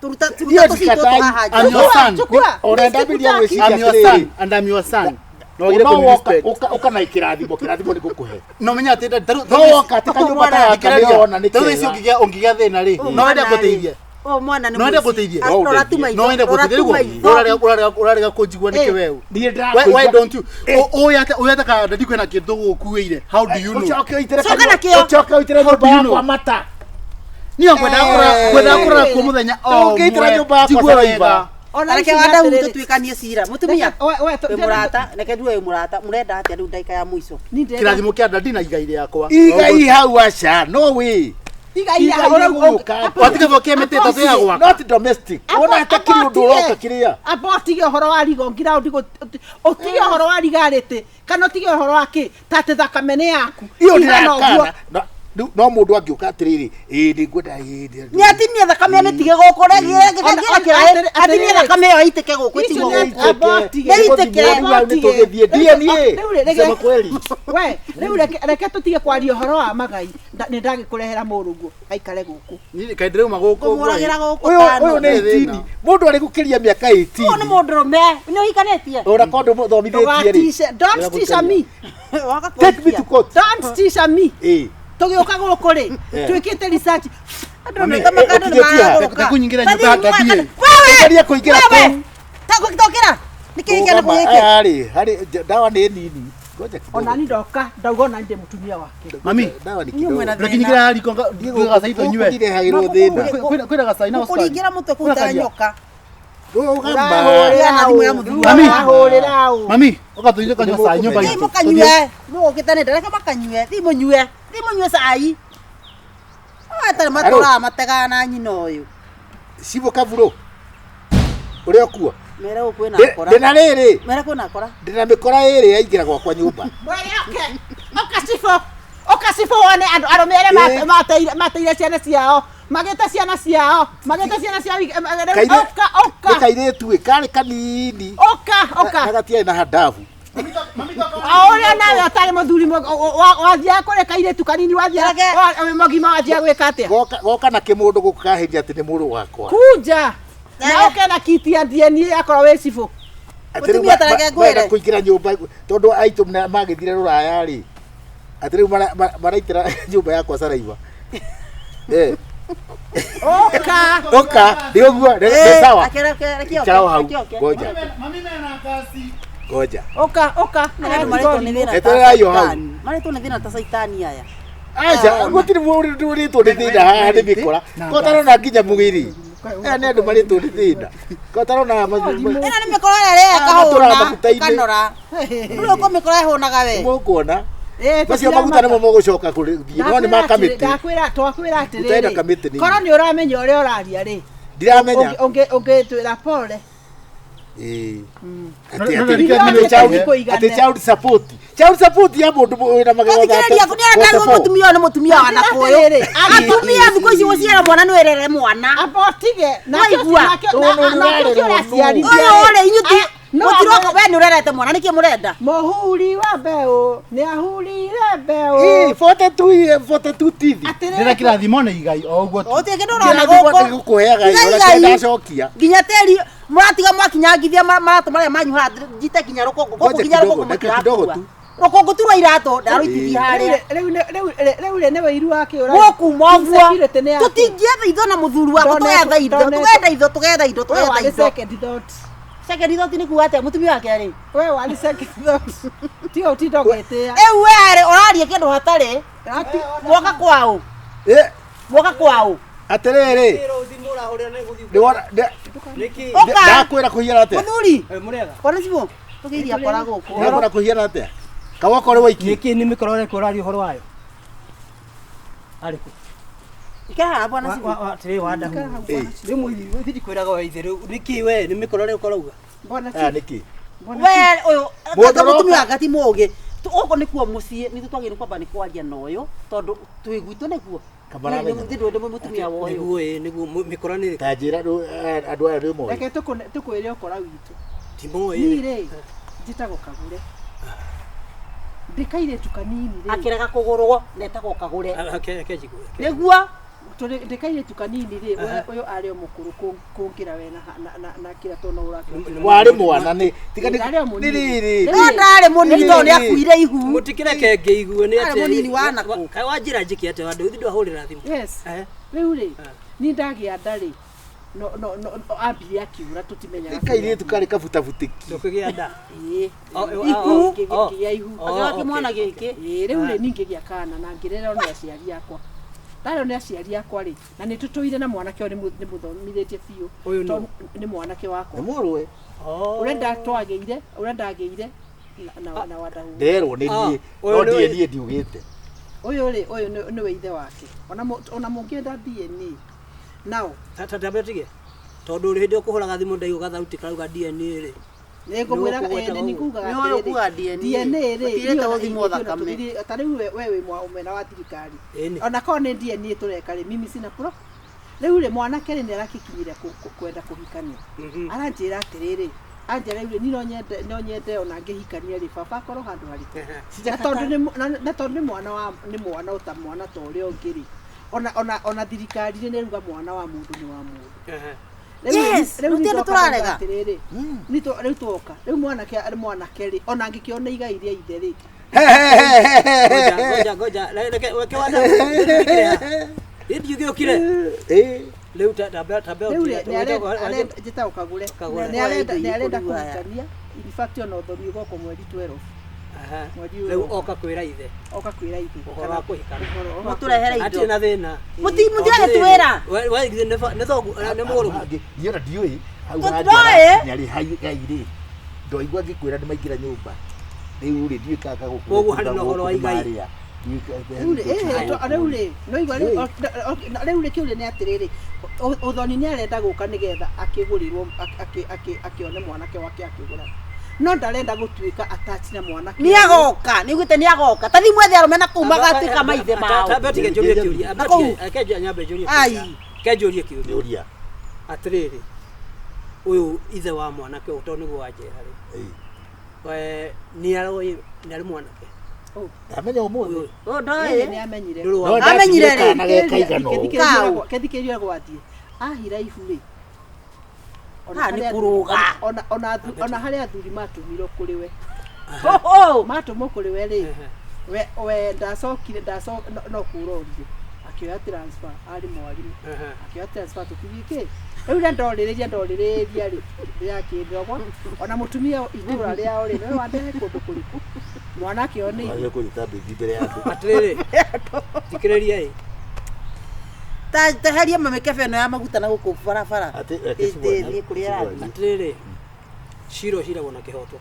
Turuta Niĩ turuta tũcitũ ndikatai. tũhaha nja. I'm your son. Chukua. Ona ndambiria gwĩciria I'm your atĩrĩrĩ son and I'm your son. No wagĩrĩire no kũni woka respect. ũka na kĩrathimo kĩrathimo nĩ ngũkũhe No menya atĩ dadi tarĩu no woka atĩ kanyũmba ta gaka nĩ wona nĩ tarĩu ici kega ũngĩgĩa thĩna rĩ, no wende ngũteithie. Ũyũ mwana nĩ No wende mũici. ngũteithie. Ah, Rora tu maitho. No wende Rora ngũteithie tu rĩu maitho. ũrarega kũnjigua nĩkĩ weũ? niĩ Why don't you? Ũyũ atĩ ũyũ atĩ kana dadi kwĩna kĩndũ gũkuĩire. How do you know? Ũcoke ũitĩre Coka na kĩo. ũcoke ũitĩre How nyũmba do you yakwa know? mata Niĩ ngwendaga kũrora kuo mũthenya o Ũngĩitĩra ũmwe. nyũmba yakwa Njigue saiba. wega. Ona Reke ici nĩ Adamu atĩrĩrĩ. tũtuĩkanie cira. Mũtumia We- wĩ mũrata, reke ndue wĩ mũrata. Mũrenda atĩa rĩu ndagĩka ya mũico? Niĩ ndĩrenda- Kĩrathimo kĩa dadi na igai rĩakwa. igai hau aca no way Igai Igai ũrau- gũgũka. Watiga bokia mĩtĩ ĩtatũ ya gwaka. not domestic ona hatakĩrĩ ũndũ ũroka kĩrĩa amba ũtige ũhoro wa rigo ngira ũtige ũhoro wa rigarĩtĩ kana ũtige ũhoro wa kĩ ta atĩ thakame nĩ yaku iyo Tiga na ũguo. ndĩrakana Na- rĩu no mũndũ angĩũka atĩrĩrĩ ĩĩ nĩngwenda ĩĩ Nĩ atinie thakame amĩtige gũkũ atinie thakame ĩyo ĩitĩke gũkũ Icio ĩtigwo nĩ gũkũ. amba ũtige. Nĩ itĩke. nĩtũgĩthiĩ DNA Rĩu rĩ, sema kweli we rĩu reke tũtige kwaria ũhoro wa magai nĩ ndagĩkũrehera mũrũguo aikare gũkũ Niĩ kaĩ ndĩrauma gũkũ ũguo ĩ. Kũmũragĩra gũkũ ũyũ tano. ũyũ nĩ 18 mũndũ arĩ gũkĩria mĩaka Ũyũ nĩ 18 mũndũrũme nĩ ũhikanĩtie ona korwo ndũmũthomithĩtie rĩ Ndũgatice- don't teach me Waga take me to kũhikia. court don't teach me ĩĩ tũgĩũka gũkũ rĩ twĩkĩte research Andũ nĩ ta makandũ nĩ ũkinyĩtie ha? maragũrũka. Ndakũnyingĩra Tathiĩ nyũmba ya mwaka- daddy. Wewe! Geria kũingĩra Wewe! kũu. Tokĩra! Nĩkĩ gĩkĩ na Rũgama, gĩkĩ? aya rĩ harĩ ndawa nĩ nini ngoja kidogo. Ona ni ndoka ndauga ona ndĩ mũtumia wake. Mami, Ndawa nĩ Inyuĩ mwĩna kidogo. thĩna. Ndakinyikira riko gacai tũnyue. Ndirehagĩrwo thĩna. Kwĩna gacai na cukari. Kũringĩra mũtwe kũu ta nyoka. Rũgama. Ũrahũrĩra na thimũ ya mũthuri. Mami. Ũrahũrĩra ũ. Mami, Ũka tũthiĩ tũkanyua cai nyũmba Thiĩ itũ. mũkanyue mũgũkĩte nĩ ndareke makanyue thiĩ mũnyue thiĩ mũnyue cai atarĩ matũraga mategaga na nyina ũyũ Cibũ Kavurũ ũrĩa ũkuo mere gũkũ kwĩna akora ndĩna rĩrĩ mere kwĩna akora ndĩna mĩkora ĩrĩ yaingĩra gwakwa nyũmba Mwere oke. Oka cibũ. Oka cibũ wone andũ arũme arĩa mateire ciana ciao. Magĩte ciana ciao. Magĩte ciana ciao. Oka oka. Nĩ kairĩtu ĩ karĩ kanini Oka oka. na gatiarĩ na handabu O ũrĩa nawe ũtarĩ mũthuri wathiaga kũrĩ kairĩtu kanini wathiaga wĩ mũgima wathiaga gwĩka atĩa? Goka na kĩmũndũ gũkũ kahĩria atĩ nĩ mũrũ wakwa Kunja. Na ũke na kiti ya DNA akorwo wĩ cibũ. Atĩ rĩu Mũtumia tareke ngwĩre. marenda kũingĩra nyũmba tondũ aitũ magĩthire rũraya rĩ atĩ rĩu maraitĩra nyũmba yakwa caraiba. Oka. Oka nĩ ũguo nĩ sawa Reke ikara o hau oke ngoja ngoja Oka oka. Andũ marĩtwo nĩ thĩna ta Etererai o hau. caitani. Marĩtwo nĩ thĩna ta caitani aya aca gũtirĩ mũndũ ũrĩtwo nĩ thĩna haha nĩ mĩkora kotarona nginya mwĩrĩ aya nĩ andũ marĩtwo nĩ thĩna kotarona ĩno nĩ mĩkora ĩrĩa ĩrĩa Matũraga ĩkahũna maguta-inĩ. ĩkanora ndũrĩ ũkũ mĩkora ĩhũnaga we mũkuona macio maguta nĩmo mũgũcoka kũthiĩ no nĩ ma kamĩtĩ Ndakwĩra twakwĩra Ũtarenda atĩrĩrĩ. kamĩtĩ nĩ Korwo nĩ ũramenya ũrĩa ũraria rĩ. ndiramenya Ũngĩtwĩra pole. Ĩĩ. No- Atĩ- no- atĩ- no- atĩ no- child- atĩ child support child support ya mũndũ wĩna magego Thikĩrĩria nĩarenda mũtumia ũyũ nĩ mũtumia wa nakũyũ Atĩrĩrĩ, atumia thikũ ici gũciara mwana nĩ wĩrere mwana Amba ũtige. Waigua. Nakĩo ũraciarithia. ũyũ rĩ inyuĩ ti no mũtiroka we nĩ ũrerete mwana nĩkĩ mũrenda Mũhuri wa mbeũ nĩ ahurire mbeũ. Ĩĩ, 42 42 tithi Ndĩna kĩrathimo nĩ igai o ũguo tu. gũtirĩ kĩndũ ũrona Kĩrathimo gũkũ nĩgũkũheaga Igai, ĩ, ona igai. ndacokia nginya tĩri mũratiga mwakinyangithia maratũ marĩa manyu haha njite nginya rũkũngũ gũkũ Ngoja nginya kidogo, rũkũngũ dakika kidogo mũtirakua tu. rũkũngũ tu rwa iratũ ndarũitithia harĩa Rĩu rĩ nĩ wĩiru wa kĩ gũkuma ũguo Insecurity nĩ yakĩ? tũtingĩetha itho na mũthuri wakwa tũgetha indo tũgetha indo tũgetha indo We tũgetha warĩ indo second thought. second thought nĩ kuga atĩa mũtumia wake arĩ We warĩ second thought. Tiga ũtinda ũgĩtĩĩa. rĩu we arĩ ũraria kĩndũ hatarĩ mwoka kwaũ Ĩ, mwoka kwaũ atĩrĩrĩ nĩwona Ũka. ndakwĩra kũhiana atĩa mũthuri kona cibũ tũkĩiria akora gũkũ ndakwĩra kũhiana atĩa kawoka ũrĩ waiki Nĩkĩ nĩ mĩkora ũreka ũraria ũhoro wayo? Arĩkũ? ikara haha bwana cibũ Atĩrĩ wa ndahu. Ĩ. Rĩu mũithi ndikwĩraga we ithe rĩu nĩkĩ we nĩ mĩkora ũreka ũrauga? aya nĩkĩ we ũyũ Mũndũ anga mũtumia ũroka. wake ti mũũgĩ gũkũ nĩkuo mũciĩ nithuĩ twagĩrĩirwo kwamba nĩ kwaria na ũyũ tondũ twĩ gwitũ nĩkuo Kamaramenya. ndĩ ndĩ mũtumia wa ũyũ Nĩguo ĩ nĩguo mĩkora nĩ ĩrĩkũ? ta njĩra rĩu, andũ aya nĩ moĩ Reke tũkwĩre ũkora witũ. Ti moĩ. Niĩ rĩ njĩtagwo Kagure. Ndĩ kairĩtu kanini rĩ. akĩrega kũgũrwo netagwo kagũre Reke njigue. nĩguo Tũrĩ ndĩ kairĩtu kanini rĩ ũyũ arĩ o mũkũrũ kũngĩra we na kĩrĩa tona ũrakĩra. warĩ mwana nĩ tiga Ndarĩ o nĩ mũnini. rĩrĩ no ndarĩ mũnini tondũ nĩ akuire ihu Mũtikĩreke ngĩigue nĩ Arĩ atĩ mũnini wa nakũ. Kaĩ wanjĩra njĩke atĩa wa ndũthi ndwahũrĩra thimũ. Yes. Eh. Rĩu rĩ niĩ ndagĩa nda rĩ no no no ambire akiura tũtimenyaga. nĩ kairĩtu karĩ kabutabutĩki Ndũkĩgĩa nda. Ĩĩ. Ihu. Ngĩgĩa ihu. Akĩoya kĩmwana gĩkĩ Ĩĩ rĩu rĩ niĩ ngĩgĩa kana na ngĩrerwo nĩ aciari akwa. Ndarerwo nĩ aciari akwa rĩ na nĩ tũtũire na mwanake ũyũ nĩ mũthomithĩtie biũ. Ũyũ nũ? Tondũ nĩ mwanake wakwa. nĩ mũrũwe Ũrĩa ndatwagĩire ũrĩa ndagĩire na wadahu. nderwo nĩ niĩ ũyũ no nĩ ndiĩ ũyũ. niĩ ndiugĩte Ũyũ rĩ ũyũ nĩwe ithe wake. Ona mũngĩenda DNA. Now Tambe tige. Tondũ hĩndĩ ĩyo kũhũraga thimũ ndaigua gathauti karauga DNA rĩ. nĩngũmwĩra Nĩ ũkũgwetaga nĩ nĩngugaga Nĩ ũyũ kuga DNA. DNA rĩ Gũtirĩte niĩ ona gũthimwo ithuĩ ona thakame. ta rĩu we wĩ mwena wa thirikari Ĩni. ona korwo nĩ DNA tũreka rĩ mimi sina pro rĩu rĩ mwanake rĩ nĩ arakĩkinyire kwenda kũhikania aranjĩra atĩrĩrĩ anjĩra rĩu rĩ niĩ no nyende ona ngĩhikania rĩ baba akorwo handũ harĩkũ na tondũ nĩ na tondũ nĩ mwana wa nĩ mwana ũta mwana ta ũrĩa ũngĩ rĩ ona thirikari nĩ ĩruga mwana wa mũndũ nĩ wa mũndũ. Yes, Rĩu gũtirĩ nĩ tũrarega. atĩrĩrĩ rĩu twoka rĩu mwanake rĩ ona angĩkĩona igai rĩa ithe rĩ Ngoja ngoja reke reke wana. Rĩu ndiũkire. Rĩu tambe tambe rĩu rĩ nĩ njĩtagwo Kagure Kagure. nĩ arenda kũhikania in fact ona ũthoni ũgoka mweri 12 mweri ũyũ Rĩu oka kwĩra ithe. Oka kwĩra ithe Ũhoro wa kũhikana. Mũtũrehere indo. Hatirĩ na thĩna. Mũtiragĩtwĩra. We nĩ thoguo nĩ mũrũguo. Niĩ ona ndiũĩ hau Tũtiroĩ. nyarĩ gai rĩ ndoigua ngĩkwĩra nĩ maingĩra nyũmba. Rĩu rĩ ndiũĩ kana gũkũ Koguo harĩ na ũhoro wa igai. marĩa. Rĩu rĩ noigua rĩu rĩ kĩũria nĩ atĩrĩrĩ, ũthoni nĩ arenda gũka nĩgetha akĩgũrĩrwo akĩone mwanake wake akĩgũra, no ndarenda gũtuĩka attached na mwanake. Nĩ agoka, nĩ ugĩte nĩ agoka. Tathi mwethe arũme na kũu magatuĩka maithe mao. Tambe tige njũrie kĩũria. Na kũu. Reke nyambe njũrie Ai. kĩũria. Reke njũrie kĩũria. Ũria. Atĩrĩrĩ, ũyũ ithe wa mwanake ũyũ tondũ nĩguo wanjĩra rĩ, we nĩ aroĩ nĩ arĩ mwanake? Ndamenya ũmũthĩ. Ũyũ ndoĩ. Nĩ amenyire. Ndũrĩ wa- No Amenyire ndatigire rĩ. kana ge kaigana ũũ. Kethikĩria gwathiĩ ahira ibu rĩ, ona Haha nĩ harĩa kũrũga. ona harĩa athuri matũmirwo kũrĩ we, Ho matũmwo kũrĩ we rĩ, we ndacokire no kũrorire akĩoya transfer, arĩ mwarimũ, akĩoya transfer tũkĩthiĩ kĩ rĩu rĩa ndorĩrĩria rĩ rĩakĩndogwa ona mũtumia itũra rĩao rĩ, nĩwe wandehe kũndũ kũrĩkũ mwanake ũyũ nĩ Wagĩrĩirwo kũnyita baby mbere ya andũ. Atĩrĩrĩ, thikĩrĩria ĩ. Ta teheria mamĩkebe ĩno ya maguta na gũkũ barabara. Atĩ- reke cibuanie, Ĩthiĩ kũrĩa ĩrathiĩ. cibuanie. Atĩrĩrĩ, cira ũciragwo na kĩhoto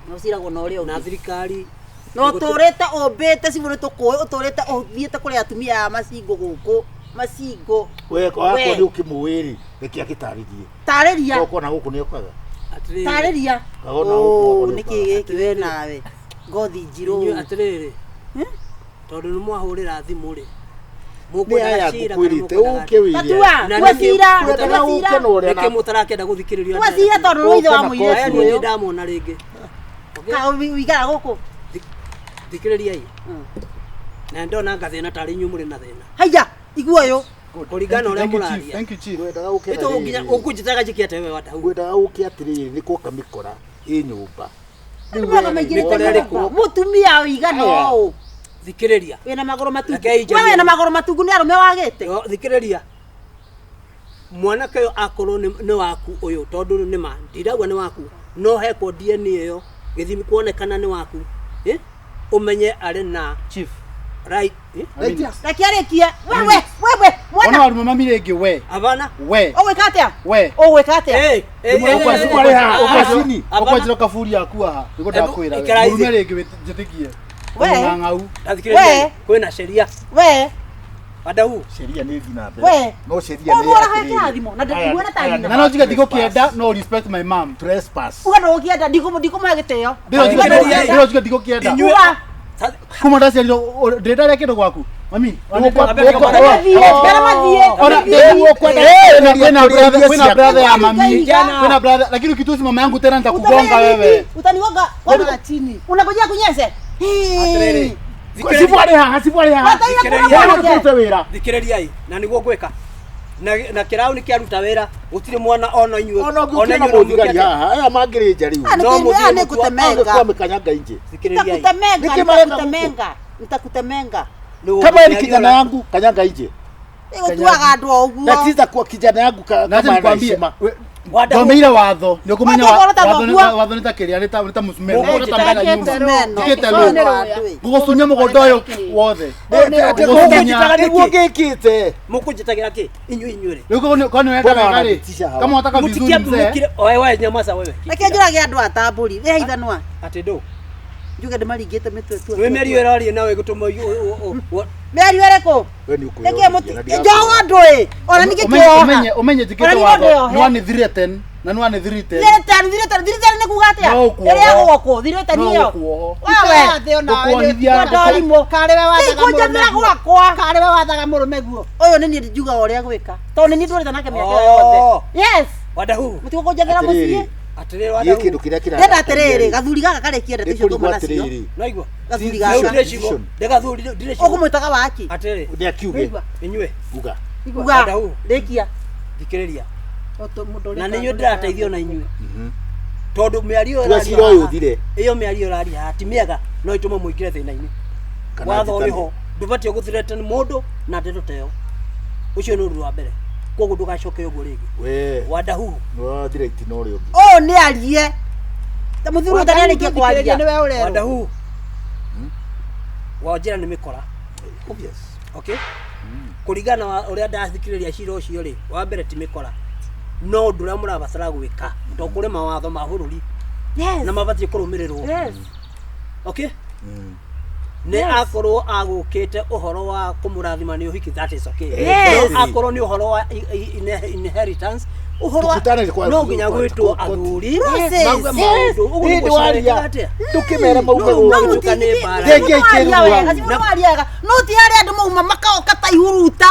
No ciragwo na ũrĩa na ũngĩ. thirikari Na ũtũrĩte ũmbĩte cibũ nĩ tũkũĩ, ũtũrĩte ũthiĩte kũrĩ atumia a macingũ gũkũ. Macingũ. We wakwa We. nĩ ũkĩmũĩ rĩ, reke akĩtarĩrie. Tarĩria. Gokwo na gũkũ nĩ okaga. Atĩrĩrĩ, Tarĩria. Kagona gũkũ Ũũ, nĩ nĩkĩ gĩkĩ we nawe? Ngothi njirũ. inyuĩ atĩrĩrĩ, tondũ nĩ mwahũrĩra thimũ rĩ, Nĩ mũkwendaga aya cira kana ngũkwĩrĩte mũkwendaga ũke wĩre. Tatua, Na tua nĩkĩ- cira, Ngwendaga tua ũke cira. na ũrĩa nĩkĩ mũtarakĩenda gũthikĩrĩrio Tua cira tondũ nĩ ithe wa Ũke na mũirĩtu aya kobi. niĩ ũyũ. ndamona rĩngĩ. Okay? Ka ũikara gũkũ. Thikĩrĩriai na ndona ngathĩna tarĩ inyuĩ mũrĩ na thĩna Haiya, igua ũyũ. kũringana na ũrĩa Thank you, chief. mũraria. Thank you, chief. Ngwendaga ũke na Ĩtũ nginya rĩrĩ. ũkũnjĩtaga njĩke atĩa we Wadahu? Ngwendaga ũke atĩrĩrĩ nĩ kuoka mĩkora ĩ nyũmba. Andũ moga maingĩrĩte Mĩkora ĩrĩkũ? nyũmba. Mũtumia ũigana Aya. ũũ. Thikĩrĩria. Wĩna magũrũ matungu. Rekei njarie. We wĩna magũrũ matungu nĩ arũme wagĩte. Yo, thikĩrĩria, mwanake ũyũ akorwo nĩ waku ũyũ, tondũ nĩ ma ndirauga nĩ waku, no hekwo DNA ĩyo gĩthimi kuonekana nĩ waku, eh? Ũmenye arĩ na Chief. right, eh? Reke arĩkie. Wewe, wewe, Ona mwana. waruma mami rĩngĩ we. Abana. We. Ũgwĩka atĩa? We. Ũgwĩka atĩa? Eh, eh, eh, Ũkwa- eh, ũkwa- eh, ũkwa- abana. Ũkwanjĩra kaburi yaku haha. Nĩguo Ebu, ndakwĩra we. ikara Mũrume thĩ. rĩngĩ njĩtĩkie. We. Ng'ang'au. Ndathikĩrĩria, We. kwĩna sheria We. Wadahu. Sheria nĩ ĩthiĩ na mbere. We. No sheria nĩ Ũguo ũrahe atĩrĩrĩ. kĩrathimo na ndĩkuona ta Aya nyina. Na no njuge ndigũkĩenda, no respect my mom. Trespass. Uga ndũgũkĩenda, ndikũmũhe gĩtĩo. Ndĩro njuge ndigũkĩenda. Inyuĩ- Uga. Kuma ndaciarirwo ndĩrĩ ndarĩa kĩndũ gwaku. Mami. Mathiĩ, Kwĩna kwĩna brother ya mami. Kijana. Kwĩna brother, lakini ukitusi mama yangu tena nitakugonga wewe. Utanigonga. Kwani unangojea kunyeshe? Atĩrĩrĩ, Cibu arĩ haha, cibu arĩ haha. Wataire Cibu kũrĩa nĩtũrute wĩra. thikĩrĩriai na nĩguo ngwĩka na kĩraũ kĩaruta wĩra gũtirĩ mwana ona inyuĩ Ona ũngĩũkĩra na inyuĩ mũthigari haha, aya mangĩrĩ nja rĩu. Ah, No mũthiĩ nĩ Angĩkua kũtemenga. mĩkanyanga inje. Thikĩrĩriai. Nitakutemenga, Nĩkĩ marenda gũkũ? nitakutemenga. Nitakutemenga. Kama ni kijana yangu, kanyanga inje. Ĩgũtuaga andũ o ũguo. Na tiza kwa kijana yangu Na kama acha ana nikwambie, heshima. Wadahu. thomeire watho nĩ ũkũmenya Watho ũkorwo ta thoguo. watho nĩ ta kĩrĩa nĩ ta mũcumeno Mũgũnjĩtaga nĩ ta mbega nyũmũ. Mũcumeno. Njĩkĩte Ũyũ rũ. nĩ rũĩ. Ngũgũcunia mũgũnda ũyũ wothe. Ngũkũnjitaga nĩguo ngĩkĩte. Mũkũnjĩtagĩra kĩ inyuĩ inyuĩ rĩ Rĩu korwo nĩ ũrenda Mbona wega rĩ, wananitisha hawa? kama unataka vizuri Mũtikia- mzee. mũkire- oe we nyamaza wewe Reke njũrage andũ a tambũri. Rĩha ithanwa. atĩ ndũ Njuge ndĩmaringĩte mĩtwe tu. nĩ mĩario ĩraria nawe ĩgũtũma Mĩario ĩrĩkũ? We nĩ Nĩkĩ mũti ũkwĩyonania na njoho andũ ĩ. Ona ningĩ kĩoha. Ũmenye njĩkĩte Ona ningĩ watho ndĩohe. nĩ wani threaten na nĩ wani threaten. Thirĩtani, thirĩtani, thirĩtani nĩ kuga atĩa? No ũkuoho. Ĩrĩa gũkũ, thirĩtani No ĩyo. ũkuoho. Wewe. Ngũkuohithia- Ndorimũ. Karĩwe wathaga mũrũme Tikũnjathĩra guo. gwakwa. Karĩwe wathaga mũrũme guo. Ũyũ nĩ niĩ njugaga ũrĩa gwĩka. Tondũ nĩ niĩ ndũrĩte nake mĩaka ĩyo yothe. Yes. Wadahu. Mũtigũkũnjathĩra mũciĩ. Atĩrĩrĩ, Atĩrĩrĩ niĩ Wadahu. kĩndũ kĩrĩa Ndĩrenda atĩrĩrĩ, gathuri gaka karĩkie ndeto icio Nĩkũrigwo tuma nacio. atĩrĩrĩ. Naigua. Gathuri Rĩu gaka. ndĩrecigo ndĩgathuri ndĩrecigo. Ũkũmwĩtaga waki. Atĩrĩrĩ. Nĩ akiuge. Inyuĩ. Uga. Uga. Wadahu. Rĩkia. Thikĩrĩria. Na nĩ inyuĩ ndĩrateithio na inyuĩ. Tondũ mĩario Tuga ĩyo cira ũyũ ũthire. ĩyo mĩario ĩraria haha ti mĩega no ĩtũme mũingĩre thĩna-inĩ. Kana Watho njĩtane. ũrĩ ho ndũbatiĩ gũthreaten mũndũ na ndeto ta ĩyo. Ũcio nĩ ũndũ wa mbere. Koguo ndũgacoke ũguo rĩngĩ. We. Wadahu. Nĩ wathira itina ũrĩa ũngĩ. Ũyũ nĩ arie. Ta mũthuri ũyũ ndarĩkia kwaria. Wadahu. Wanjĩra nĩ mĩkora. Obvious. Okay? Kũringana na ũrĩa ndathikĩrĩria cira ũcio rĩ, wa mbere ti mĩkora. No ũndũ ũrĩa mũrabatara gwĩka, tondũ kũrĩ mawatho ma bũrũri Yes. na mabatiĩ kũrũmĩrĩrwo. Yes. Okay, nĩ akorwo agũkĩte ũhoro wa kũmũrathima nĩ ũhiki, that is okay. Yes. No akorwo nĩ ũhoro wa inheritance, ũhoro wa Tũkutane kwa- no nginya gwĩtwo athuri Process. mauge maũndũ ũguo Hĩndĩ nĩguo waria, ciarekaga atĩa? ndũkĩmere maume No, gũkũ. no, tuka nĩ mbara. Rĩngĩ ikĩrua. Wega no ti harĩa andũ mauma makaoka ta ihuruta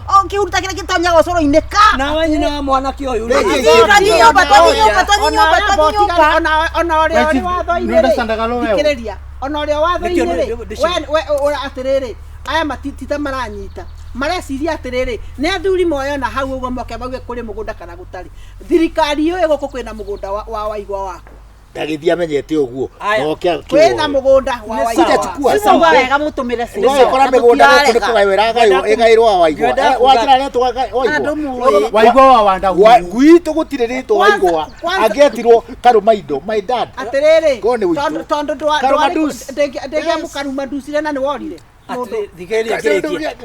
o kĩhuruta kĩrĩa gĩtonyaga ũcũrũ-inĩ ka Nawe nyina wa mwanake ũyũ rĩ, Rĩngĩ Tũthiĩ nyũmba, tũthiĩ nyũmba, tũthiĩ nyũmba, tũthiĩ nyũmba. Ona ũrĩa ũrĩ Wait, watho-inĩ nĩ understandaga rĩ, wewe? thikĩrĩria, ona ũrĩa watho-inĩ Nĩkĩo rĩ, ndĩcio- we ũra atĩrĩrĩ, aya matitita maranyita mareciria atĩrĩrĩ, nĩ athuri moyona hau ũguo moke mauge kũrĩ mũgũnda kana gũtarĩ. Thirikari yũĩ gũkũ kwĩna mũgũnda wa waigwa wakwa. Ndagĩthiĩ amenyete ũguo. Aya. Na oke Kwĩna akĩwoe. mũgũnda wa Nĩ waigwa sawa. wakwa. Chukua Simuga sample. wega mũtũmĩre Nĩ ũgakora mĩgũnda gũkũ nĩ kũgaywo ĩragaywo ĩgaĩrwo wa waigwa. Ngwenda kuga- Wanjĩra rĩtwa waigwa. Andũ mũĩ. Waigua wa wanda Gwitũ gũtirĩ rĩtwa waigwa. Kwanza- Angĩetirwo Karũmaindo, my dad. Atĩrĩrĩ, Korwo nĩ witũ. tondũ tondũ Karumadus. ndĩngĩamũkarumadusire na nĩ worire. Atĩrĩ, thikĩrĩria ngĩrĩkie.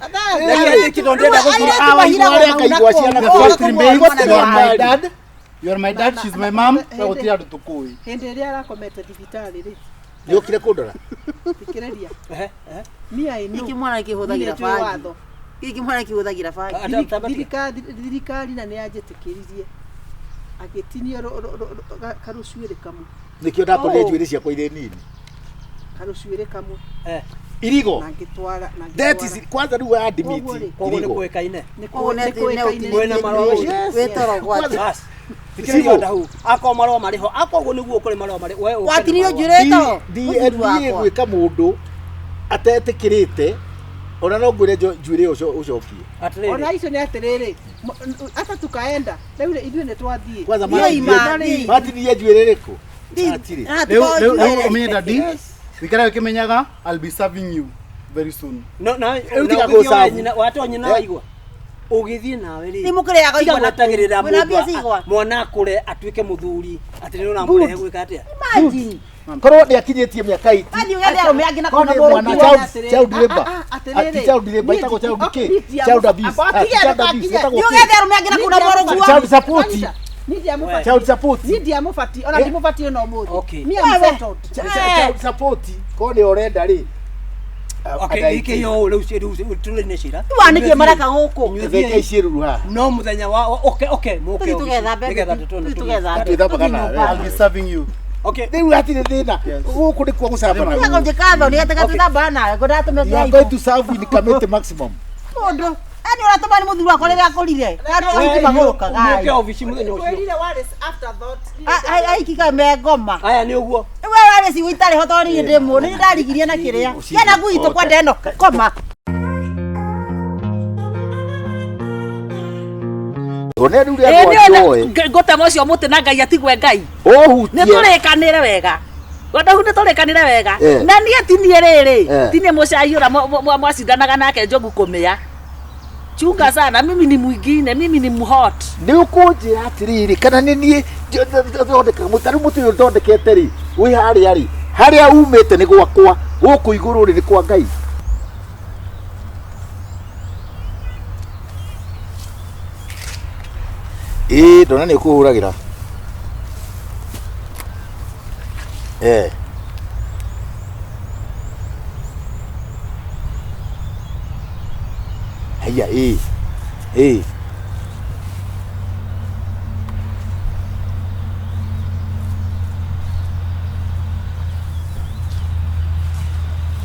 Reke tondũ ndĩrenda gũthiĩ. Ah, waigua arĩa akaigua ciana The kũu. first remains, Gũtirĩ you are my mbari. dad. You are my dad, she's my mom. Na gũtirĩ andũ tũkũĩ. Hĩndĩ ĩrĩa arakomete thibitarĩ rĩ, Nĩũkire kũndora? thikĩrĩria, Ehe, ehe. me I know. Gĩkĩ mwana kĩhũthagĩra Niĩ nĩnjũĩ bangi. watho. Gĩkĩ mwana kĩhũthagĩra bangi. Thirikari na nĩ yanjĩtĩkĩririe agĩtinio karũcuĩrĩ kamwe. Nĩkĩo ndakorire njuĩrĩ ciakwa irĩ nini. Karũcuĩrĩ kamwe. Irigo. Na ngĩtwara na That is kwanza rĩu admit. Koguo rĩ, Koguo nĩ Irigo. kũĩkaine. Nĩ Koguo nĩ kũĩkaine. Kwĩna marũa macio. Wĩ toro gwake. Bas. Thikĩrĩria ndahu. Akorwo marũa marĩ ho, akorwo ũguo nĩguo kũrĩ marũa marĩ, we ũke na Watinirio marũa. njuĩrĩ toro. DNA gwĩka mũndũ atetĩkĩrĩte ona no ngwĩre njuĩrĩ ĩyo ũcokie. Atĩrĩrĩ. Ona icio nĩ atĩrĩrĩ, hata tukaenda rĩu rĩ, ithuĩ nĩ twathiĩ. Kwanza Niĩ ima, niĩ. matinirie njuĩrĩ ĩrĩkũ? Hatirĩ. Rĩu rĩu rĩu ũmenye daddy, wĩikare ũkĩmenyaga I'll be serving you very soon. No, na Rĩu na tiga ũgĩthiĩ we gũcabu. nyina, watoo nyina waigua. Ũgĩthiĩ nawe rĩ. Nĩ mũkĩrĩaga Tiga igwa na gwetagĩrĩra kũu. Mwĩna mũndũ mbia cia igwa? mwana akũre atuĩke mũthuri atĩ nĩ ũramũrehe gwĩka atĩa? Imagine. Korwo nĩ akinyĩtie mĩaka 80. Athiĩ ũgethe arũme angĩ na Korwo kũu na nĩ mũrũ mwana kuo. child labor. Ati child labor ĩtagwo child kĩ? Child abuse. Ah, child abuse ĩtagwo Nĩ kĩ? ũgethe arũme angĩ na kũu na mũrũ kuo. Child support. Niĩ Child support. ndiamũbatiĩ, ona ndimũbatiĩ ona ũmũthĩ. Okay. Me I'm settled. Child support. Korwo nĩ ũrenda rĩ. Okay, gĩkĩ yo rĩu rĩu tũrĩ nĩ cira. Wanĩkie maraka gũkũ. Thenge ciĩruru haha. No mũthenya wa okay okay mũke Tũthiĩ tũgetha mbembe, nĩgetha tũtone tũthiĩ tũgetha tũgĩe. mbembe. Twĩthambaga nawe. I'll be serving you. Okay. Rĩu hatirĩ thĩna. Gũkũ nĩkuo gũcabana. Tiga kũnjĩka thoni atĩ gatwĩthambana nawe ngũndatũmĩte You are going to serve in Kamiti maximum. Mũndũ. Yaani ũratũma nĩ mũthuri wakwa rĩrĩa akũrire. Andũ ahiki magũrũkaga. Mũke obici mũthenya ũcio. Kwĩrire what is afterthought. Ahiki kaĩ me ngoma. Aya nĩ ũguo. We warĩ cigo itarĩ ho tondũ niĩ ndĩ mũũ. Nĩ ndarigirie na kĩrĩa. Kĩana ngui itũ kwenda ĩno koma. One rĩu Ĩ, rĩa nĩ njoe. ona ngũtema ũcio mũtĩ na Ngai atigwe Ngai. Nĩ Ũhutie. tũrĩkanĩre wega. Wandahu nĩ tũrĩkanĩre wega. Eh. Na niĩ ti niĩ rĩrĩ, Eh. ti niĩ mũcai ũrĩa mwacindanaga nake njogu kũmĩa. Chunga sana, mimi ni mwingine, mimi ni mhot. Nĩ ũkũnjĩra atĩrĩrĩ kana nĩ niĩ thondekaga mũtĩ rĩu mũtĩ ũyũ thondekete rĩ wĩ harĩa rĩ harĩa umĩte nĩ gwakwa gũkũ igũrũ rĩ nĩ kwa Ngai. Ĩĩ ndona nĩ ũkũhũragĩra. Eh. Haiya ĩĩ. Ĩĩ.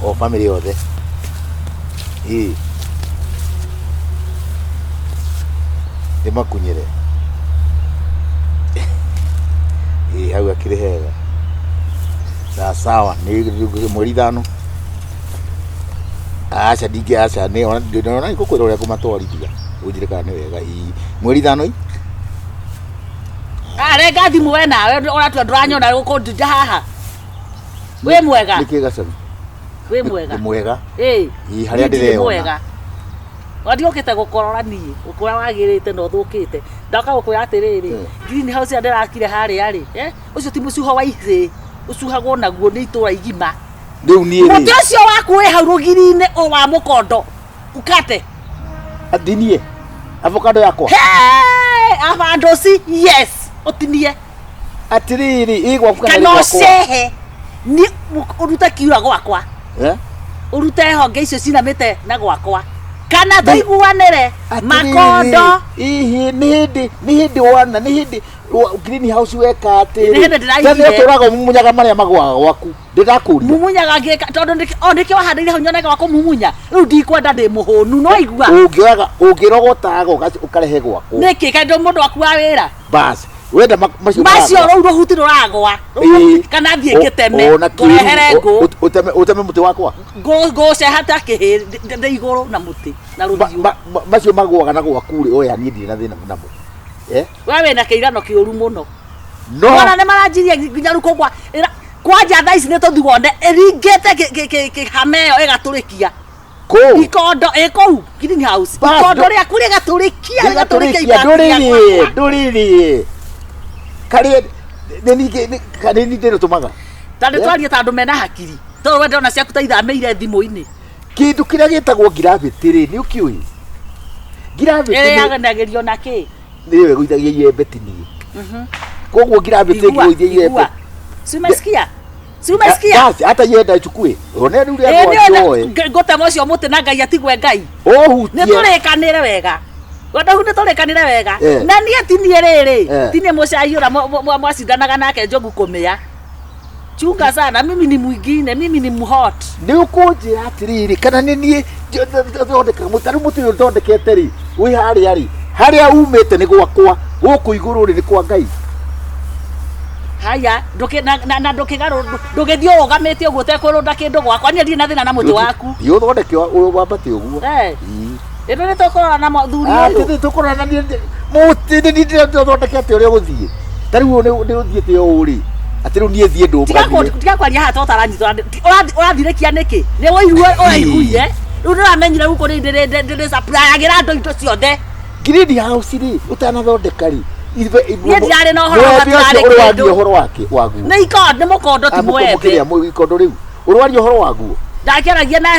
O family yothe. Ĩĩ. Ndĩmakunyĩre. Ĩĩ hau akĩrĩ hega. Sawa sawa nĩ mweri ithano. Aca ndingĩ aca nĩ ona ndĩrona ngũkwĩra ũrĩa ngũmatwarithia. Ũnjĩre kana nĩ wega. Ĩĩ mweri ithano ĩ. Arenga thimũ we nawe ũratua ndũranyona gũkũ haha. Wĩ mwega? Nĩkĩ gacau? Wĩ mwega? Nĩ mwega. Ĩĩ. Ĩĩ harĩa Niĩ ndirĩ ndĩreyona. mwega. Wandiũkĩte gũkorora niĩ ũkũrĩa wagĩrĩte na ũthũkĩte ndoka gũkwĩra atĩrĩrĩ, green house ĩrĩa ndĩrakire harĩa rĩ, ũcio ti mũcuho wa ihĩĩ, ũcuhagwo naguo nĩ itũra igima. Rĩu niĩ Mũtĩ rĩ ũcio waku wĩ hau rũgiri-inĩ o wa mũkondo ukate. Ndinie avocado yakwa. Hey, avandoci, yes, ũtinie. Atĩrĩrĩ, ĩ gwaku kana Kana nĩ gwakwa? ũcehe. Niĩ ũrute kiura gwakwa. Eh? Ũrute honge icio cinamĩte na gwakwa. Kana tũiguanĩre makondo. Ihi nĩ hĩndĩ nĩ hĩndĩ wana nĩ hĩndĩ greenhouse weka atĩrĩ. Nĩ hĩndĩ ndĩraigire. Tene ũtũraga ũmumunyaga marĩa magũaga gwaku. Ndĩrakũria. Mumunyaga ngĩka tondũ o nĩkĩo wahandĩire hau nyonaga wa kũmumunya. Rĩu ndikwenda ndĩ mũhũnu no igua. Ũngĩoyaga ũngĩrogotaga ũkarehe gwakwa. Nĩkĩ kaĩ ndũ mũndũ waku wa wĩra? Bas. Wenda macio Macio rũu rũhuti rũragwa. Ĩĩ. Kana thiĩ ngĩteme. Ona Ngũrehere ngũ. ũteme ũteme mũtĩ wakwa. Ngũceha ta kĩhĩ ndĩ igũrũ na mũtĩ na rũhiũ. Macio magũaga na gwaku rĩ oya niĩ ndirĩ na thĩna namo. Eh? We wĩna kĩirano kĩũru mũno. No. Ona nĩ maranjirie nginya rĩu kũgwa kwanja thaa ici nĩ tũthiĩ wone ĩringĩte kĩhame ĩyo ĩgatũrĩkia. Kũu. Ikondo ĩ kũu greenhouse. Bas, Ikondo rĩaku rĩgatũrĩkia rĩgatũrĩkia Rĩgatũrĩkia ibati ndũrĩrĩe rĩakwa. ndũrĩrĩe. Karĩa nĩ ningĩ nĩ ningĩ ndĩrũtũmaga. Ta nĩ Eh? twarie ta andũ mena hakiri. Tondũ we ndĩrona ciaku ta ithamĩire thimũ-inĩ. Kĩndũ kĩrĩa gĩtagwo gravity rĩ nĩ ũkĩũĩ? Gravity nĩ Ĩrĩaganagĩrio na kĩ? nĩyo ĩgũithagia iembe ti niĩ. Koguo gravity Igua, ĩngĩgũithia iembe. igua. Si umesikia? Si umesikia? Basi hata yenda ichukue. One rĩu Ĩ, nĩ rĩakwa ona njoe. ngũtema ũcio mũtĩ na Ngai atigwe Ngai. Ũhutie. Nĩ tũrĩkanĩre wega. Wenda nĩ tũrĩkanĩre wega. Eh. Na niĩ ti niĩ rĩrĩ. Eh. Ti niĩ mũcai ũrĩa mwacindanaga nake njogu kũmĩa. Chunga sana, mimi ni mwingine, mimi ni mhot. Nĩ ũkũnjĩra atĩrĩrĩ kana nĩ niĩ thondekaga mũtĩ tarĩu mũtĩ ũyũ thondekete rĩ wĩ harĩa rĩ harĩa umĩte nĩ gwakwa gũkũ igũrũ rĩ nĩ kwa Ngai. Haya, na ndũkĩgarũ ndũgĩthiĩ ũrũgamĩte ũguo ũtekũrũnda kĩndũ gwakwa niĩ ndirĩ na thĩna na mũtĩ waku. Thiĩ ũthondeke wambate ũguo. Eh. Ĩno nĩ tũkũrora na mũthuri Ah, ũyũ. tũthiĩ tũkũrora na niĩ mũtĩ nĩ niĩ ndĩrathondekete ũrĩa ũgũthiĩ. Ta rĩu ũyũ nĩ ũthiĩte ũũ rĩ atĩ rĩu niĩ thiĩ ndũmbanire. Tiga kwaria haha to ũtaranyitwo ũrathirĩkia nĩkĩ? Nĩ ũigue ũraiguire. Rĩu nĩũramenyire gũkũ nĩ ndĩ supplyagĩra andũ indo ciothe. Greenhouse rĩ ũtanathondeka rĩ Niĩ ndirarĩ na ũhoro wa mũembe ũcio hatirarĩ ũrwaria kĩndũ. ũhoro wake waguo. Nĩ ikondo nĩ mũkondo ti Ah, mũembe. kĩrĩa ikondo rĩu ũrwaria ũhoro waguo. Ndakĩaragia na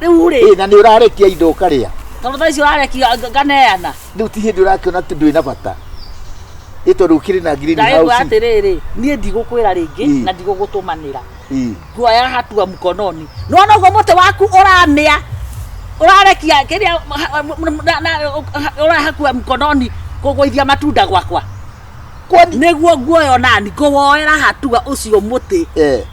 rĩu rĩ. Ĩ na nĩ ũrarekia indo ũkarĩa. Tondũ thaa ici ũrarekia nganeana. Rĩu ti hĩndĩ ũrakĩona atĩ ndũrĩ na bata. Ĩ tondũ ũkĩrĩ na Ndagĩkwĩra greenhouse. atĩrĩrĩ, niĩ ndigũkwĩra rĩngĩ Ĩ. na ndigũgũtũmanĩra. Ĩ. Nguoya hatua mkononi. Nĩwona ũguo mũtĩ waku ũramĩa ũrarekia kĩrĩa ũrahakua mkononi kũgũithia matunda gwakwa. Nĩguo nguoya onani ngũwoera hatua ũcio mũtĩ. Eh.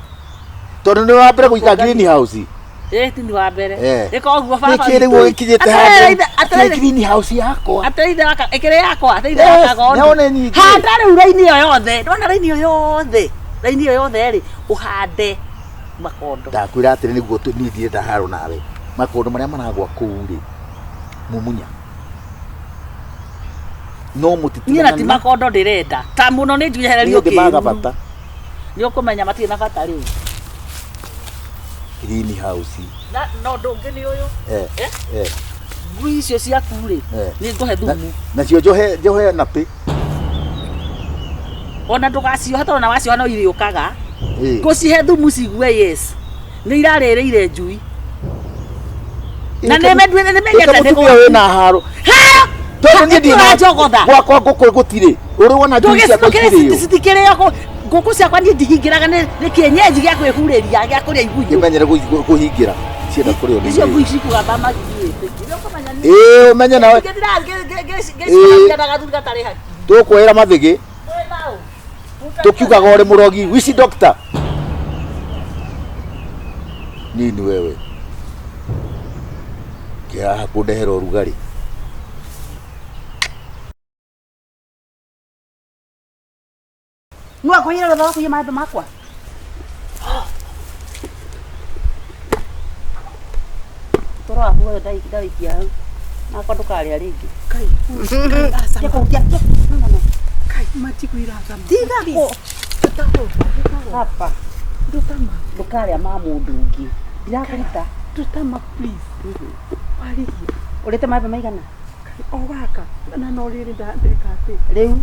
Tondũ nĩ wambere gũika greenhouse. Ĩ ti nĩ wa mbere. Eh. Ĩka ũguo baba. Nĩkĩ rĩu witũ. ũgĩkinyĩte Atĩrĩrĩ handũ? atĩrĩrĩ Greenhouse yakwa. Atĩrĩrĩ ithe waka ĩkĩrĩ yakwa atĩrĩrĩ ithe Yes, waka nĩwona nyingĩ. Handa rĩu raini ĩyo yothe. Ndona raini ĩyo yothe. Raini ĩyo yothe rĩ ũhande makondo. Ndakwĩra atĩrĩ nĩguo niĩ ndirenda haro nawe. Makondo marĩa maragwa kũu rĩ mumunya. No mũtĩ Niĩ na ti makondo ndĩrenda. Ta mũno nĩ njehererio Niĩ ndĩmaga kĩruru. bata. Nĩ ũkũmenya matirĩ na bata rĩu. Greenhouse. Na na ũndũ ũngĩ nĩ ũyũ. Eh. Eh? Eh. Ngui icio ciaku rĩ Eh. nĩ ngũhe thumu. Nacio njohe njohe na pĩ. Ona ndũgaciohe tondũ ona wacioha no irĩũkaga. Ĩ. Ngũcihe thumu cigue yes. Nĩ irarĩrĩire njui. Na nĩ menyete Ĩka nĩ mũtumia wĩna haro. Haro! Tondũ niĩ ndirĩ na Ũranjogotha. Gwakwa ngũkũ gũtirĩ. Ũrĩ wona njui ciakwa ikĩrĩo. Citikĩrĩo ngũkũ ciakwa niĩ ndihingĩraga nĩ kĩenyenji gĩa kwĩhurĩria gĩa kũrĩa igunyũ. Kĩmenyere kũhingĩra. Cienda kũrĩo nĩ Icio ngui. ngui cikũgamba magithiĩte. Ĩ ũmenye nawe Ngĩciragia na gathuri gatarĩ haki. tũkuoera mathĩgĩ tũkiugaga ũrĩ mũrogi wici doctor nini wewe kĩhaha kũndehera ũrugarĩ. Nĩ wakũiyĩra rũtha wa kũiya maembe makwa. Toro waku ũyũ ndawĩikia hau. Nakwa ndũkarĩa rĩngĩ. Kai, kai, Tiga kũhutia. No, no, no. Kai, matigwira thama. Tiga kũ. Ndutama. Hapa. Ndutama. Ndũkarĩa ma mũndũ ũngĩ. Ndirakũruta. Ndutama please. Warĩhia. Ũrĩte maembe maigana? O gaka. Na no rĩrĩ ndeka atĩ. Rĩu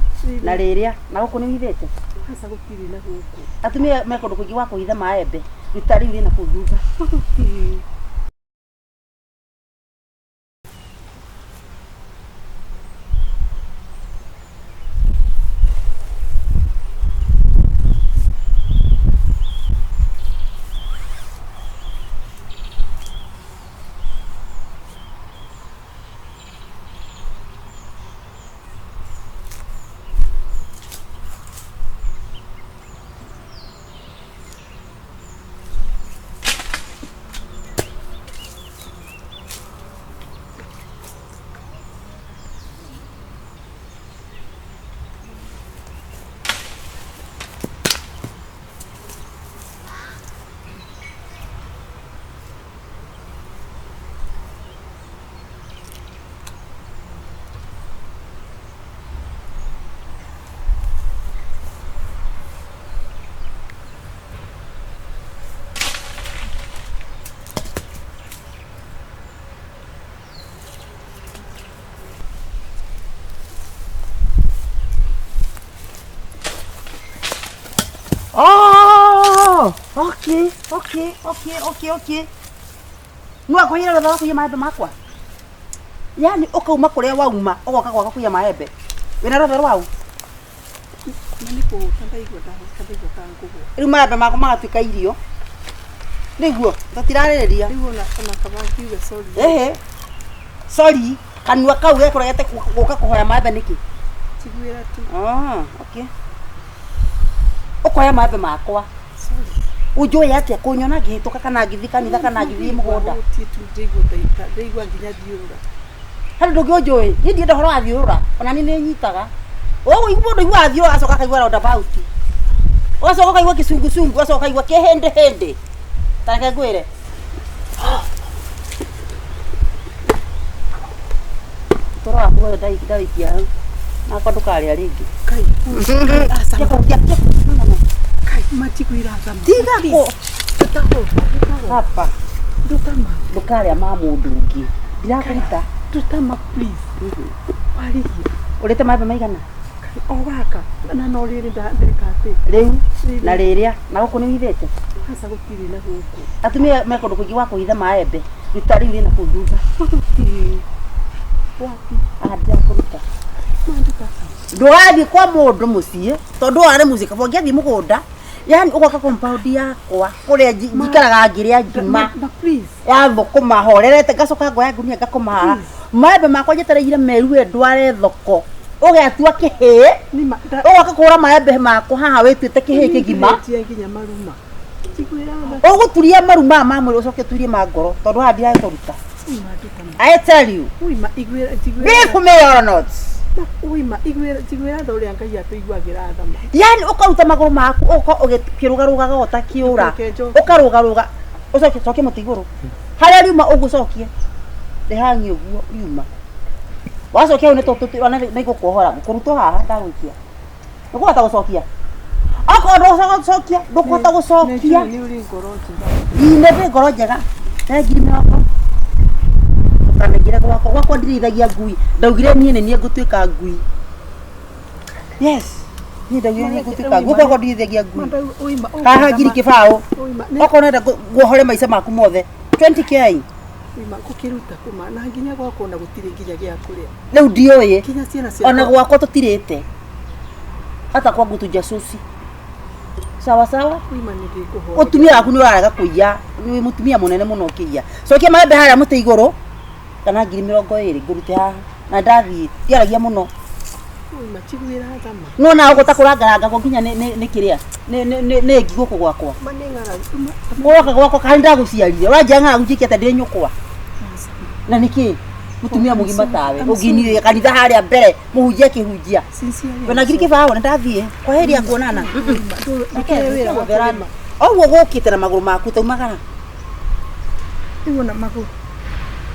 na rĩrĩa na gũkũ nĩ ũhithĩte? Aca gũtirĩ na gũkũ. Atumia me kũndũ kũingĩ gwa kũhitha maembe. Ruta rĩu rĩna kũu thutha. Gũtirĩ. Okay, okay, okay, okay, okay. Nũ akũheire rũtha rwa kũiya maembe makwa? Yaani ũkauma kũrĩa wauma ũgoka gwakwa kũiya maembe. Wĩna rũtha rwau? Na nĩ kũhũta ndaigua ndahũta ndaigua ta ngũgwa. Rĩu maembe makwa magatuĩka irio. Nĩguo tũtirarĩrĩria. Rĩu ona kaba ngiuge sorry. Ehe. Sorry, kanua kau gekũregete gũka kũhoya maembe nĩkĩ? Njiguĩra tu. Ah, okay. Ũkoya maembe makwa. Sorry. Ũnjũĩ atĩa kũnyona ngĩhĩtũka kana ngĩthiĩ kanitha kana ngĩthiĩ mũgũnda? Hũtie tu ndaigua ndaita ndaigua nginya thiũrũra. Harĩ ũndũ ũngĩ ũnjũĩ, niĩ ndienda ũhoro wa thiũrũra, ona niĩ nĩ nyitaga. Ũguo mũndũ aiguaga thiũrũra agacoka akaigua roundabout. Ũgacoka ũkaigua kĩcungucungu, ũgacoka ũkaigua kĩhĩndĩhĩndĩ. Ta reke ngwĩre. Ũtũro waku wothe ndawĩikia hau. Nakwa ndũkarĩa rĩngĩ. Kai. Aca. Tiga kũhutia, no, no, no. Kai matiguĩra tha ma. Tiga kũ. Ndutama. Hapa. Ndutama. Ndũkarĩa ma mũndũ ũngĩ. Ndirakũruta. Ndutama please. Warĩhia. Ũrĩte maembe maigana? O gaka na no rĩrĩ ndeka atĩ. Rĩu na rĩrĩa na gũkũ nĩ ũhithĩte? Aca gũtirĩ na gũkũ. Atumia me kũndũ kũingĩ gwa kũhitha maembe. Ruta rĩu rĩna kũu thutha. Gũtirĩ. Wapi? Haha ndirakũruta. Manduta. Ndũgathiĩ kwa mũndũ mũciĩ tondũ warĩ mũciĩ kaba ũngĩathiĩ mũgũnda yani ũgoka compound yakwa kũrĩa njikaraga ngĩrĩa ngima ya thũkũma horerete ngacoka ngoya ngunia ngakoma haha maembe makwa njetereire merue ndware thoko ũgetua kĩhĩĩ ũgoka kũgũra maembe makwa haha wĩtuĩte kĩhĩĩ kĩgima Nĩndĩrĩtie nginya maruma. Njiguĩra tha. ũgũturia maru maya ma mwĩrĩ ũcoke ũturie ma ngoro tondũ haha ndiragĩkũruta Uima ndutama. I tell you Uima iguĩra njiguĩra. believe me or not Uima iguĩra njiguĩra tha ũrĩa Ngai atũiguagĩra tha ma. yani ũkaruta magũrũ maku ũka ũkĩrũgarũgaga o ta kĩũra Reke njoke. ũkarũgarũga ũcoke cokie mũtĩ igũrũ harĩa riuma ũguo cokie rĩhangi ũguo riuma wacokia hau nĩ igũkuohora ngũkũrutwo haha ndagũikia ndũkũhota gũcokia okorwo ndũkũhota gũcokia ndũkũhota gũcokia Nĩ njũĩ nĩ ũrĩ ngoro njega. ine ndĩ ngoro njega he ngiri mĩrongo ndũkanaingĩre gwakwa gwakwa ndirĩithagia ngui ndaugire niĩ nĩ niĩ ngũtuĩka ngui yes niĩ ndaugire niĩ ngũtuĩka ngui gwakwa ndirĩithagia ngui haha ngiri kĩbaũ okorwo ũrenda nguohore maica maku mothe 20K Uima ngũkĩruta kuma na nginya gwakwa ona gũtirĩ nginya gĩa kũrĩa. rĩu ndiũĩ Nginya ciana ciakwa. ona gwakwa tũtirĩte hata kwangu tujasusi sawa sawa Uima nĩ ndĩkũhoya. mũtumia waku nĩ ũrarega kũiya nĩ mũtumia mũnene mũno ũkĩiya cokia maembe harĩa mũtĩ igũrũ kana ngiri mĩrongo ĩrĩ ngũrute haha na ndathiĩ ndiaragia mũno Uima njiguĩra tha ma. nona ũguo ta kũrangarangagwo nginya nĩ kĩrĩa nĩ ngi gũkũ gwakwa Ma nĩ ng'aragu. gwoka gwakwa kaĩ ndagũciarire ũranjĩra ng'aragu njĩke atĩa ndĩ nyũkwa na nĩkĩ mũtumia mũgima tawe ũnginire kanitha harĩa mbere mũhunjia akĩhunjia wena ngiri kĩbaũ nĩ ndathiĩ kwa heri ya kuonana Ndũkĩhe wĩra wa kũrĩma. ũguo gũkĩte na magũrũ maku taumagara Rĩu ona magũrũ.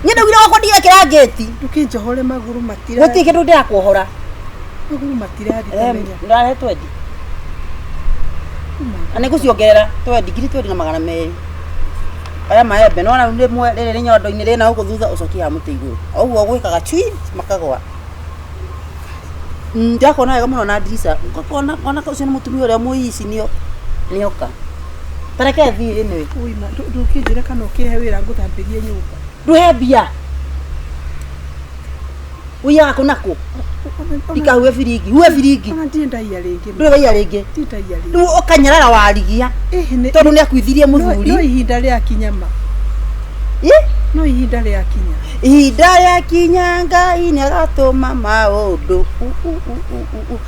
niĩ ndaugire gwakwa ndigekĩra ngĩti Ndũkĩnjohore magũrũ matira. gũtirĩ kĩndũ ndĩrakuohora Magũrũ matirathiĩ menya. ndĩrarehe twendi na nĩ ngũciongerera twendi ngiri twendi na magana merĩ aya maembe nona rĩmwe rĩrĩ rĩ nyondo-inĩ rĩna gũkũ thutha ũcokie haha mũtĩ igũrũ ũguo gwĩkaga cui makagwa ndĩrakuona wega mũno na ndirica ngakona ona ũcio nĩ mũtumia ũrĩa mũici nĩoka ta reke thiĩ anyway Uima ndũkĩnjĩre kana ũkĩhe wĩra ngũthambĩrie nyũmba. ndũhe mbia ũiyaga kũ na kũ ikahuhe biringi huhe biringi Ona ndirĩ ndaiya rĩngĩ. ndũrĩ waiya rĩngĩ Ndirĩ ndaiya rĩngĩ. rĩu ũkanyarara warigia tondũ nĩ akuithirie mũthuri No ihinda rĩakinya ma. No ihinda rĩakinya. Ihinda rĩakinya Ngai nĩ agatũma maũndũ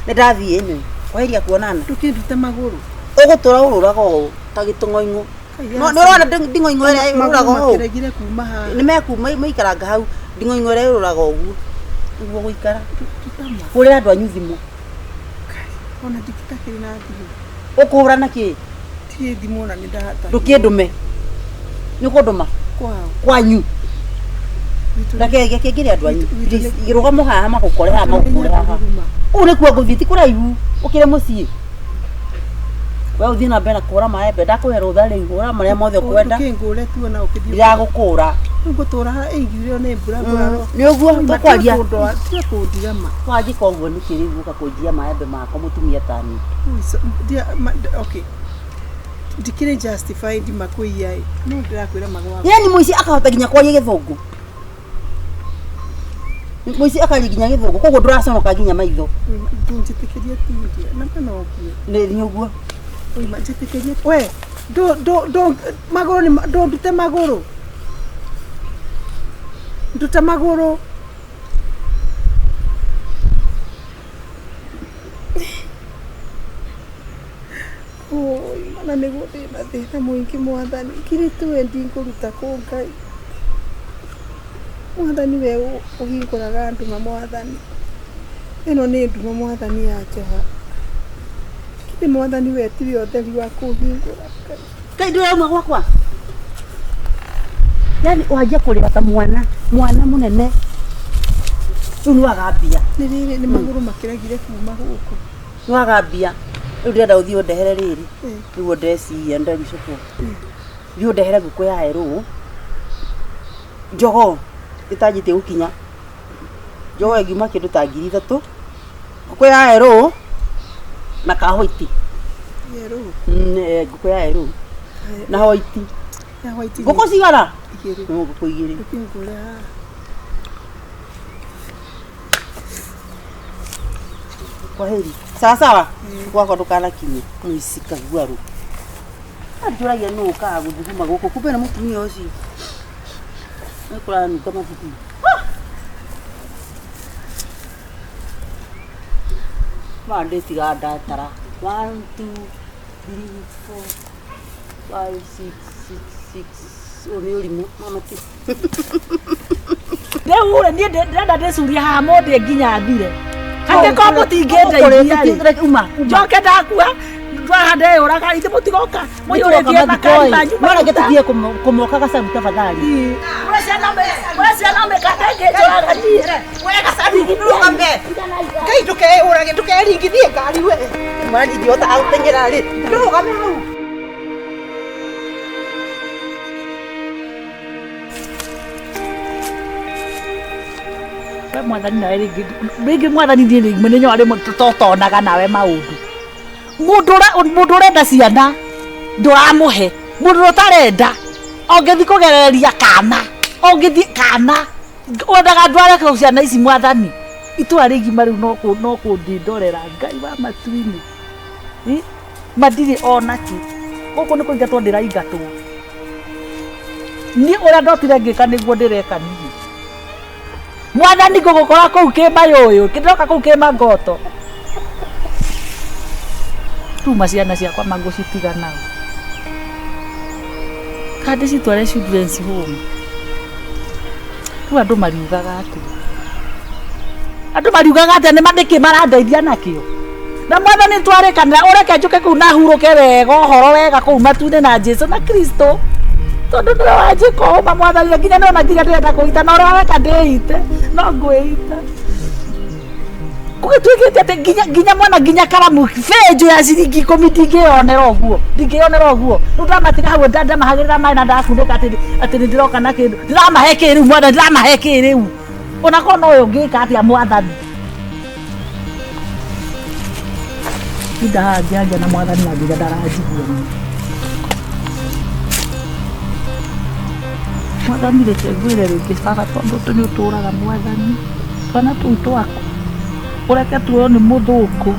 nĩ ndathiĩ nĩ kwaheria kuonana Ndũkĩndute magũrũ. Ũgũtũra ũrũraga ũũ ta gĩtũng'oing'o. Nĩ ũrona nding'oing'o ĩrĩa ĩrũraga ũũ Makĩregire kuma haha. nĩ mekuma maikaranga hau nding'oing'o ĩrĩa ĩrũraga ũguo nĩguo gũikara hũrĩra andũ anyu thimũ Ona nditakĩrĩ na thimũ. Ũkũhũra na kĩ? Ndirĩ thimũ ona nĩ ndahata. Ndũkĩndũme. Nĩ ũkũndũma? Kwao. Kwanyu. Reke ngĩre andũ anyu. Rũgamo haha magũkore haha magũkore haha. Ũũ nĩkuo ngũthiĩ ti kũraihu ũkĩre mũciĩ. We ũthiĩ na mbere na kũhũra maembe ndakũhe rũtha rĩu hũra marĩa mothe ũkwenda. Ndũkĩngũre tu ona ũkĩthiĩ. Ndiragũkũra. Rĩu ngũtũra haha ĩngiurio nĩ mbura ngũrarwo. Nĩ ũguo tũkwaria. Tiga kũndiga ma. Wanjĩka ũguo nĩkĩ rĩu ũka kũnjia maembe makwa mũtumia ta niĩ. Okay. Ndikĩrĩ justified makũiya ĩ. No ndĩrakwĩra magwa. Yani mũici akahota nginya kwaria gĩthũngũ. Mũici akaria nginya gĩthũngũ koguo ndũraconoka nginya maitho. Ndũnjĩtĩkĩrie tindia. Na ma no ngue. Nĩ ũguo. Oima njĩtĩkĩrie. We, ndũ ndũ ndũ magũrũ nĩ ndũndute magũrũ. Nduta magũrũ. Oi, mana nĩguo ndĩna thĩna mũingĩ mwathani. Ngirĩtu we ndingũruta kũ Ngai. Mwathani we ũhingũraga nduma mwathani. Ĩno nĩ nduma mwathani ya njoha. Githĩ mwathani we tiwe ũtheri wa kũhingũra Ngai. Ngai ndũrauma gwakwa. Yani wanjia kũrĩra ta mwana, mwana mũnene. Rĩu nĩ waga mbia. Nĩ rĩrĩ nĩ magũrũ makĩregire kuma gũkũ. Nĩ waga mbia. Rĩu ndĩrenda ũthiĩ ũndehere rĩrĩ. Nĩguo ndeciria ndaricũkwo. Thiĩ ũndehere ngũkũ ya erũ. Jogoo ĩtanjĩtie gũkinya. Jogoo ĩngiuma kĩndũ ta 3,000. Ngũkũ ya erũ na ka hoiti. Erũ. Ngũkũ ya erũ na hoiti. Ya hoiti. Ngũkũ cigana? Igĩrĩ. No ngũkũ igĩrĩ. Ũkĩngũra haha. Kwaheri. Sawa sawa. Gwakwa ndũkanakinye. Mũici kaguarũ. Anjũragia nũ ũkaga gũthuguma gũkũ. Kumbe nĩ mũtumia ũcio. Nĩ kũranunga mathugumo. Ma ndĩtigaga ndatara. 1 2 3 4 5 6 6 6. Ũyũ nĩ ũrimũ. Mama ti. Rĩu rĩ niĩ ndĩrenda ndĩcurie haha mũndĩ nginya thire. Angĩkorwo mũtingĩndeithia rĩ. Njoke ndakua ndwaha ndeyũraga ithe mũtigoka mũiyũrĩtie makari manyu. No reke tũthiĩ kũmoka gacabu tafadhali. Kũrĩ ciana mĩkate ĩngĩnjũraga niĩ. We gacabu ndũgame. Ngai ndũkeyũrage ndũkeringithie ngari we. Mwana ingĩhota gũteng'era rĩ. Ndũrũgame hau. We mwathani nawe rĩngĩ rĩngĩ mwathani niĩ rĩngĩ nĩ nyoa rĩmwe totonaga nawe maũndũ. Mũndũ ũrenda ciana ndũramũhe, mũndũ ũtarenda ũngĩthiĩ kũgereria kana ũngĩthiĩ kana wendaga ndware kũ ciana ici mwathani. Itũra rĩgima rĩu no kũndĩndorera Ngai wa matu-inĩ. Matirĩ onakĩ. Gũkũ nĩ kũingatwo ndĩraingatwo. Niĩ ũrĩa ndokire ngĩka nĩguo ndĩreka niĩ. Mwathani ngũgũkora kũu kĩmayũyũ, ndĩroka kũu kĩmangoto. Tuma ciana ciakwa mangũcitiga nao. Kana ndĩcitware children's home. Rĩu andũ mariugaga atĩa? Andũ mariugaga atĩa nĩ nĩkĩ marandeithia nakĩo? Na mwathani twarĩkanĩra ũreke njũke kũu na hurũke wega ũhoro wega kũu matu-inĩ na Jesũ na Kristo. Tondũ nĩwe wanjĩka ũma mwathani nginya nĩwona nginya ndĩrenda kũita na ũrĩa weka ndĩite no ngwĩita. Gũgĩtuĩkĩte atĩ nginya mwana nginya karamu benjũ ya ciringi 10 ndingĩyonera ũguo ndingĩyonera ũguo. Rĩu ndamatiga hau ndamahagĩrĩra maĩ na ndakunĩka atĩ nĩ ndĩroka na kĩndũ ndĩramahe kĩ rĩu mwathani ndĩramahe kĩ rĩu. Onakorwo no ũyũ ũngĩka atĩa mwathani. Tinda haha ngĩaria na mwathani na nginya ndaranjigua niĩ. Mwathani reke ngwĩre rĩngĩ baba tondũ nĩ ũtũraga mwathani. Twana tũu twaku ũreke tuoywo nĩ mũthũngũ.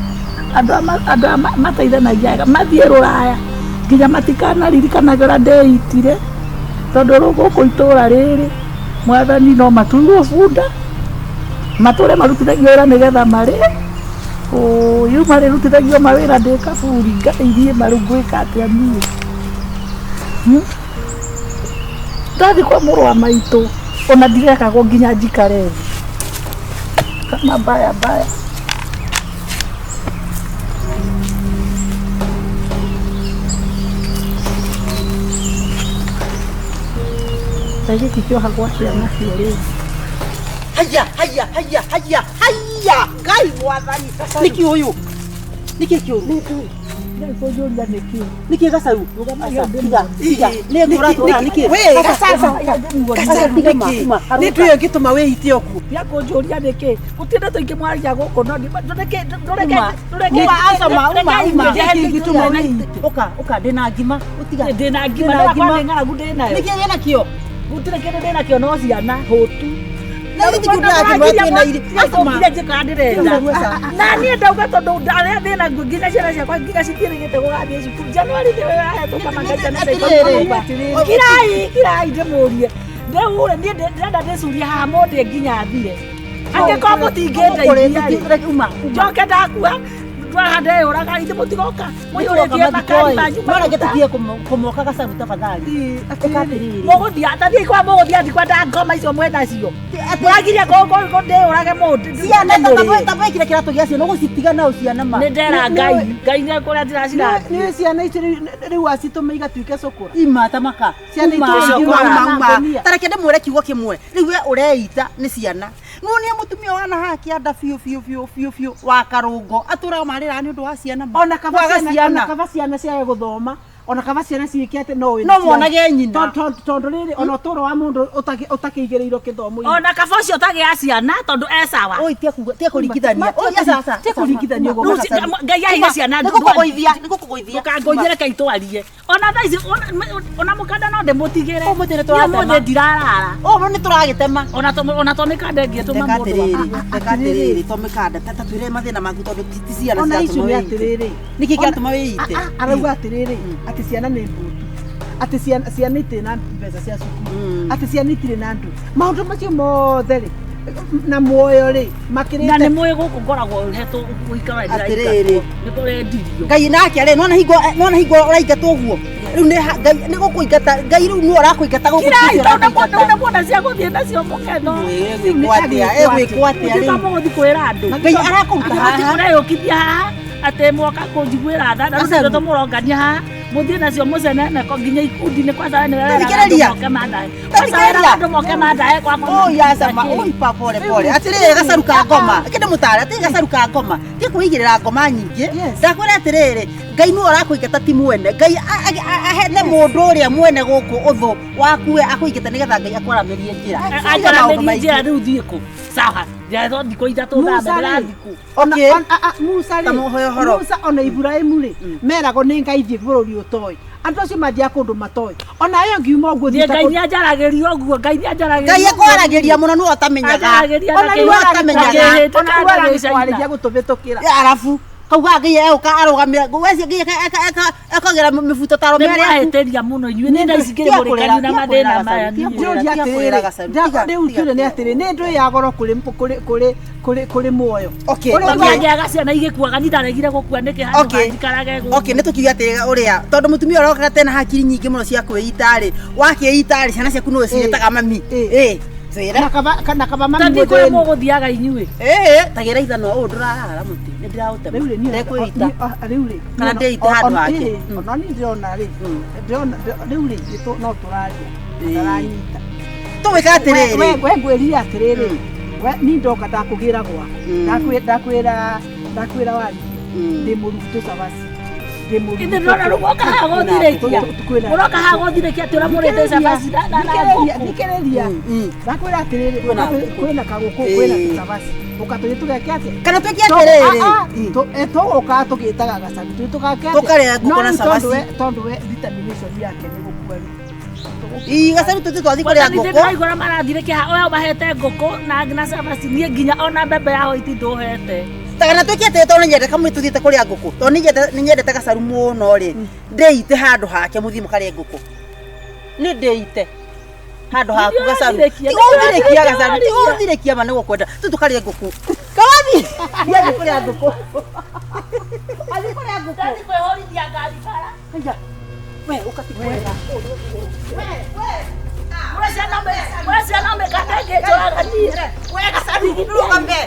Andũ aya mateithanagia wega mathiĩ rũraya nginya matikanaririkanage ũrĩa ndeitire. Tondũ rĩu gũkũ itũra rĩrĩ mwathani no matuirwo bunda matũre marutithagio wĩra nĩgetha marĩe. Ũyũ marĩrutithagio mawĩra ndĩ kaburi Ngai niĩ marĩ ngwĩka atĩa niĩ. Ndathiĩ kwa mũrũ wa maitũ ona ndirekagwo nginya njikare thĩ. Kama baya baya. Ta gĩkĩ kĩohagwo atĩa nakĩo rĩu? Haya haya haya haya haya Ngai mwathani. Nĩkĩ ũyũ? Nĩkĩ kĩũru? Kũnjũria nĩkĩ? Nĩkĩ gacaru? Tiga, tiga. Nĩ ngũratũra nĩkĩ? We, gacaru, gacaru nĩkĩ? Nĩ ndũĩ ĩngĩtũma wĩite ũguo. Tiga kũnjũria nĩkĩ? Gũtirĩ ndeto ingĩ mwaragia gũkũ no ndũreke ndũreke ndũreke Uma, aca ma, uma, uma. Nĩkĩ ĩngĩtũma wĩite? Ũka, ũka, ndĩna ngima. Ũtiga. Ndĩna ngima, Ndĩna ndakwa nĩ ng'aragu ndĩnayo. Nĩkĩ wĩnakĩo? Gũtirĩ kĩndũ ndĩnakĩo no ciana hũtu. Na githĩ ti kũndũ ndĩra ngima twĩna irio. Acokire njĩkaga ndĩrenda. Na niĩ ndauga tondũ ndarĩa thĩna nginya ciana ciakwa nginya citiĩrĩgĩte gũgathiĩ cukuru. Januari nĩwe wahetũka manga ciana ciakwa. Kirai, kirai ndĩmũrie. Rĩu rĩ niĩ ndĩrenda ndĩcurie haha mũndĩ nginya thire. Angĩkorwo mũtingĩndeithia Uma, njoke ndakua ndwaha ndeyũraga ithe mũtigoka mũiyũrĩtie makari manyu. No reke tũtige kũmoka gacaru tafadhali. Ĩka atĩrĩrĩ. Mũgũthiĩ tathiĩ kwa mũgũthiĩ andikwa ndangoma icio mwenacio. Mũragiria ndĩyũrage mũndũ. Ciana tabwekire kĩratũ gĩa ciana ũgũcitiga nao ciana ma. Nĩ ndera Ngai, Ngai nĩ kũrĩa ndĩracirathiĩ. Nĩ ciana icio rĩu acitũma igatuĩke cũkũra. Ima tamaka. Ciana Uma. itũraga Uma. uma, uma. Ta reke ndĩmwĩre kiugo kĩmwe. Rĩu we ũreita nĩ ciana. Nuonia mũtumia wana haha kĩanda biũ biũ biũ biũ biũ wa karũngo atũraga marĩraga nĩ ũndũ wa ciana ma. Ona kaba Kwaga ciana, ona kaba ciana ciage gũthoma, ona kaba ciana ciĩke atĩ no wĩna No monage nyina. Tondũ rĩrĩ ona ũtũũro wa mũndũ ũtakĩigĩrĩirwo kĩthomo-inĩ. Ona kaba ũcio ũtagĩa ciana tondũ e sawa. Oi tia kuga tia kũringithania. Oi aca aca. Tia kũringithania ũguo. Rĩu Ngai aheire ciana Nĩ gũkũgũithia, nĩ gũkũgũithia. Ndũkangũithie reke itwarie. Ona thaa ici ona mũkanda no ndĩmũtigĩre. Ũmũthĩ nĩ Niĩ tũratema. ũmũthĩ ndirarara. Ũmũthĩ nĩ tũragĩtema. Ona to mĩkanda ĩngĩtũma Reka mũndũ. atĩrĩrĩ, reka atĩrĩrĩ, to mĩkanda ta twĩre mathĩna maku tondũ ti ciana Ona icio ciratũma nĩ wĩite. atĩrĩrĩ. Nĩkĩ kĩratũma wĩite? Arauga atĩrĩrĩ, atĩ ciana nĩ mbũtu. Atĩ ciana itirĩ na mbeca cia cukuru. Atĩ ciana itirĩ na ndũ. Maũndũ macio mothe rĩ na muoyo rĩ makĩrĩte. Na nĩ mũĩ gũkũ ngoragwo hetwo gũikara Atĩrĩrĩ. Nĩ kũrendirio. Ngai nake rĩ nona hingo nona hingo ũraingatwo ũguo rĩu nĩ Ngai nĩ gũkũingata Ngai rĩu nĩwe ũrakũingata gũkũ Kirai ti tondũ ũrakũingata. ndona muona cia gũthiĩ nacio mũketho. Egwĩkwo atĩa egwĩkwo atĩa Rĩu rĩu mũgũthiĩ kwĩra andũ. Ngai arakũruta haha. Mũreyũkithia haha atĩ mwoka kũnjiguĩra tha na rĩu ndeto mũrongania haha mũthiĩ nacio mũcenene nginya ikundi-inĩ kwanza we nĩwe weraga andũ Tathikĩrĩria. moke mandahe. Kwanza weraga andũ moke mandahe kwakwa. Oi acama oi pa pole pole atirĩrĩ gacaru ka ngoma reke ndĩmũtare atĩrĩ gacaru ka ngoma ti kwĩigĩrĩra ngoma nyingĩ ndakwĩra atĩrĩrĩ Ngai nĩwe ũrakũingata ti mwene Ngai ahete mũndũ ũrĩa mwene gũkũ ũthũ waku we akũingata nĩgetha Ngai akwaramĩrie njĩra Anjaramĩrie njĩra rĩu thiĩ kũ? Sawa. Njetwo thikũ ithatũ Musa thame rĩ, ndĩrathiĩ kũ? Okay. Musa rĩ, Ta mũhoyo horo. Musa ona Iburahĩmu rĩ meragwo nĩ Ngai thiĩ bũrũri ũtoĩ andũ acio mathiaga kũndũ matoĩ ona yo ngiuma ũguo Niĩ thiĩte Ngai kũndũ- nĩ anjaragĩria ũguo Ngai nĩ anjaragĩria Ngai akwaragĩria mũno nĩwe ũtamenyaga Anjaragĩria na ona rĩu kĩhĩtĩka ũtamenyaga. ona rĩu aragĩkwarĩria gũtũvĩtũkĩra arabu kauga Ngai egũka arũgamĩra wecio Ngai ekagĩra mĩbuto ta arũme Nĩ arĩa aku. mwahĩtĩria mũno inyuĩ nĩ thaa ici ngĩrĩ Tiga kũrĩra, mũrĩkanu na tiga mathĩna kũrĩra maya Gacaru, tiga niĩ. kũrĩra, Njũria tiga atĩrĩrĩ, kũrĩra Gacaru, tiga, rĩu tiga, tũrĩ nĩ atĩrĩ nĩ ndũĩ ya goro kũrĩ kũrĩ kũrĩ kũrĩ kũrĩ muoyo Okay, Ũrĩa okay. ugaga- Ngĩaga ciana igĩkuaga ni ndaregire gũkua nĩkĩ handũ Okay. hanjikarage gũkũ. Okay, nĩ tũkiuge atĩ ũrĩa tondũ mũtumia ũrĩa okaga tena hakiri nyingĩ mũno cia kwĩita rĩ wakĩita rĩ ciana ciaku nĩwe ciĩtaga mami ĩ twĩre na kaba na kaba mami Ta thiĩ kũrĩa mũthĩni. mũgũthiaga inyuĩ. ĩ tagĩra ithanwa ũũ ndũrarara mũtĩ nĩ ndĩraũtema Rĩu rĩ niĩ ndekwĩita rĩu rĩ Kana ndĩite handũ hake. Ona niĩ ndĩrona rĩ ndĩrona rĩu rĩ no tũraria Ĩĩ. ndaranyita tũgwĩka atĩrĩrĩ we ngwĩrire atĩrĩrĩ we ni ndoka ndakũgĩra gwaku ndakwĩra ndakwĩra wari ndĩ mũrutwo cabaci ndĩ mũrutwo Ithe ndĩrona rĩu mwoka haha gũthirĩkia. Mũroka haha gũthirĩkia atĩ ũrĩa mũrĩte cabaci na ngũkũ. Thikĩrĩria ndakwĩra atĩrĩrĩ Kwĩna ngũkũ. kwĩna kagũkũ Ĩĩ. kwĩna tũcabaci ũka tũthiĩ tũgeke atĩa kana twĩke atĩrĩrĩ Tũgũka tũgĩtaga gacabu tũthiĩ tũgake atĩa? Tũkarĩa ngũkũ No na rĩu cabaci. tondũ we determination yake nĩ gũkua rĩ Ii gacaru tũthiĩ twathiĩ kũrĩa Nĩ ngũkũ ndĩraigua ũrĩa marathirĩkia haha ũyũ mahete ngũkũ na cabaci niĩ nginya ona mbembe ya hoiti ndũhete. kana twĩke atĩrĩ tondũ nĩnyendete kamwe tũthiĩte kũrĩa ngũkũ tondũ nĩnyendete gacaru mũno rĩ ndĩite handũ hake mũthiĩ mũkarĩe ngũkũ nĩ ndĩite handũ haku gacaru Nĩũrathirĩkia, tiga ũthirĩkia gacaru nĩũrathirĩkia. tiga ũthirĩkia ma nĩgũkwenda tũ tũkarĩe ngũkũ kawathi thiĩ kũrĩa ngũkũ athiĩ kũrĩa ngũkũ Ndathiĩ kwĩhũrithia ngari bara. Aya, we ũkati kwega Mũrĩ ciana mĩkanda ĩngĩnjũraga niĩ. we gacaru ndũrũgame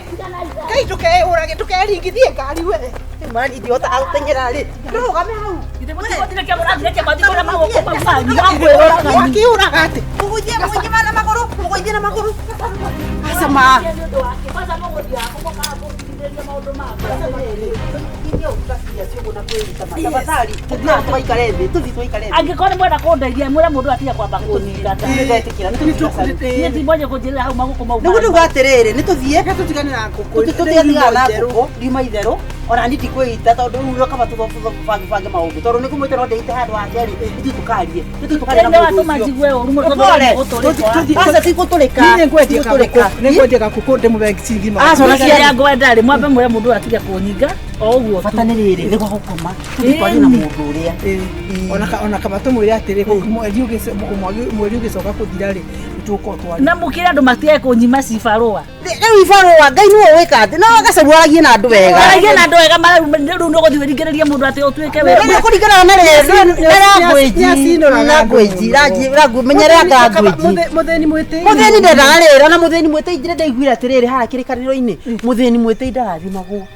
Ngai ndũkeũrage ndũkeringithie ngari we mani ingĩhota gũteng'era rĩ ndũrũgame hau Ithe mũtigũthirĩkia mũrathirĩkia mwathiĩ kũrĩa magũkũ mau manyu. Wangwĩrũraga niĩ. Wakiũraga atĩ mũgũithie mũgũithie na magũrũ mũgũithie na magũrũ acama Nĩ ũndũ wake. Kwanza mũgũthiaga kũ mũkaga kũndigithĩria Mũkĩndĩria maũndũ makwa. Tafadhali, tũthiĩ tũgaikare thĩ, tũthiĩ tũgaikare thĩ. Angĩkorwo nĩ mwenda kũndeithia mwĩre mũndũ atige kwamba kũnyingata. Nĩndetĩkĩra, nĩ tũthiĩ Gacaru. Niĩ ti mwenye kũnjĩrĩra hau magũkũ mau. Nĩguo ndauga atĩrĩrĩ, nĩ tũthiĩ tũtigane na ngũkũ. Tũtigatigana na ngũkũ, riuma itherũ. Ona niĩ ndikwĩita tondũ rĩu kaba tũbange maũndũ tondũ nĩ ngũmwĩte no ndĩite handũ hake rĩ, ithuĩ tũkarie. Ithuĩ tũkarie na Nĩ mũndũ watũma ũcio. njigue ũru mũno tondũ Pole. nĩ gũtũrĩka. Aca ti gũtũrĩka. Niĩ nĩngwendia Ti gũtũrĩka. gakũkũ, nĩngwendia gakũkũ ndĩmũhe ciringi magana. Aca, ona Kĩrĩa ciana. ngwenda rĩ mwambe mwĩre mũndũ atige kũnyinga o ũguo tu. Bata nĩ rĩrĩ, nĩ gwa gũkoma. Tũthiĩ twarie na mũndũ ũrĩa. Ona kaba tũmwĩre atĩrĩ, mweri ũgĩcoka kũthira rĩ, nĩtũgũkorwo twaria. Na mũkĩre andũ matige kũnyima cibarũa. Rĩu ibarũa Ngai nĩwe ũĩka atĩ no Gacaru aragie na andũ wega. Aragie na andũ wega rĩu nĩ ũgũthiĩ wĩringĩrĩrie mũndũ atĩ ũtuĩke Rĩu nĩ kũringana na language, language, language, menyerera language. Mũthĩni mwĩtĩi. Mũthĩni ndendaga rĩrĩ, ona mũthĩni mwĩtĩi njĩra ndaiguire atĩrĩrĩ haha kĩrĩkanĩro-inĩ, mũthĩni mwĩtĩi ndarathimagwo.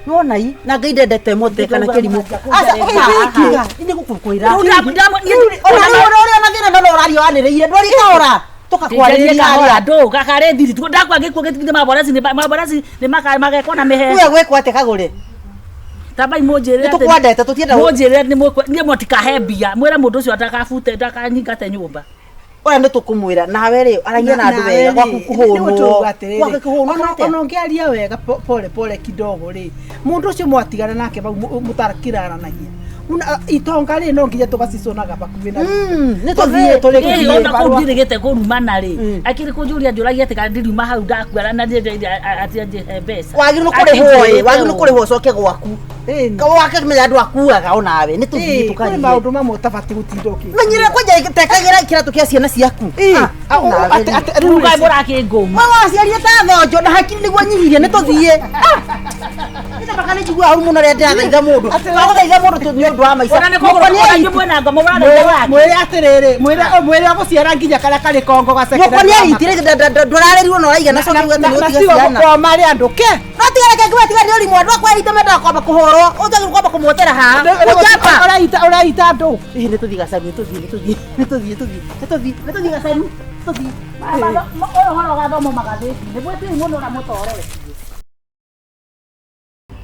Nĩwona i na Ngai ndendete mote kana kĩrimũ. Aca, ũkĩga, nĩ gũkũkwĩra. Ona rĩu ũrĩa na thĩna no ũraria wanĩrĩire, ndwari kahora. Tũkakwarĩrĩria kahora harĩa. ndũ gakarĩ thiri tu ndakwa gĩkuo gĩtigithĩ maborasi nĩ maborasi nĩ magekwo na mĩheo. Uya gwĩkwo atĩ kagũre. Tambai mũnjĩre Nĩ tũkwendete, tũtienda mũnjĩre nĩ mũkwe niĩ mũtikahe mbia mwĩre mũndũ ũcio ndakabute ndakanyingate nyũmba. Ũrĩa nĩ tũkũmwĩra nawe rĩ aragia na andũ wega gwaku kũhũnwo. Gwaku kũhũnwo atĩa? Ona ũngĩaria wega pole pole kidogo rĩ, mũndũ ũcio mwatigana nake bau mũtakĩraranagia. Itonga rĩ no nginya tũgaciconaga bakuhĩ na nĩ tũthiĩ Ĩĩ, ona kũu ndirĩgĩte kũrumana rĩ akĩrĩ kũnjũria njũragia atĩ kana ndiriuma hau ndakua na atĩ anjĩhe mbeca. Wagĩrĩirwo kũrĩhwo ĩ, wagĩrĩirwo kũrĩhwo ũcoke gwaku. Wakĩmenya andũ akuaga onawe nĩ tũthiĩ Kũrĩ tũkarie. maũndũ mamwe ũtabatiĩ gũtinda ũkĩ. Menyerera kwanja tekagĩra kĩratũ kĩa ciana ciaku. Rĩu kaĩ mũrakĩngũma. Wewe waciarire ta thonjo na hakiri nĩguo nyihirie nĩ tũthiĩ. Nĩ njiguaga ũru mũno rĩrĩa ndĩrathaitha mũndũ. Twagũthaitha mũndũ nĩ ũndũ wa maica. Ona nĩ kũgũrũ kũrĩa mwĩna ngoma mũrathaitha wake. Mwĩre atĩrĩrĩ, mwĩre agũciara nginya karĩa karĩ kongo gaceke. Mũkwa nĩ aitire ndũrarĩrirwo na ũraigana coka uge atĩ nĩ ũtiga ciana. Koma rĩ andũ ke. No tiga reke ngiuga tiga nĩ ũrimũ andũ akwa aitũ mendaga kwamba kũhũrwo ũtagĩrĩirwo kwamba kũmwotera haha. Ũnjamba. Ũraita ũraita andũ. Ĩĩ nĩ tũthiĩ Gacaru, nĩ tũthiĩ nĩ tũthiĩ nĩ tũthiĩ nĩ tũthiĩ nĩ tũthiĩ Gacaru tũthiĩ. Ũyũ ũhoro ũgathomwo magathĩti-inĩ mwĩtĩi mũno ũrĩa mũtoretie.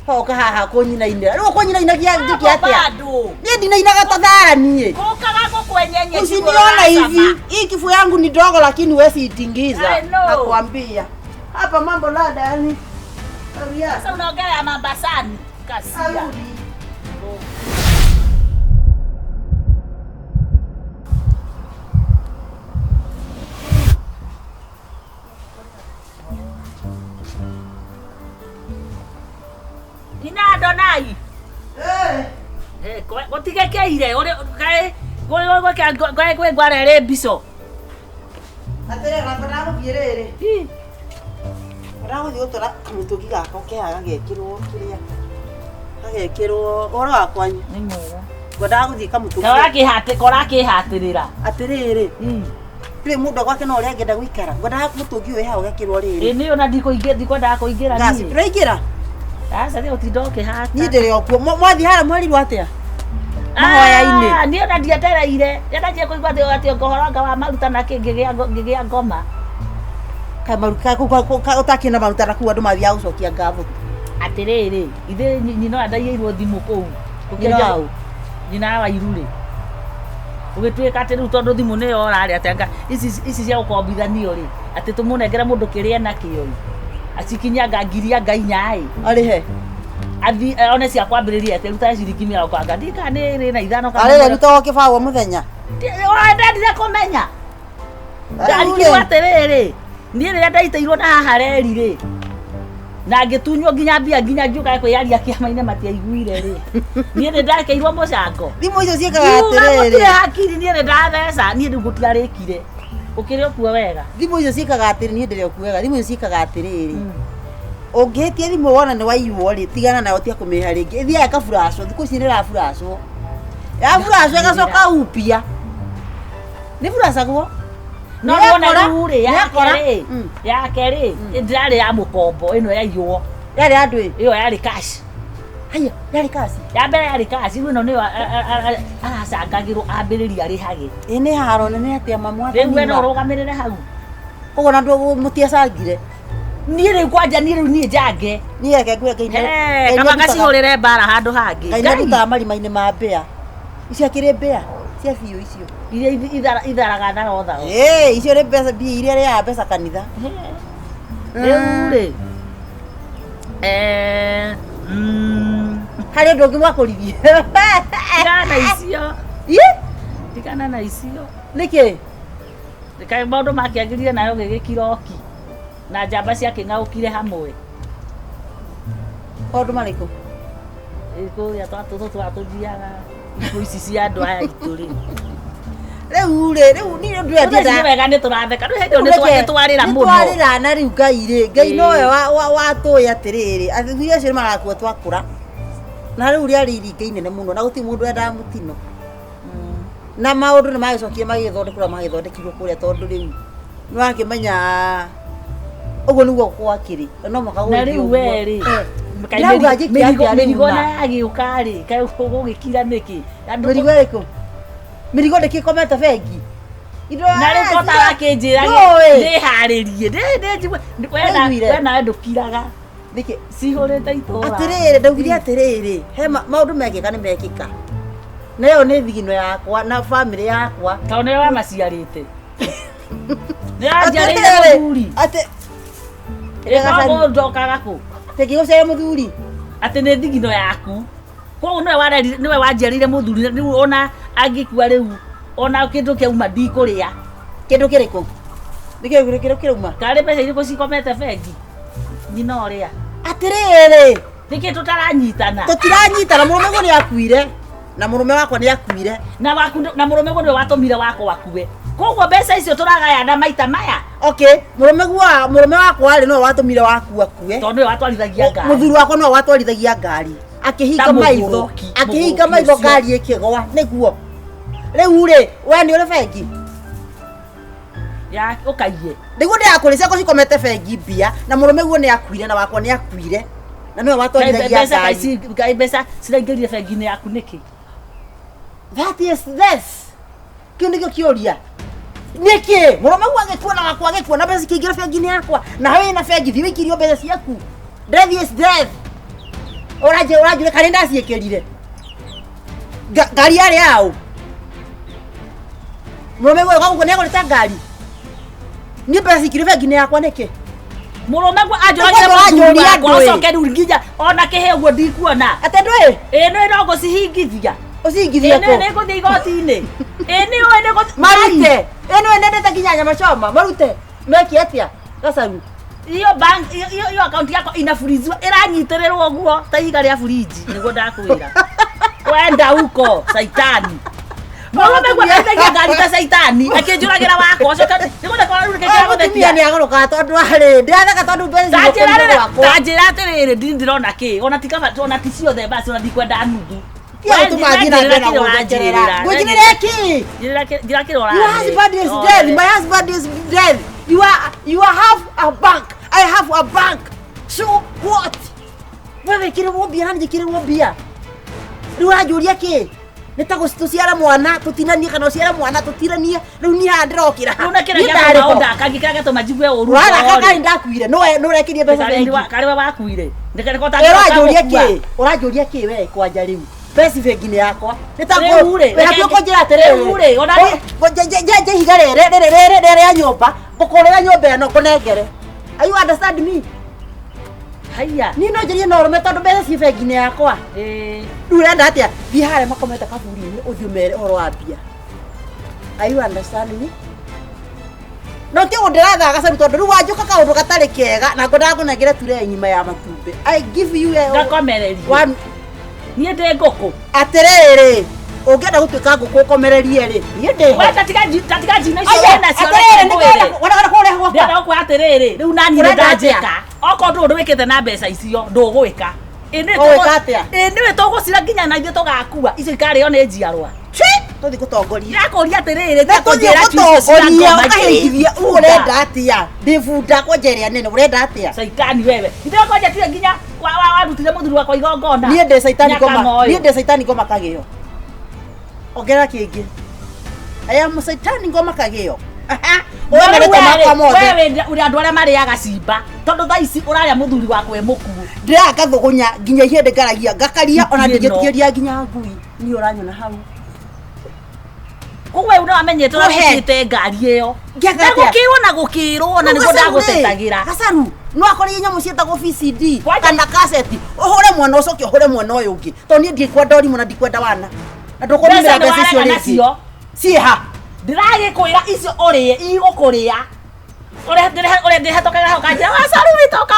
Hoka haha kũnyinainĩra. Rĩu ũkũnyinainagia njĩke atĩa? Bado. Niĩ ndinainaga ta thara niĩ. Gũkaga gũkwenyenye Usiniona hivi. Hii kifua yangu ni dogo lakini huwezi itingiza. I know. Nakwambia. Hapa mambo lada yani. Sasa unaongea ya Mambasani. Kasia. Nina Adonai. Eh. Gũtigekeire ũrĩ kaĩ kaĩ kwĩ ngwara ĩrĩ mbico. Atĩrĩ gamba ndagũthiĩ rĩrĩ. Ndagũthiĩ gũtwara kamũtũngi gaka keha gagekĩrwo kĩrĩa. Gagekĩrwo ũhoro wa kwanyu. Nĩ mwega. Ngwendaga gũthiĩ kamũtũngi. Korakĩhatĩrĩra. Atĩrĩrĩ. Rĩ mũndũ gwake no ũrĩa angĩenda gũikara. Ngwendaga mũtũngi ũyũ haha ũgekĩrwo rĩrĩ. Ĩ nĩ ona ndikwendaga kũingĩra Ngaci. niĩ. Ndũraingĩra? Aca nĩ gũtinda ũkĩhata. Niĩ ndĩrĩ o kuo. Mwathiĩ harĩa mwerirwo atĩa? Mahoya-inĩ. Niĩ ona ndietereire. Ndanjia kũigua atĩ ũhoro wa maruta na kĩ ngĩgĩa ngoma. Ũtakĩrĩ na maruta na kũu andũ mathiaga gũcokia ngatho. Atĩrĩrĩ, ithe nyina ũrĩa ndaiyĩirwo thimũ kũu. Nyina waũ? Nyina wa Iru rĩ. Gũgĩtuĩka atĩ rĩu tondũ thimũ nĩyo orarĩ atĩ anga ici cia gũkombithanio rĩ, atĩ tũmũnengere mũndũ kĩrĩa enakĩo rĩ. Acikinyanga ngiri anga inya ĩ. Arĩhe. Athi one cia kwambĩrĩria atĩ ruta ciringi mĩrongo anga ndiĩ kana nĩ ĩrĩ na ithano kana Arĩre rutagwo kĩbaũ o mũthenya. Ndendire kũmenya. Ndarigirwo atĩrĩrĩ, niĩ rĩrĩa ndaitĩirwo na haha reri rĩ, na ngĩtunywo nginya mbia nginya ngĩũka kwĩyaria kĩama-inĩ matiaiguire rĩ. Niĩ nĩ ndakeirwo mũcango. Thimũ icio ciĩkaga atĩrĩrĩ. Gũtirĩ hakiri niĩ nĩ ndatheca, niĩ rĩu gũtiarĩkire. Ũkĩrĩ ũkuo wega. Thimũ icio ciĩkaga atĩrĩ, niĩ ndĩrĩ okuo wega. Thimũ icio ciĩkaga atĩrĩrĩ. Ũngĩhĩtia thimũ wona nĩ waiywo rĩ, tigana nayo tiga kũmĩrĩha rĩngĩ. Ĩthiaga ĩkaburacwo, thikũ ici nĩ ĩraburacwo. Yaburacwo ĩgacoka upya. Nĩ buracagwo? No nĩwona rĩu rĩ, yake rĩ, ndĩrarĩ ya mũkombo, ĩno yaiywo. Yarĩ ya ndũĩ? Ĩyo yarĩ cash. Haiya, yarĩ cash? Ya mbere yarĩ cash, rĩu ĩno nĩyo aracangagĩrwo ambĩrĩrie arĩhage. Ĩ nĩ haro nene atĩa mamu Rĩu we no ũrũgamĩrĩre hau. Koguo na andũ mũtiacangire? Niĩ rĩu kwanja niĩ rĩu niĩ njange. Niĩ reke ngwĩre Ngai Eh, kaba ngacihũrĩre mbara handũ hangĩ. Ngai nĩarutaga marima-inĩ ma mbĩa. Icio akĩrĩ mbĩa cia biũ icio. Iria itharaga tharo tharo. Ĩĩ, icio nĩ mbeca mbia iria arĩaga mbeca kanitha. Rĩu rĩ eh Harĩ ũndũ ũngĩ mwakũririe. Tigana na icio. Ĩ? Tigana na icio. Nĩkĩ? Kaĩ maũndũ makĩagĩrire nayo gĩgĩkiroki na njamba ciakĩng'aũkire hamwe. Maũndũ marĩkũ? Kũrĩa twatũthiaga ikuũ ici cia andũ aya aitũ rĩ. Rĩu rĩ, rĩu niĩ ũndũ ũrĩa Rĩu nĩ wega nĩ tũratheka rĩu hĩndĩ ĩyo nĩ twarĩra mũno. Nĩ twarĩra na rĩu Ngai rĩ, Ngai nowe watũĩ atĩrĩrĩ, athuri acio nĩ magakua twakũra. Na rĩu rĩarĩ iringa inene mũno na gũtirĩ mũndũ wendaga mũtino. Na maũndũ nĩ magĩcokire magĩgĩthondekwo ũrĩa magĩthondekirwo kũrĩa tondũ rĩu nĩ wakĩmenya ũguo nĩguo gwakĩrĩ na no mũhaka Na gũgĩthiĩ rĩu ũguo. we rĩ, Ndĩrauga njĩke atĩa rĩu mĩrigo ma? na yagĩũka rĩ, kaĩ gũgĩkira nĩkĩ? Mĩrigo ĩrĩkũ? Mĩrigo ndĩkĩkomete bengi? Na rĩu ko tarakĩnjĩra Ndũĩ. ndĩharĩrie Ndaiguire. we nawe ndũkiraga Nĩkĩ? Cihũrĩte itũra. Atĩrĩrĩ, ndaugire atĩrĩrĩ, he maũndũ mekĩka nĩ mekĩka. Na ĩyo nĩ thigino yakwa na bamĩrĩ yakwa. Tondũ nĩwe wamaciarĩte. Nĩ wanjiarĩire mũthuri. Atĩ Ĩkoragwo njokaga kũ? Tĩngĩgũciarĩra mũthuri. Atĩ nĩ thigino yaku. Koguo nĩwe warerire nĩwe wanjiarĩire mũthuri rĩu ona angĩkua rĩu ona kĩndũ kĩauma ndikũrĩa. Kĩndũ kĩrĩkũ? Nĩ kĩndũ kĩrauma? Karĩ mbeca irĩkũ cikomete bengi? Nyina ũrĩa. Atĩrĩrĩ. Nĩkĩ tũtaranyitana? Tũtiranyitana, mũrũme guo nĩ akuire. Na mũrũme wakwa nĩ akuire. Na waku na mũrũme guo nĩwe watũmire wakwa akue. Koguo mbeca icio tũragayana maita maya. Okay, mũrũme guo mũrũme wakwa rĩ nĩwe watũmire waku akue. Tondũ nĩwe watwarithagia ngari. Mũthuri wakwa nĩwe watwarithagia ngari. Akĩhinga Ta maitho, mũgũrũki, akĩhinga mũgũrũki maitho ũcio. ngari ĩkĩgwa nĩguo. Rĩu rĩ, we nĩ ũrĩ bengi? Ya ũkaiye. Nĩguo ndĩrakũrĩ ciakwa cikomete bengi mbia na mũrũme guo nĩ akuire na wakwa nĩ akuire. Na nĩwe watwarithagia Mbeca ngari. kaĩ mbeca ciraingĩrire bengi-inĩ yaku nĩkĩ? That is this. Kĩu nĩkĩo kĩũria. Nĩkĩ? Mũrũme guo agĩkua na wakwa agĩkua na mbeca cikĩingĩra bengi-inĩ yakwa. Na wĩna bengi thiĩ wĩikirio mbeca ciaku. Death is death. Ũranjĩra ũranjĩra kana nĩndaciĩkĩrire. Ngari yarĩ yaũ? Mũrũme guo ũguo nĩagũrĩte ngari. Niĩ mbeca cikire bengi-inĩ yakwa nĩkĩ? Mũrũme guo anjũragĩre mũthuri wakwa ũcoke rĩu nginya ona kĩheo ũguo ndikuona. Atĩ ndũĩ? Ĩĩ nĩũĩ no ngũcihingithia. Ũcihingithie Ĩĩ kũ? nĩũĩ nĩngũthiĩ igoti-inĩ. Ĩĩ nĩũĩ nĩngũthiĩ. Marute. Ĩĩ nĩũĩ nendete nginya nyama choma. Marute. Meke atĩa? Gacaru. Iyo bank iyo iyo account yakwa inafuriziwa ĩranyitĩrĩrwo ũguo ta ihiga rĩa buriji nĩguo ndakwĩra. Wenda huko saitani. Mũrũme guo atwarithagia ngari ta saitani akĩnjũragĩra wakwa ũcoke nĩguo ndakora rĩu nĩkĩ Mũtumia nĩ agũrũkaga tondũ arĩ ndĩratheka tondũ mbeca Tanjĩra cigokorire rĩrĩ gwakwa. tanjĩra atĩrĩrĩ ndini ndĩrona kĩ ona ti kaba ona ti ciothe basi ona ndikwenda nuthu. Tiga gũtũma thiĩ na mbere na gũnjekerera. Ngũnjĩrĩre kĩ? Njĩra kĩrĩa Your husband is dead. My husband is dead. You are you have a bank. I have a bank. So what? We wĩkĩrĩrwo mbia na njĩkĩrĩrwo mbia. Rĩu ũranjũria kĩ? Nĩ ta tũciare mwana tũtinanie kana ũciare mwana tũtinanie rĩu niĩ haha ndĩrokĩra. Rĩu na kĩrĩa Niĩ gĩatũma ndarĩ ho. ũndakagie kĩrĩa gĩatũma njigue ũru Ũraraka ngoro-rĩ. karĩ ndakuire nĩwe nĩũrekirie mbeca bengi. Karĩ we wakuire. Nĩko Ĩ, ũranjũria kĩ? Ũranjũria kĩ we kwanja rĩu? Mbeca bengi-inĩ yakwa. Nĩ ta Rĩu rĩ, wĩ hakuhĩ kũnjĩra atĩrĩrĩ. rĩu rĩ, ona niĩ- Njenje ihiga rĩrĩ rĩrĩ rĩrĩ rĩrĩ rĩa nyũmba ngũkũrĩra nyũmba ĩno ngũnengere. Are you understand me? Haiya. Niĩ no njarie na ũrũme tondũ mbeca ciĩ bengi-inĩ yakwa. Ĩĩ. Rĩu ũrenda atĩa? Thiĩ harĩa makomete kaburi-inĩ ũthiĩ ũmere ũhoro wa mbia. Are you understand me? No ti ũguo ndĩrathaga gacaru tondũ rĩu wanjũka kaũndũ gatarĩ kega na ngwendaga ngũnengere ture ng'ima ya matumbĩ. I give you a Ngakomererie. one Niĩ ndĩ ngũkũ. Atĩrĩrĩ, ũngĩenda gũtuĩka ngũkũ ũkomererie rĩ, niĩ ndĩ ho. We tatiga njino icio Aya, wĩ nacio atĩrĩrĩ, reke ngwĩre. nĩkĩĩ ũrenda kũrehe gwakwa? Ndĩrenda gũkwĩra atĩrĩrĩ, rĩu naniĩ nĩ Ũrenda atĩa? ndanjĩka. Okorwo ndũĩ ũndũ wĩkĩte na mbeca icio, ndũgwĩka. Ĩ nĩũĩ Ũgwĩka atĩa? Ĩ nĩũĩ tũgũcira nginya na ithuĩ tũgakua. Icio ikarĩo nĩ njiarwa. Tũthiĩ gũtongoria. Ndĩrakũria atĩrĩrĩ, Na tũthiĩ kũnjĩra icio cia gũtongoria ngoma ũkahingithia bunda. ũrenda atĩa? Ndĩ bunda kwanja ĩrĩa nene ũrenda atĩa? Caitani wewe. Ithe kwanja tiwe nginya warutire mũthuri wakwa igongona. Niĩ ndĩ caitani ngoma. Nyakang'oyo. Niĩ ndĩ caitani ngoma kagĩo. Ongerera kĩngĩ. I am caitani ngoma kagĩo. Aha. Ũwe marĩtwa makwa mothe. Wewe ũrĩ andũ arĩa marĩaga cimba tondũ thaa ici ũrarĩa mũthuri waku e mũkuũ. Ndĩraga ngathũgũnya nginya ihĩndĩ ngaragia ngakaria ona Ĩno. ndingĩtigĩria nginya ngui. Niĩ ũranyona hau. Koguo we nĩwamenyete Go ahead. ũrĩa ngari ĩyo. Ngĩaka Na atĩa? gũkĩrwo na gũkĩrwo na nĩguo ndagũtetagĩra. Gacaru no akorire nyamũ ciĩtagwo VCD kana kaseti ũhũre mwana ũcoke ũhũre mwana ũyũ ũngĩ tondũ niĩ ndikwenda ũrimũ na ndikwenda wana na ndũkũnumĩra Mbeca mbeca icio nĩwarega rĩngĩ nacio. ciĩha Ndĩragĩkwĩra icio ũrĩe igũkũrĩa. Ũrĩa ũrĩa ndĩhetũkagĩra hau kanjĩra wacaru witũ ũka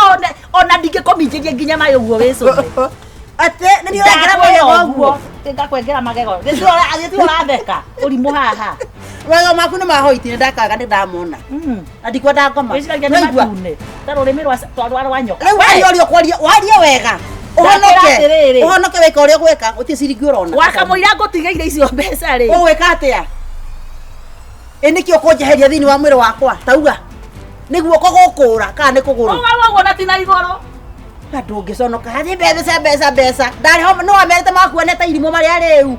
ona ndingĩkũminjĩria nginya maĩ ũguo wĩcũne. Atĩ nĩ niĩ ũrengera magego ũguo. Ngakwengera magego. Gĩtirĩ ũratheka ũrimũ haha. Magego maku nĩ mahoiti nĩ ndakaga nĩ ndamona na ndikwenda ngoma. Wĩciragia nĩ Nĩwaigua? matune. Ta rũrĩmĩ rwa nyoka. Rĩu waria ũrĩa ũkwaria warie wega Ndakwĩra ũhonoke atĩrĩrĩ. ũhonoke wĩka ũrĩa ũgwĩka gũtirĩ ciringi ũrona. Wakamũira ngũtigĩire icio mbeca rĩ. Ũgwĩka atĩa? Ĩ nĩkĩ ũkũnjeheria thĩinĩ wa mwĩrĩ wakwa tauga nĩ guoko gũkũra kana nĩ kũgũrũ? Ũga ũguo na ti na igũrũ. Na ndũngĩconoka hathi mbeca mbeca mbeca ndarĩ ho nĩ wamerĩte makuone ta irimũ marĩa rĩu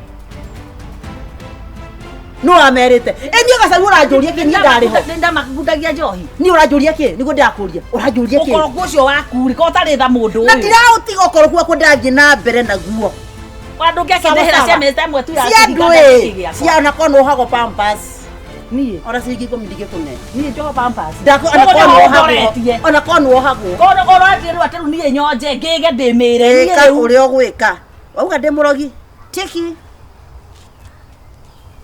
nĩ wamerĩte ĩ niĩ gacaru ũranjũria kĩ niĩ ndarĩ ho Nĩ ndamakundagia njohi. niĩ ũranjũria kĩ nĩguo ndĩrakũria ũranjũria kĩ Ũkoroku ũcio waku rĩ ko ũtarĩ tha mũndũ na ũyũ. ndiraũtiga ũkoroku wakwa ndĩrathiĩ na mbere naguo. Wa ndũngĩakĩndĩhĩra cia mĩezi ta ĩmwe tu ya cia kĩririkano andũ gĩkĩ ĩ gĩakwa. cia ona korwo nĩ wohagwo pampers Niĩ ona ciringi ikũmi ndingĩkũne niĩ njoho pampers. Ndakũ- ona Koguo korwo nĩ nĩho wohagwo ũndoretie. ona korwo nĩ wohagwo Koguo ũrathiĩ rĩu atĩ rĩu niĩ nyonje ngĩge ndĩmĩre. Niĩ ĩka rĩu. ũrĩa ũgwĩka wauga ndĩ mũrogi tiki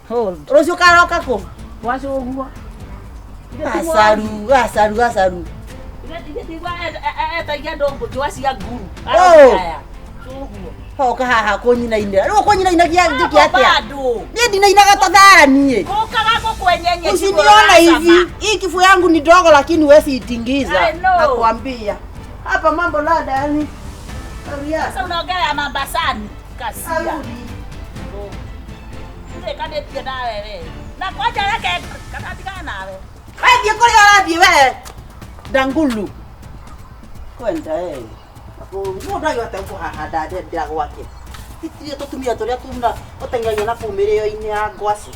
Hold. rũciũ karoka kũ Wacu ũguo. gacaru gacaru gacaru Tigwa etagia andũ njũa cia nguru. Oh. Ũguo. hoka haha kũnyinainĩra rĩu ũkũnyinainagia njĩke atĩa Bado. niĩ ndinainaga ta thara niĩ Gũkaga gũkwenyenye usiniona hivi hii kifua yangu ni dogo lakini huwezi itingiza I know. nakwambia hapa mambo lada yani Sasa unaongea ya Mambasani kasia. Ndirekanĩtie nawe we. Na kwanja reke kana tigana nawe. Wathiĩ kũrĩa ũrathiĩ we ndangulu kwenda eh mũndũ agĩhota kũhahanda ndendera gwake titirie tũtumia tũrĩa tuna ũteng'eragia na kũu mĩrĩo-inĩ ya ngwacĩ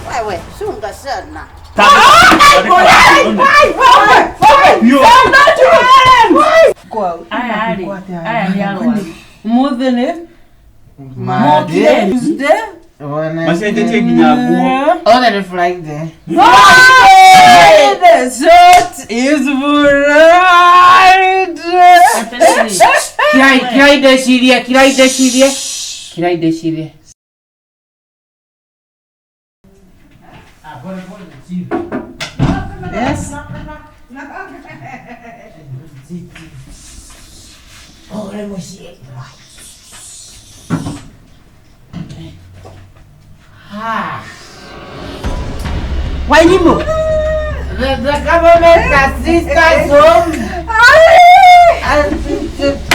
wewe cunga sana. Aya rĩ, aya nĩ arwaru. Mũthĩ nĩ Monday. Tuesday. Macenjetie nginya nguo. Othe nĩ Friday. Friday. Short is Friday. Kirai kirai ndecirie kirai ndecirie kirai ndecirie. Yes. Ore mũciĩ. Ha. Wairimu. The government assist us home.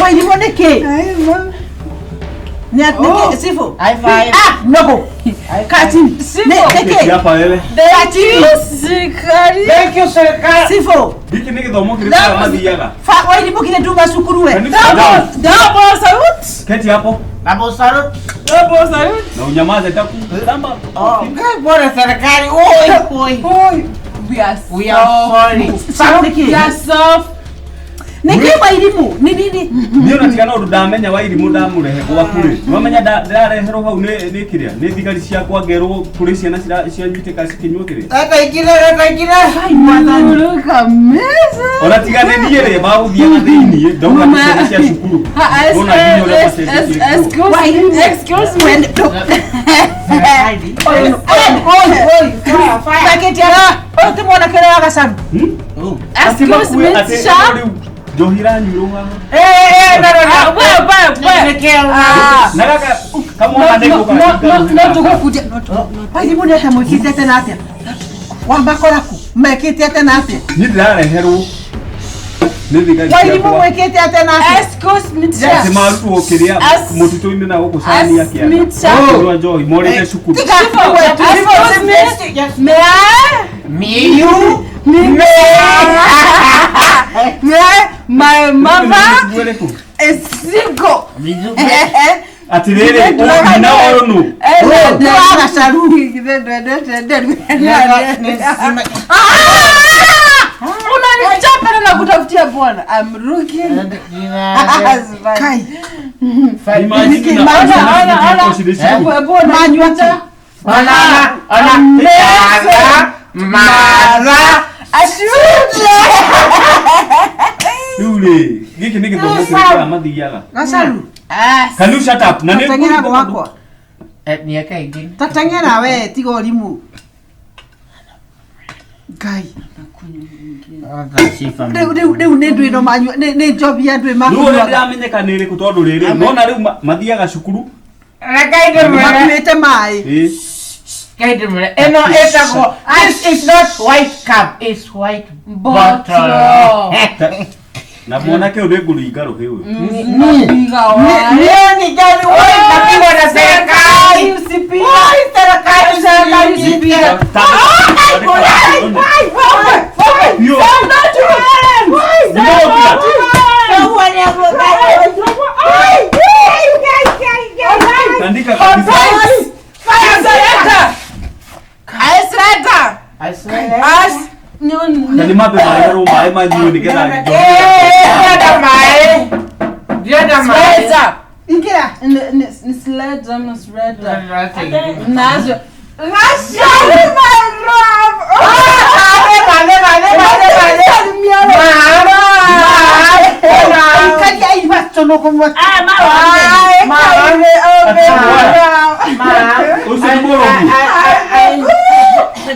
Wairimu nĩ kĩ? Nĩ nĩ Sifo. High five. Ah, no. Kati. Nĩ Keti kĩ? hapa wewe. Kati. Serikali. Thank you serikali. Sifo. Gĩkĩ nĩ gĩthomo kĩrĩkũ arĩa mathiaga? Fa Wairimu kile nduma cukuru we. Double- Double salute. Keti hapo Double salute. Double salute. na unyamaze taku. Samba. Oh, bora serikali. Oi, oi. Oi. We are We are sorry. Salute We kĩ? are soft. Nĩ kĩ Wairimu? Nĩ nini? Niĩ ona tiga no ũndũ ndamenya Wairimu ndamũrehe gwaku rĩ. Nĩwamenya ndĩrareherwo hau nĩ kĩrĩa? Nĩ thigari ciakwa ngerwo kũrĩ ciana cianyitĩka cikĩnyua kĩrĩa. Leta ingine, leta ingine. You look amazing. Ona tiga nĩ niĩ rĩ magũthiaga thĩiniĩ ndauga nĩ ciana cia cukuru. Ndona nginya ũrĩa macenjetie nguo. Excuse me. Excuse me. Oi, oi, oi. Paketi ya ũyũ ti mwanake ũrĩa wa gacaru. Atĩ Excuse makue me, atĩ teacher. rĩu njohi iranyuĩrwo haha. Eh, eh, no, no, no. Wewe, wewe, wewe. Ah. Na gaka kamwana No, no, no, no tũgũkundia. Wairimu nĩ atĩa mwĩkĩte atĩa na atĩa? Wambakora kũ? Mekĩte atĩa na atĩa? Niĩ ndĩrareherwo nĩ thigari Wairimu ciakwa. mwĩkĩte atĩa na atĩa? Excuse me, teacher. Atĩ marutwo kĩrĩa mũtitũ-inĩ na gũkũ cania Ask me, kĩanda. teacher. Kũnyua njohi morĩte cukuru. Excuse me. May I? Me you. Me. May I? My mother Nguo ĩrĩkũ? is single. Atiriri nyina ũyũ nũ? Gacaru githĩ ndwendete nderu. Unanichapa na kutafutia bwana. I'm looking. Husband. Imagine na Ona, ona, ona. Manyuata. Ona, ona, mara, mara. Ashuja. Rĩu rĩ, gĩkĩ nĩ gĩthomo kĩrĩkũ aya mathiaga? Gacaru. Can you shut up? Na nĩ Tateng'era gwakwa. Miaka ingĩ. Tateng'era we tiga ũrimũ. Ngai. Rĩu rĩu rĩu nĩ ndwĩ no manyua nĩ njobi ya ndwĩ Rĩu ũrĩa makuaga. ndĩramenyeka nĩ ĩrĩkũ tondũ rĩrĩ nona rĩu mathiaga cukuru. Reke ndĩmwĩre. Makuĩte maĩ. Ĩ. Reke ndĩmwĩre. Ĩno ĩtagwo, this is not white cup, it's white bottle. Na mwanake ũyũ nĩ ngũringa rũhĩ ũyũ. Niĩ ningĩ woi napigwa na serikali. Woi serikali serikali usipige. Yo. Tandika kabisa. Na nĩ mambe maerwo maĩ manyue nĩgetha njohi. Ndĩrenda maĩ. Ndĩrenda maĩ. Ingĩra. Ni sledge ama shredder. Nazo. Nazo. My love. Ikaria ibato no kũmwa. Ũcio nĩ mũrogu.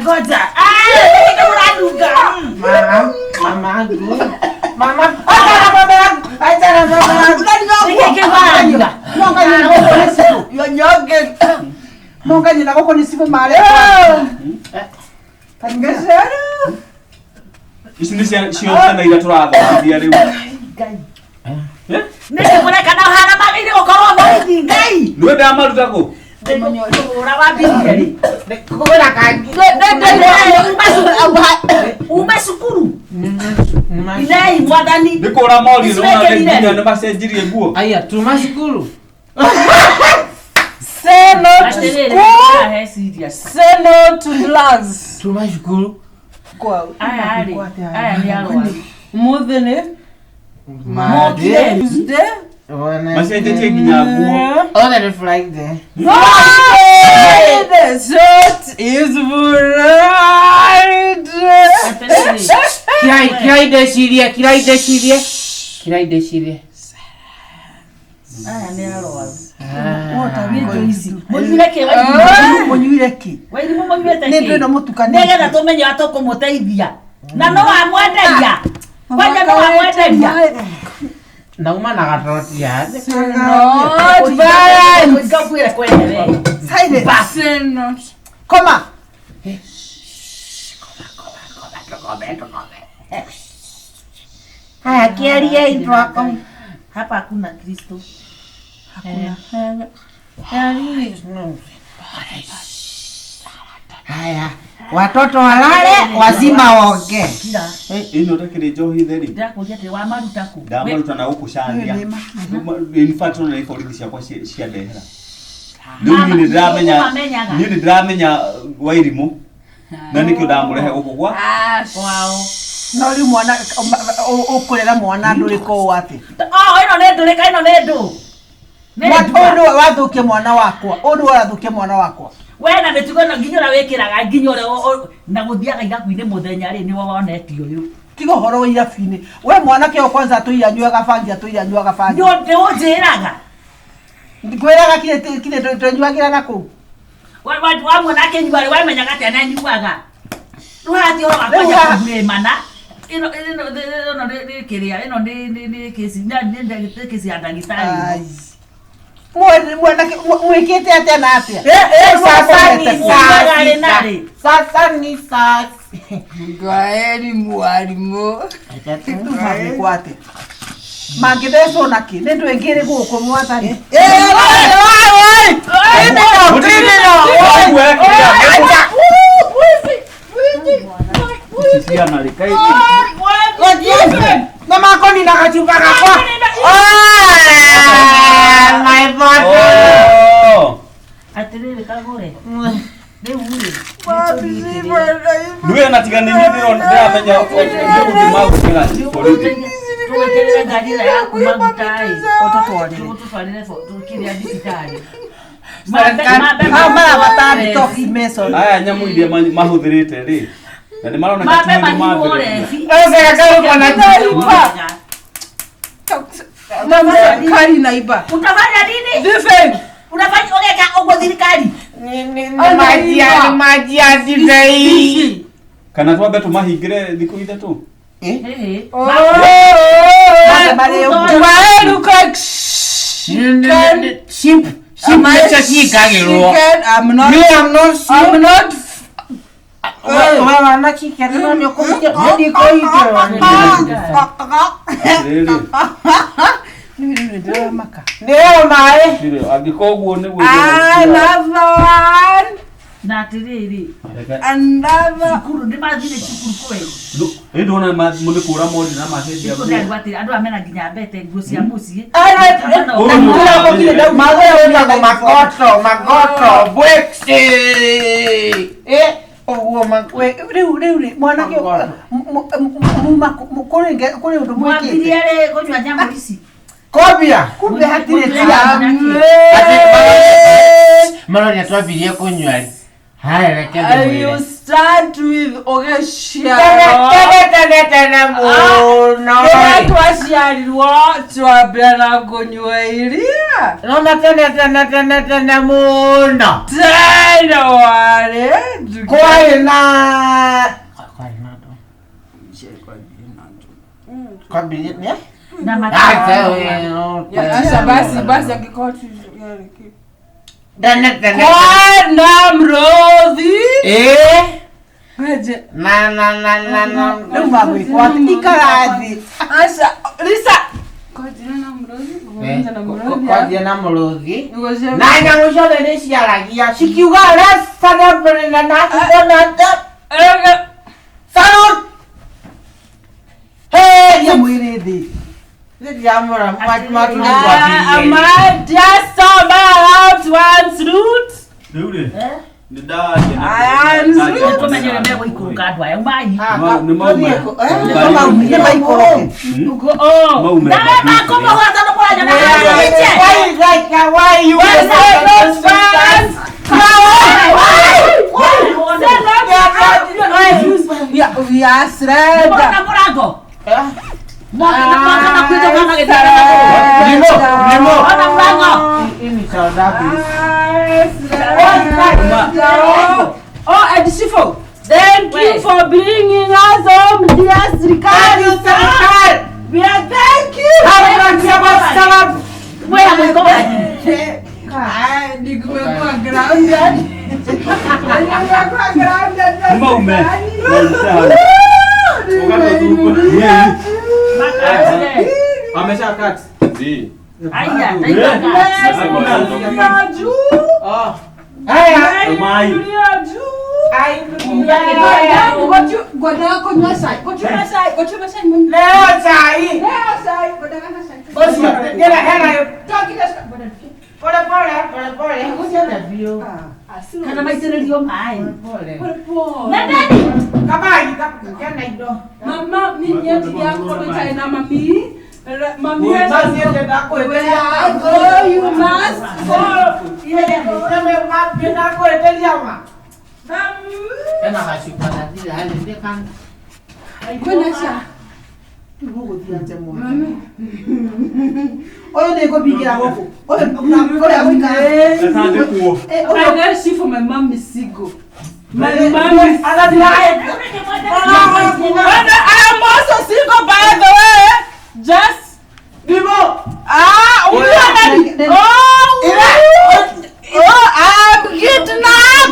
Ngoja. Ũranunga. Monganye na gũkũ nĩ cibũ marĩ. Ici nĩ cio ciana iria tũrathomithia rĩu. Nĩkĩ mũreka na ũhana magĩrĩire gũkorwo borithi Ngai? Nĩwe ndamaruta kũ? Ũra wambirie rĩ? Kũgũra kangi. Uma cukuru. Inei mwathani. Nĩ kũra morio Ici nĩ wona wekĩrire nginya nĩ macenjirie nguo. Aya, tuma cukuru. Say no to Atĩrĩrĩ, school. he serious. Say no to drugs. Tuma cukuru. Kwao. Aya rĩ, aya nĩ arwaru. Mũthĩ nĩ Monday. Tuesday. Macenjetie nginya nguo. Othe nĩ Friday. Friday. Short is Friday. Atĩrĩrĩ. Kirai, kirai ndecirie, kirai ndecirie. Kirai ndecirie. Aya nĩ arwaru. Mũnyuire Mũnyuire kĩ Wairimũ? Mũnyuire kĩ? Wairimũ mũnyuĩte Nĩ kĩ? ndwĩ no mũtukanĩte. Nĩgetha tũmenye ũrĩa tũkũmũteithia. Na no wamwenderia. Kwanja no wamwenderia. Nauma na gatoti ya. Not violence. Ngakwĩra kwene we. Silence. Say not. Koma. Haya, kĩariei twako. Hapa hakuna Kristo. Haya, watoto walale, wazima waongee. Kira. Ĩno ũtakĩrĩ njohi theri. Ndĩrakũria atĩrĩ wamaruta kũ? Ndamaruta na gũkũ cania. In fact ona nĩ borithi ciakwa ciandehera. Rĩu niĩ nĩ ndĩramenya Ũmamenyaga. niĩ nĩ ndĩramenya Wairimũ na nĩkĩo ndamũrehe gũkũ gwa Kwao. No rĩu mwana ũkũrera mwana ndũrĩka ũũ atĩ. Oh, ĩno nĩ ndũrĩka, ĩno nĩ ndũ. Nĩ Mwana ndua. ũyũ nĩwe wathũkia mwana wakwa. Ũyũ nĩwe ũrathũkia mwana wakwa. We na mĩtugo ĩno nginya ũrĩa wĩkĩraga nginya ũrĩa na gũthiaga irabu-inĩ mũthenya rĩ nĩwe wonete ũyũ. Tiga ũhoro wa irabu-inĩ. We mwanake ũyũ kwanza atũire anyuaga bangi, atũire anyuaga bangi. Nĩ ũnjĩraga. Ngwĩraga kirĩ twenyuagĩra na kũu. Wamuona akĩnyua rĩ wamenyaga atĩa nĩ anyuaga. Rĩu haha ti ũhoro wa Rĩu kwanja haha- kũbuĩmana. Ĩno ĩno ĩno nĩ kĩrĩa ĩno nĩ kesi nĩ kesi ya ndagĩtarĩ. Ai. Mwanake mwĩkĩte atĩa na atĩa? Sasa ni Umaga rĩ na saa rĩ. sita. Sasa ni saa Ngwaeri mwarimu. Rĩu mangĩkwo atĩa? Mangĩthecwo na kĩ? Nĩ ndũ ĩngĩ ĩrĩ gũkũ mwathani. Ici ciana rĩ kaĩ Na makonina gacuba gakwa. Oh, my bottle. Atĩrĩrĩ kagũre. Rĩu rĩ. Niwe na tiga nĩ niĩ ndĩramenya nĩgũthiĩ magũtĩra borithi. Tũgwĩkĩrĩre ngari ĩrĩa yaku maguta ĩ. Ũtũtwarĩre. Ũtũtwarĩre kĩrĩa thibitarĩ. Aya nyamũ iria mahũthĩrĩte rĩ na nĩ maroneka Mambe ti nĩ mahiũrwo mathĩrĩte. rebi. Serikali naiba. Utafanya nini? Defend. Unafanya ũgeka ũguo thirikari? Maji ya maji ya divei. Kana twambe tũmahingĩre thikũ ithatũ. Sheep sheep nĩcio ciĩkagĩrwo. I'm not. Me, I'm not sheep. I'm not. We wana chicken no nĩ ũkũhingĩrwo nĩ ndikũhingĩrwo. Atĩrĩrĩ. Nĩyo maĩ. Ndirĩ, angĩkorwo ũguo nĩguo Another one. Na atĩrĩrĩ. Another. Cukuru nĩ mathire cukuru kweli. Ĩ ndona nĩ kũra mori na macenjia Nĩkũ ndĩrarigwo atĩrĩ andũ aya mena nginya mbete nguo cia mũciĩ. Magũrĩtagwo magoto magoto bwĩksi. Eh ũguo Rĩu rĩu rĩ mwanake muma kũrĩ ũndũ mwĩkĩte. Mwambirie rĩ kũnyua nyamũ ici? Kobia. Kumbe hatirĩ cia. Maroria twambirie kũnyua rĩ. Haya reke You ndĩmwĩre. start with ũgĩciarwo. Tene tene tene mũno. Rĩrĩa twaciarirwo twambia na kũnyua iria. Nona tene tene tene tene mũno. Tene warĩ. Kwarĩ na kwarĩ na andũ. Kwambirie nĩ? Na Acha basi basi angĩkorwo tu Tene tene. Kwana mrothi. Eh. Weje. Na na na na na. Rĩu magwĩkwo atĩ ikara thĩ. Acha Lisa. Kwanjia na mrothi. Kwanjia na mrothi. Kwanjia na mũrũthi. Nĩguo Na nyamũ ciothe nĩ ciaragia cikiuga let's celebrate na na Salute. Hey, Ria mwĩrĩ thĩ. Ndĩramũra matu Am I just about one root? Rĩu rĩ nĩ ndaria I am Nĩ tũmenye ũrĩa megũikũrũka andũ aya umai. Nĩ maume. Nĩ maikũrũke. Maume. Nawe makũmũhũra tondũ mũranyona Why like why you We are sreda. Mũrona mũrango. Mwaka na kwĩtũka na gĩtara. Nimo, nimo. Ona mũrango. Oh, and Shifo, thank you for bringing us home, dear Srikari. We are thank you. Wĩra mũiko wanyu. Nimekuwa grounded. Nimekuwa grounded. Nĩ maume. Amesha cut. Zi. Aya, ndaigua. Juu. Haya. Mai. Leo chai. Pole pole pole pole. Kana maitĩrĩrio maĩ. Pole. Nendeni. Kabagi kana indo. Mama, mimi nyendiria na mami. Mami go, you must go. Ena gacuba gathire harĩ ndĩ kana. Kwĩna ca. Rĩu mũgũthiĩ atĩa mwana? Ũyũ nĩ ngũbingĩra gũkũ. Ũyũ ũrĩa gũikara. Asante kuo. Eh, I ũyũ know she for my mom is single. My mom is Agathira And I am also single, by the way. Just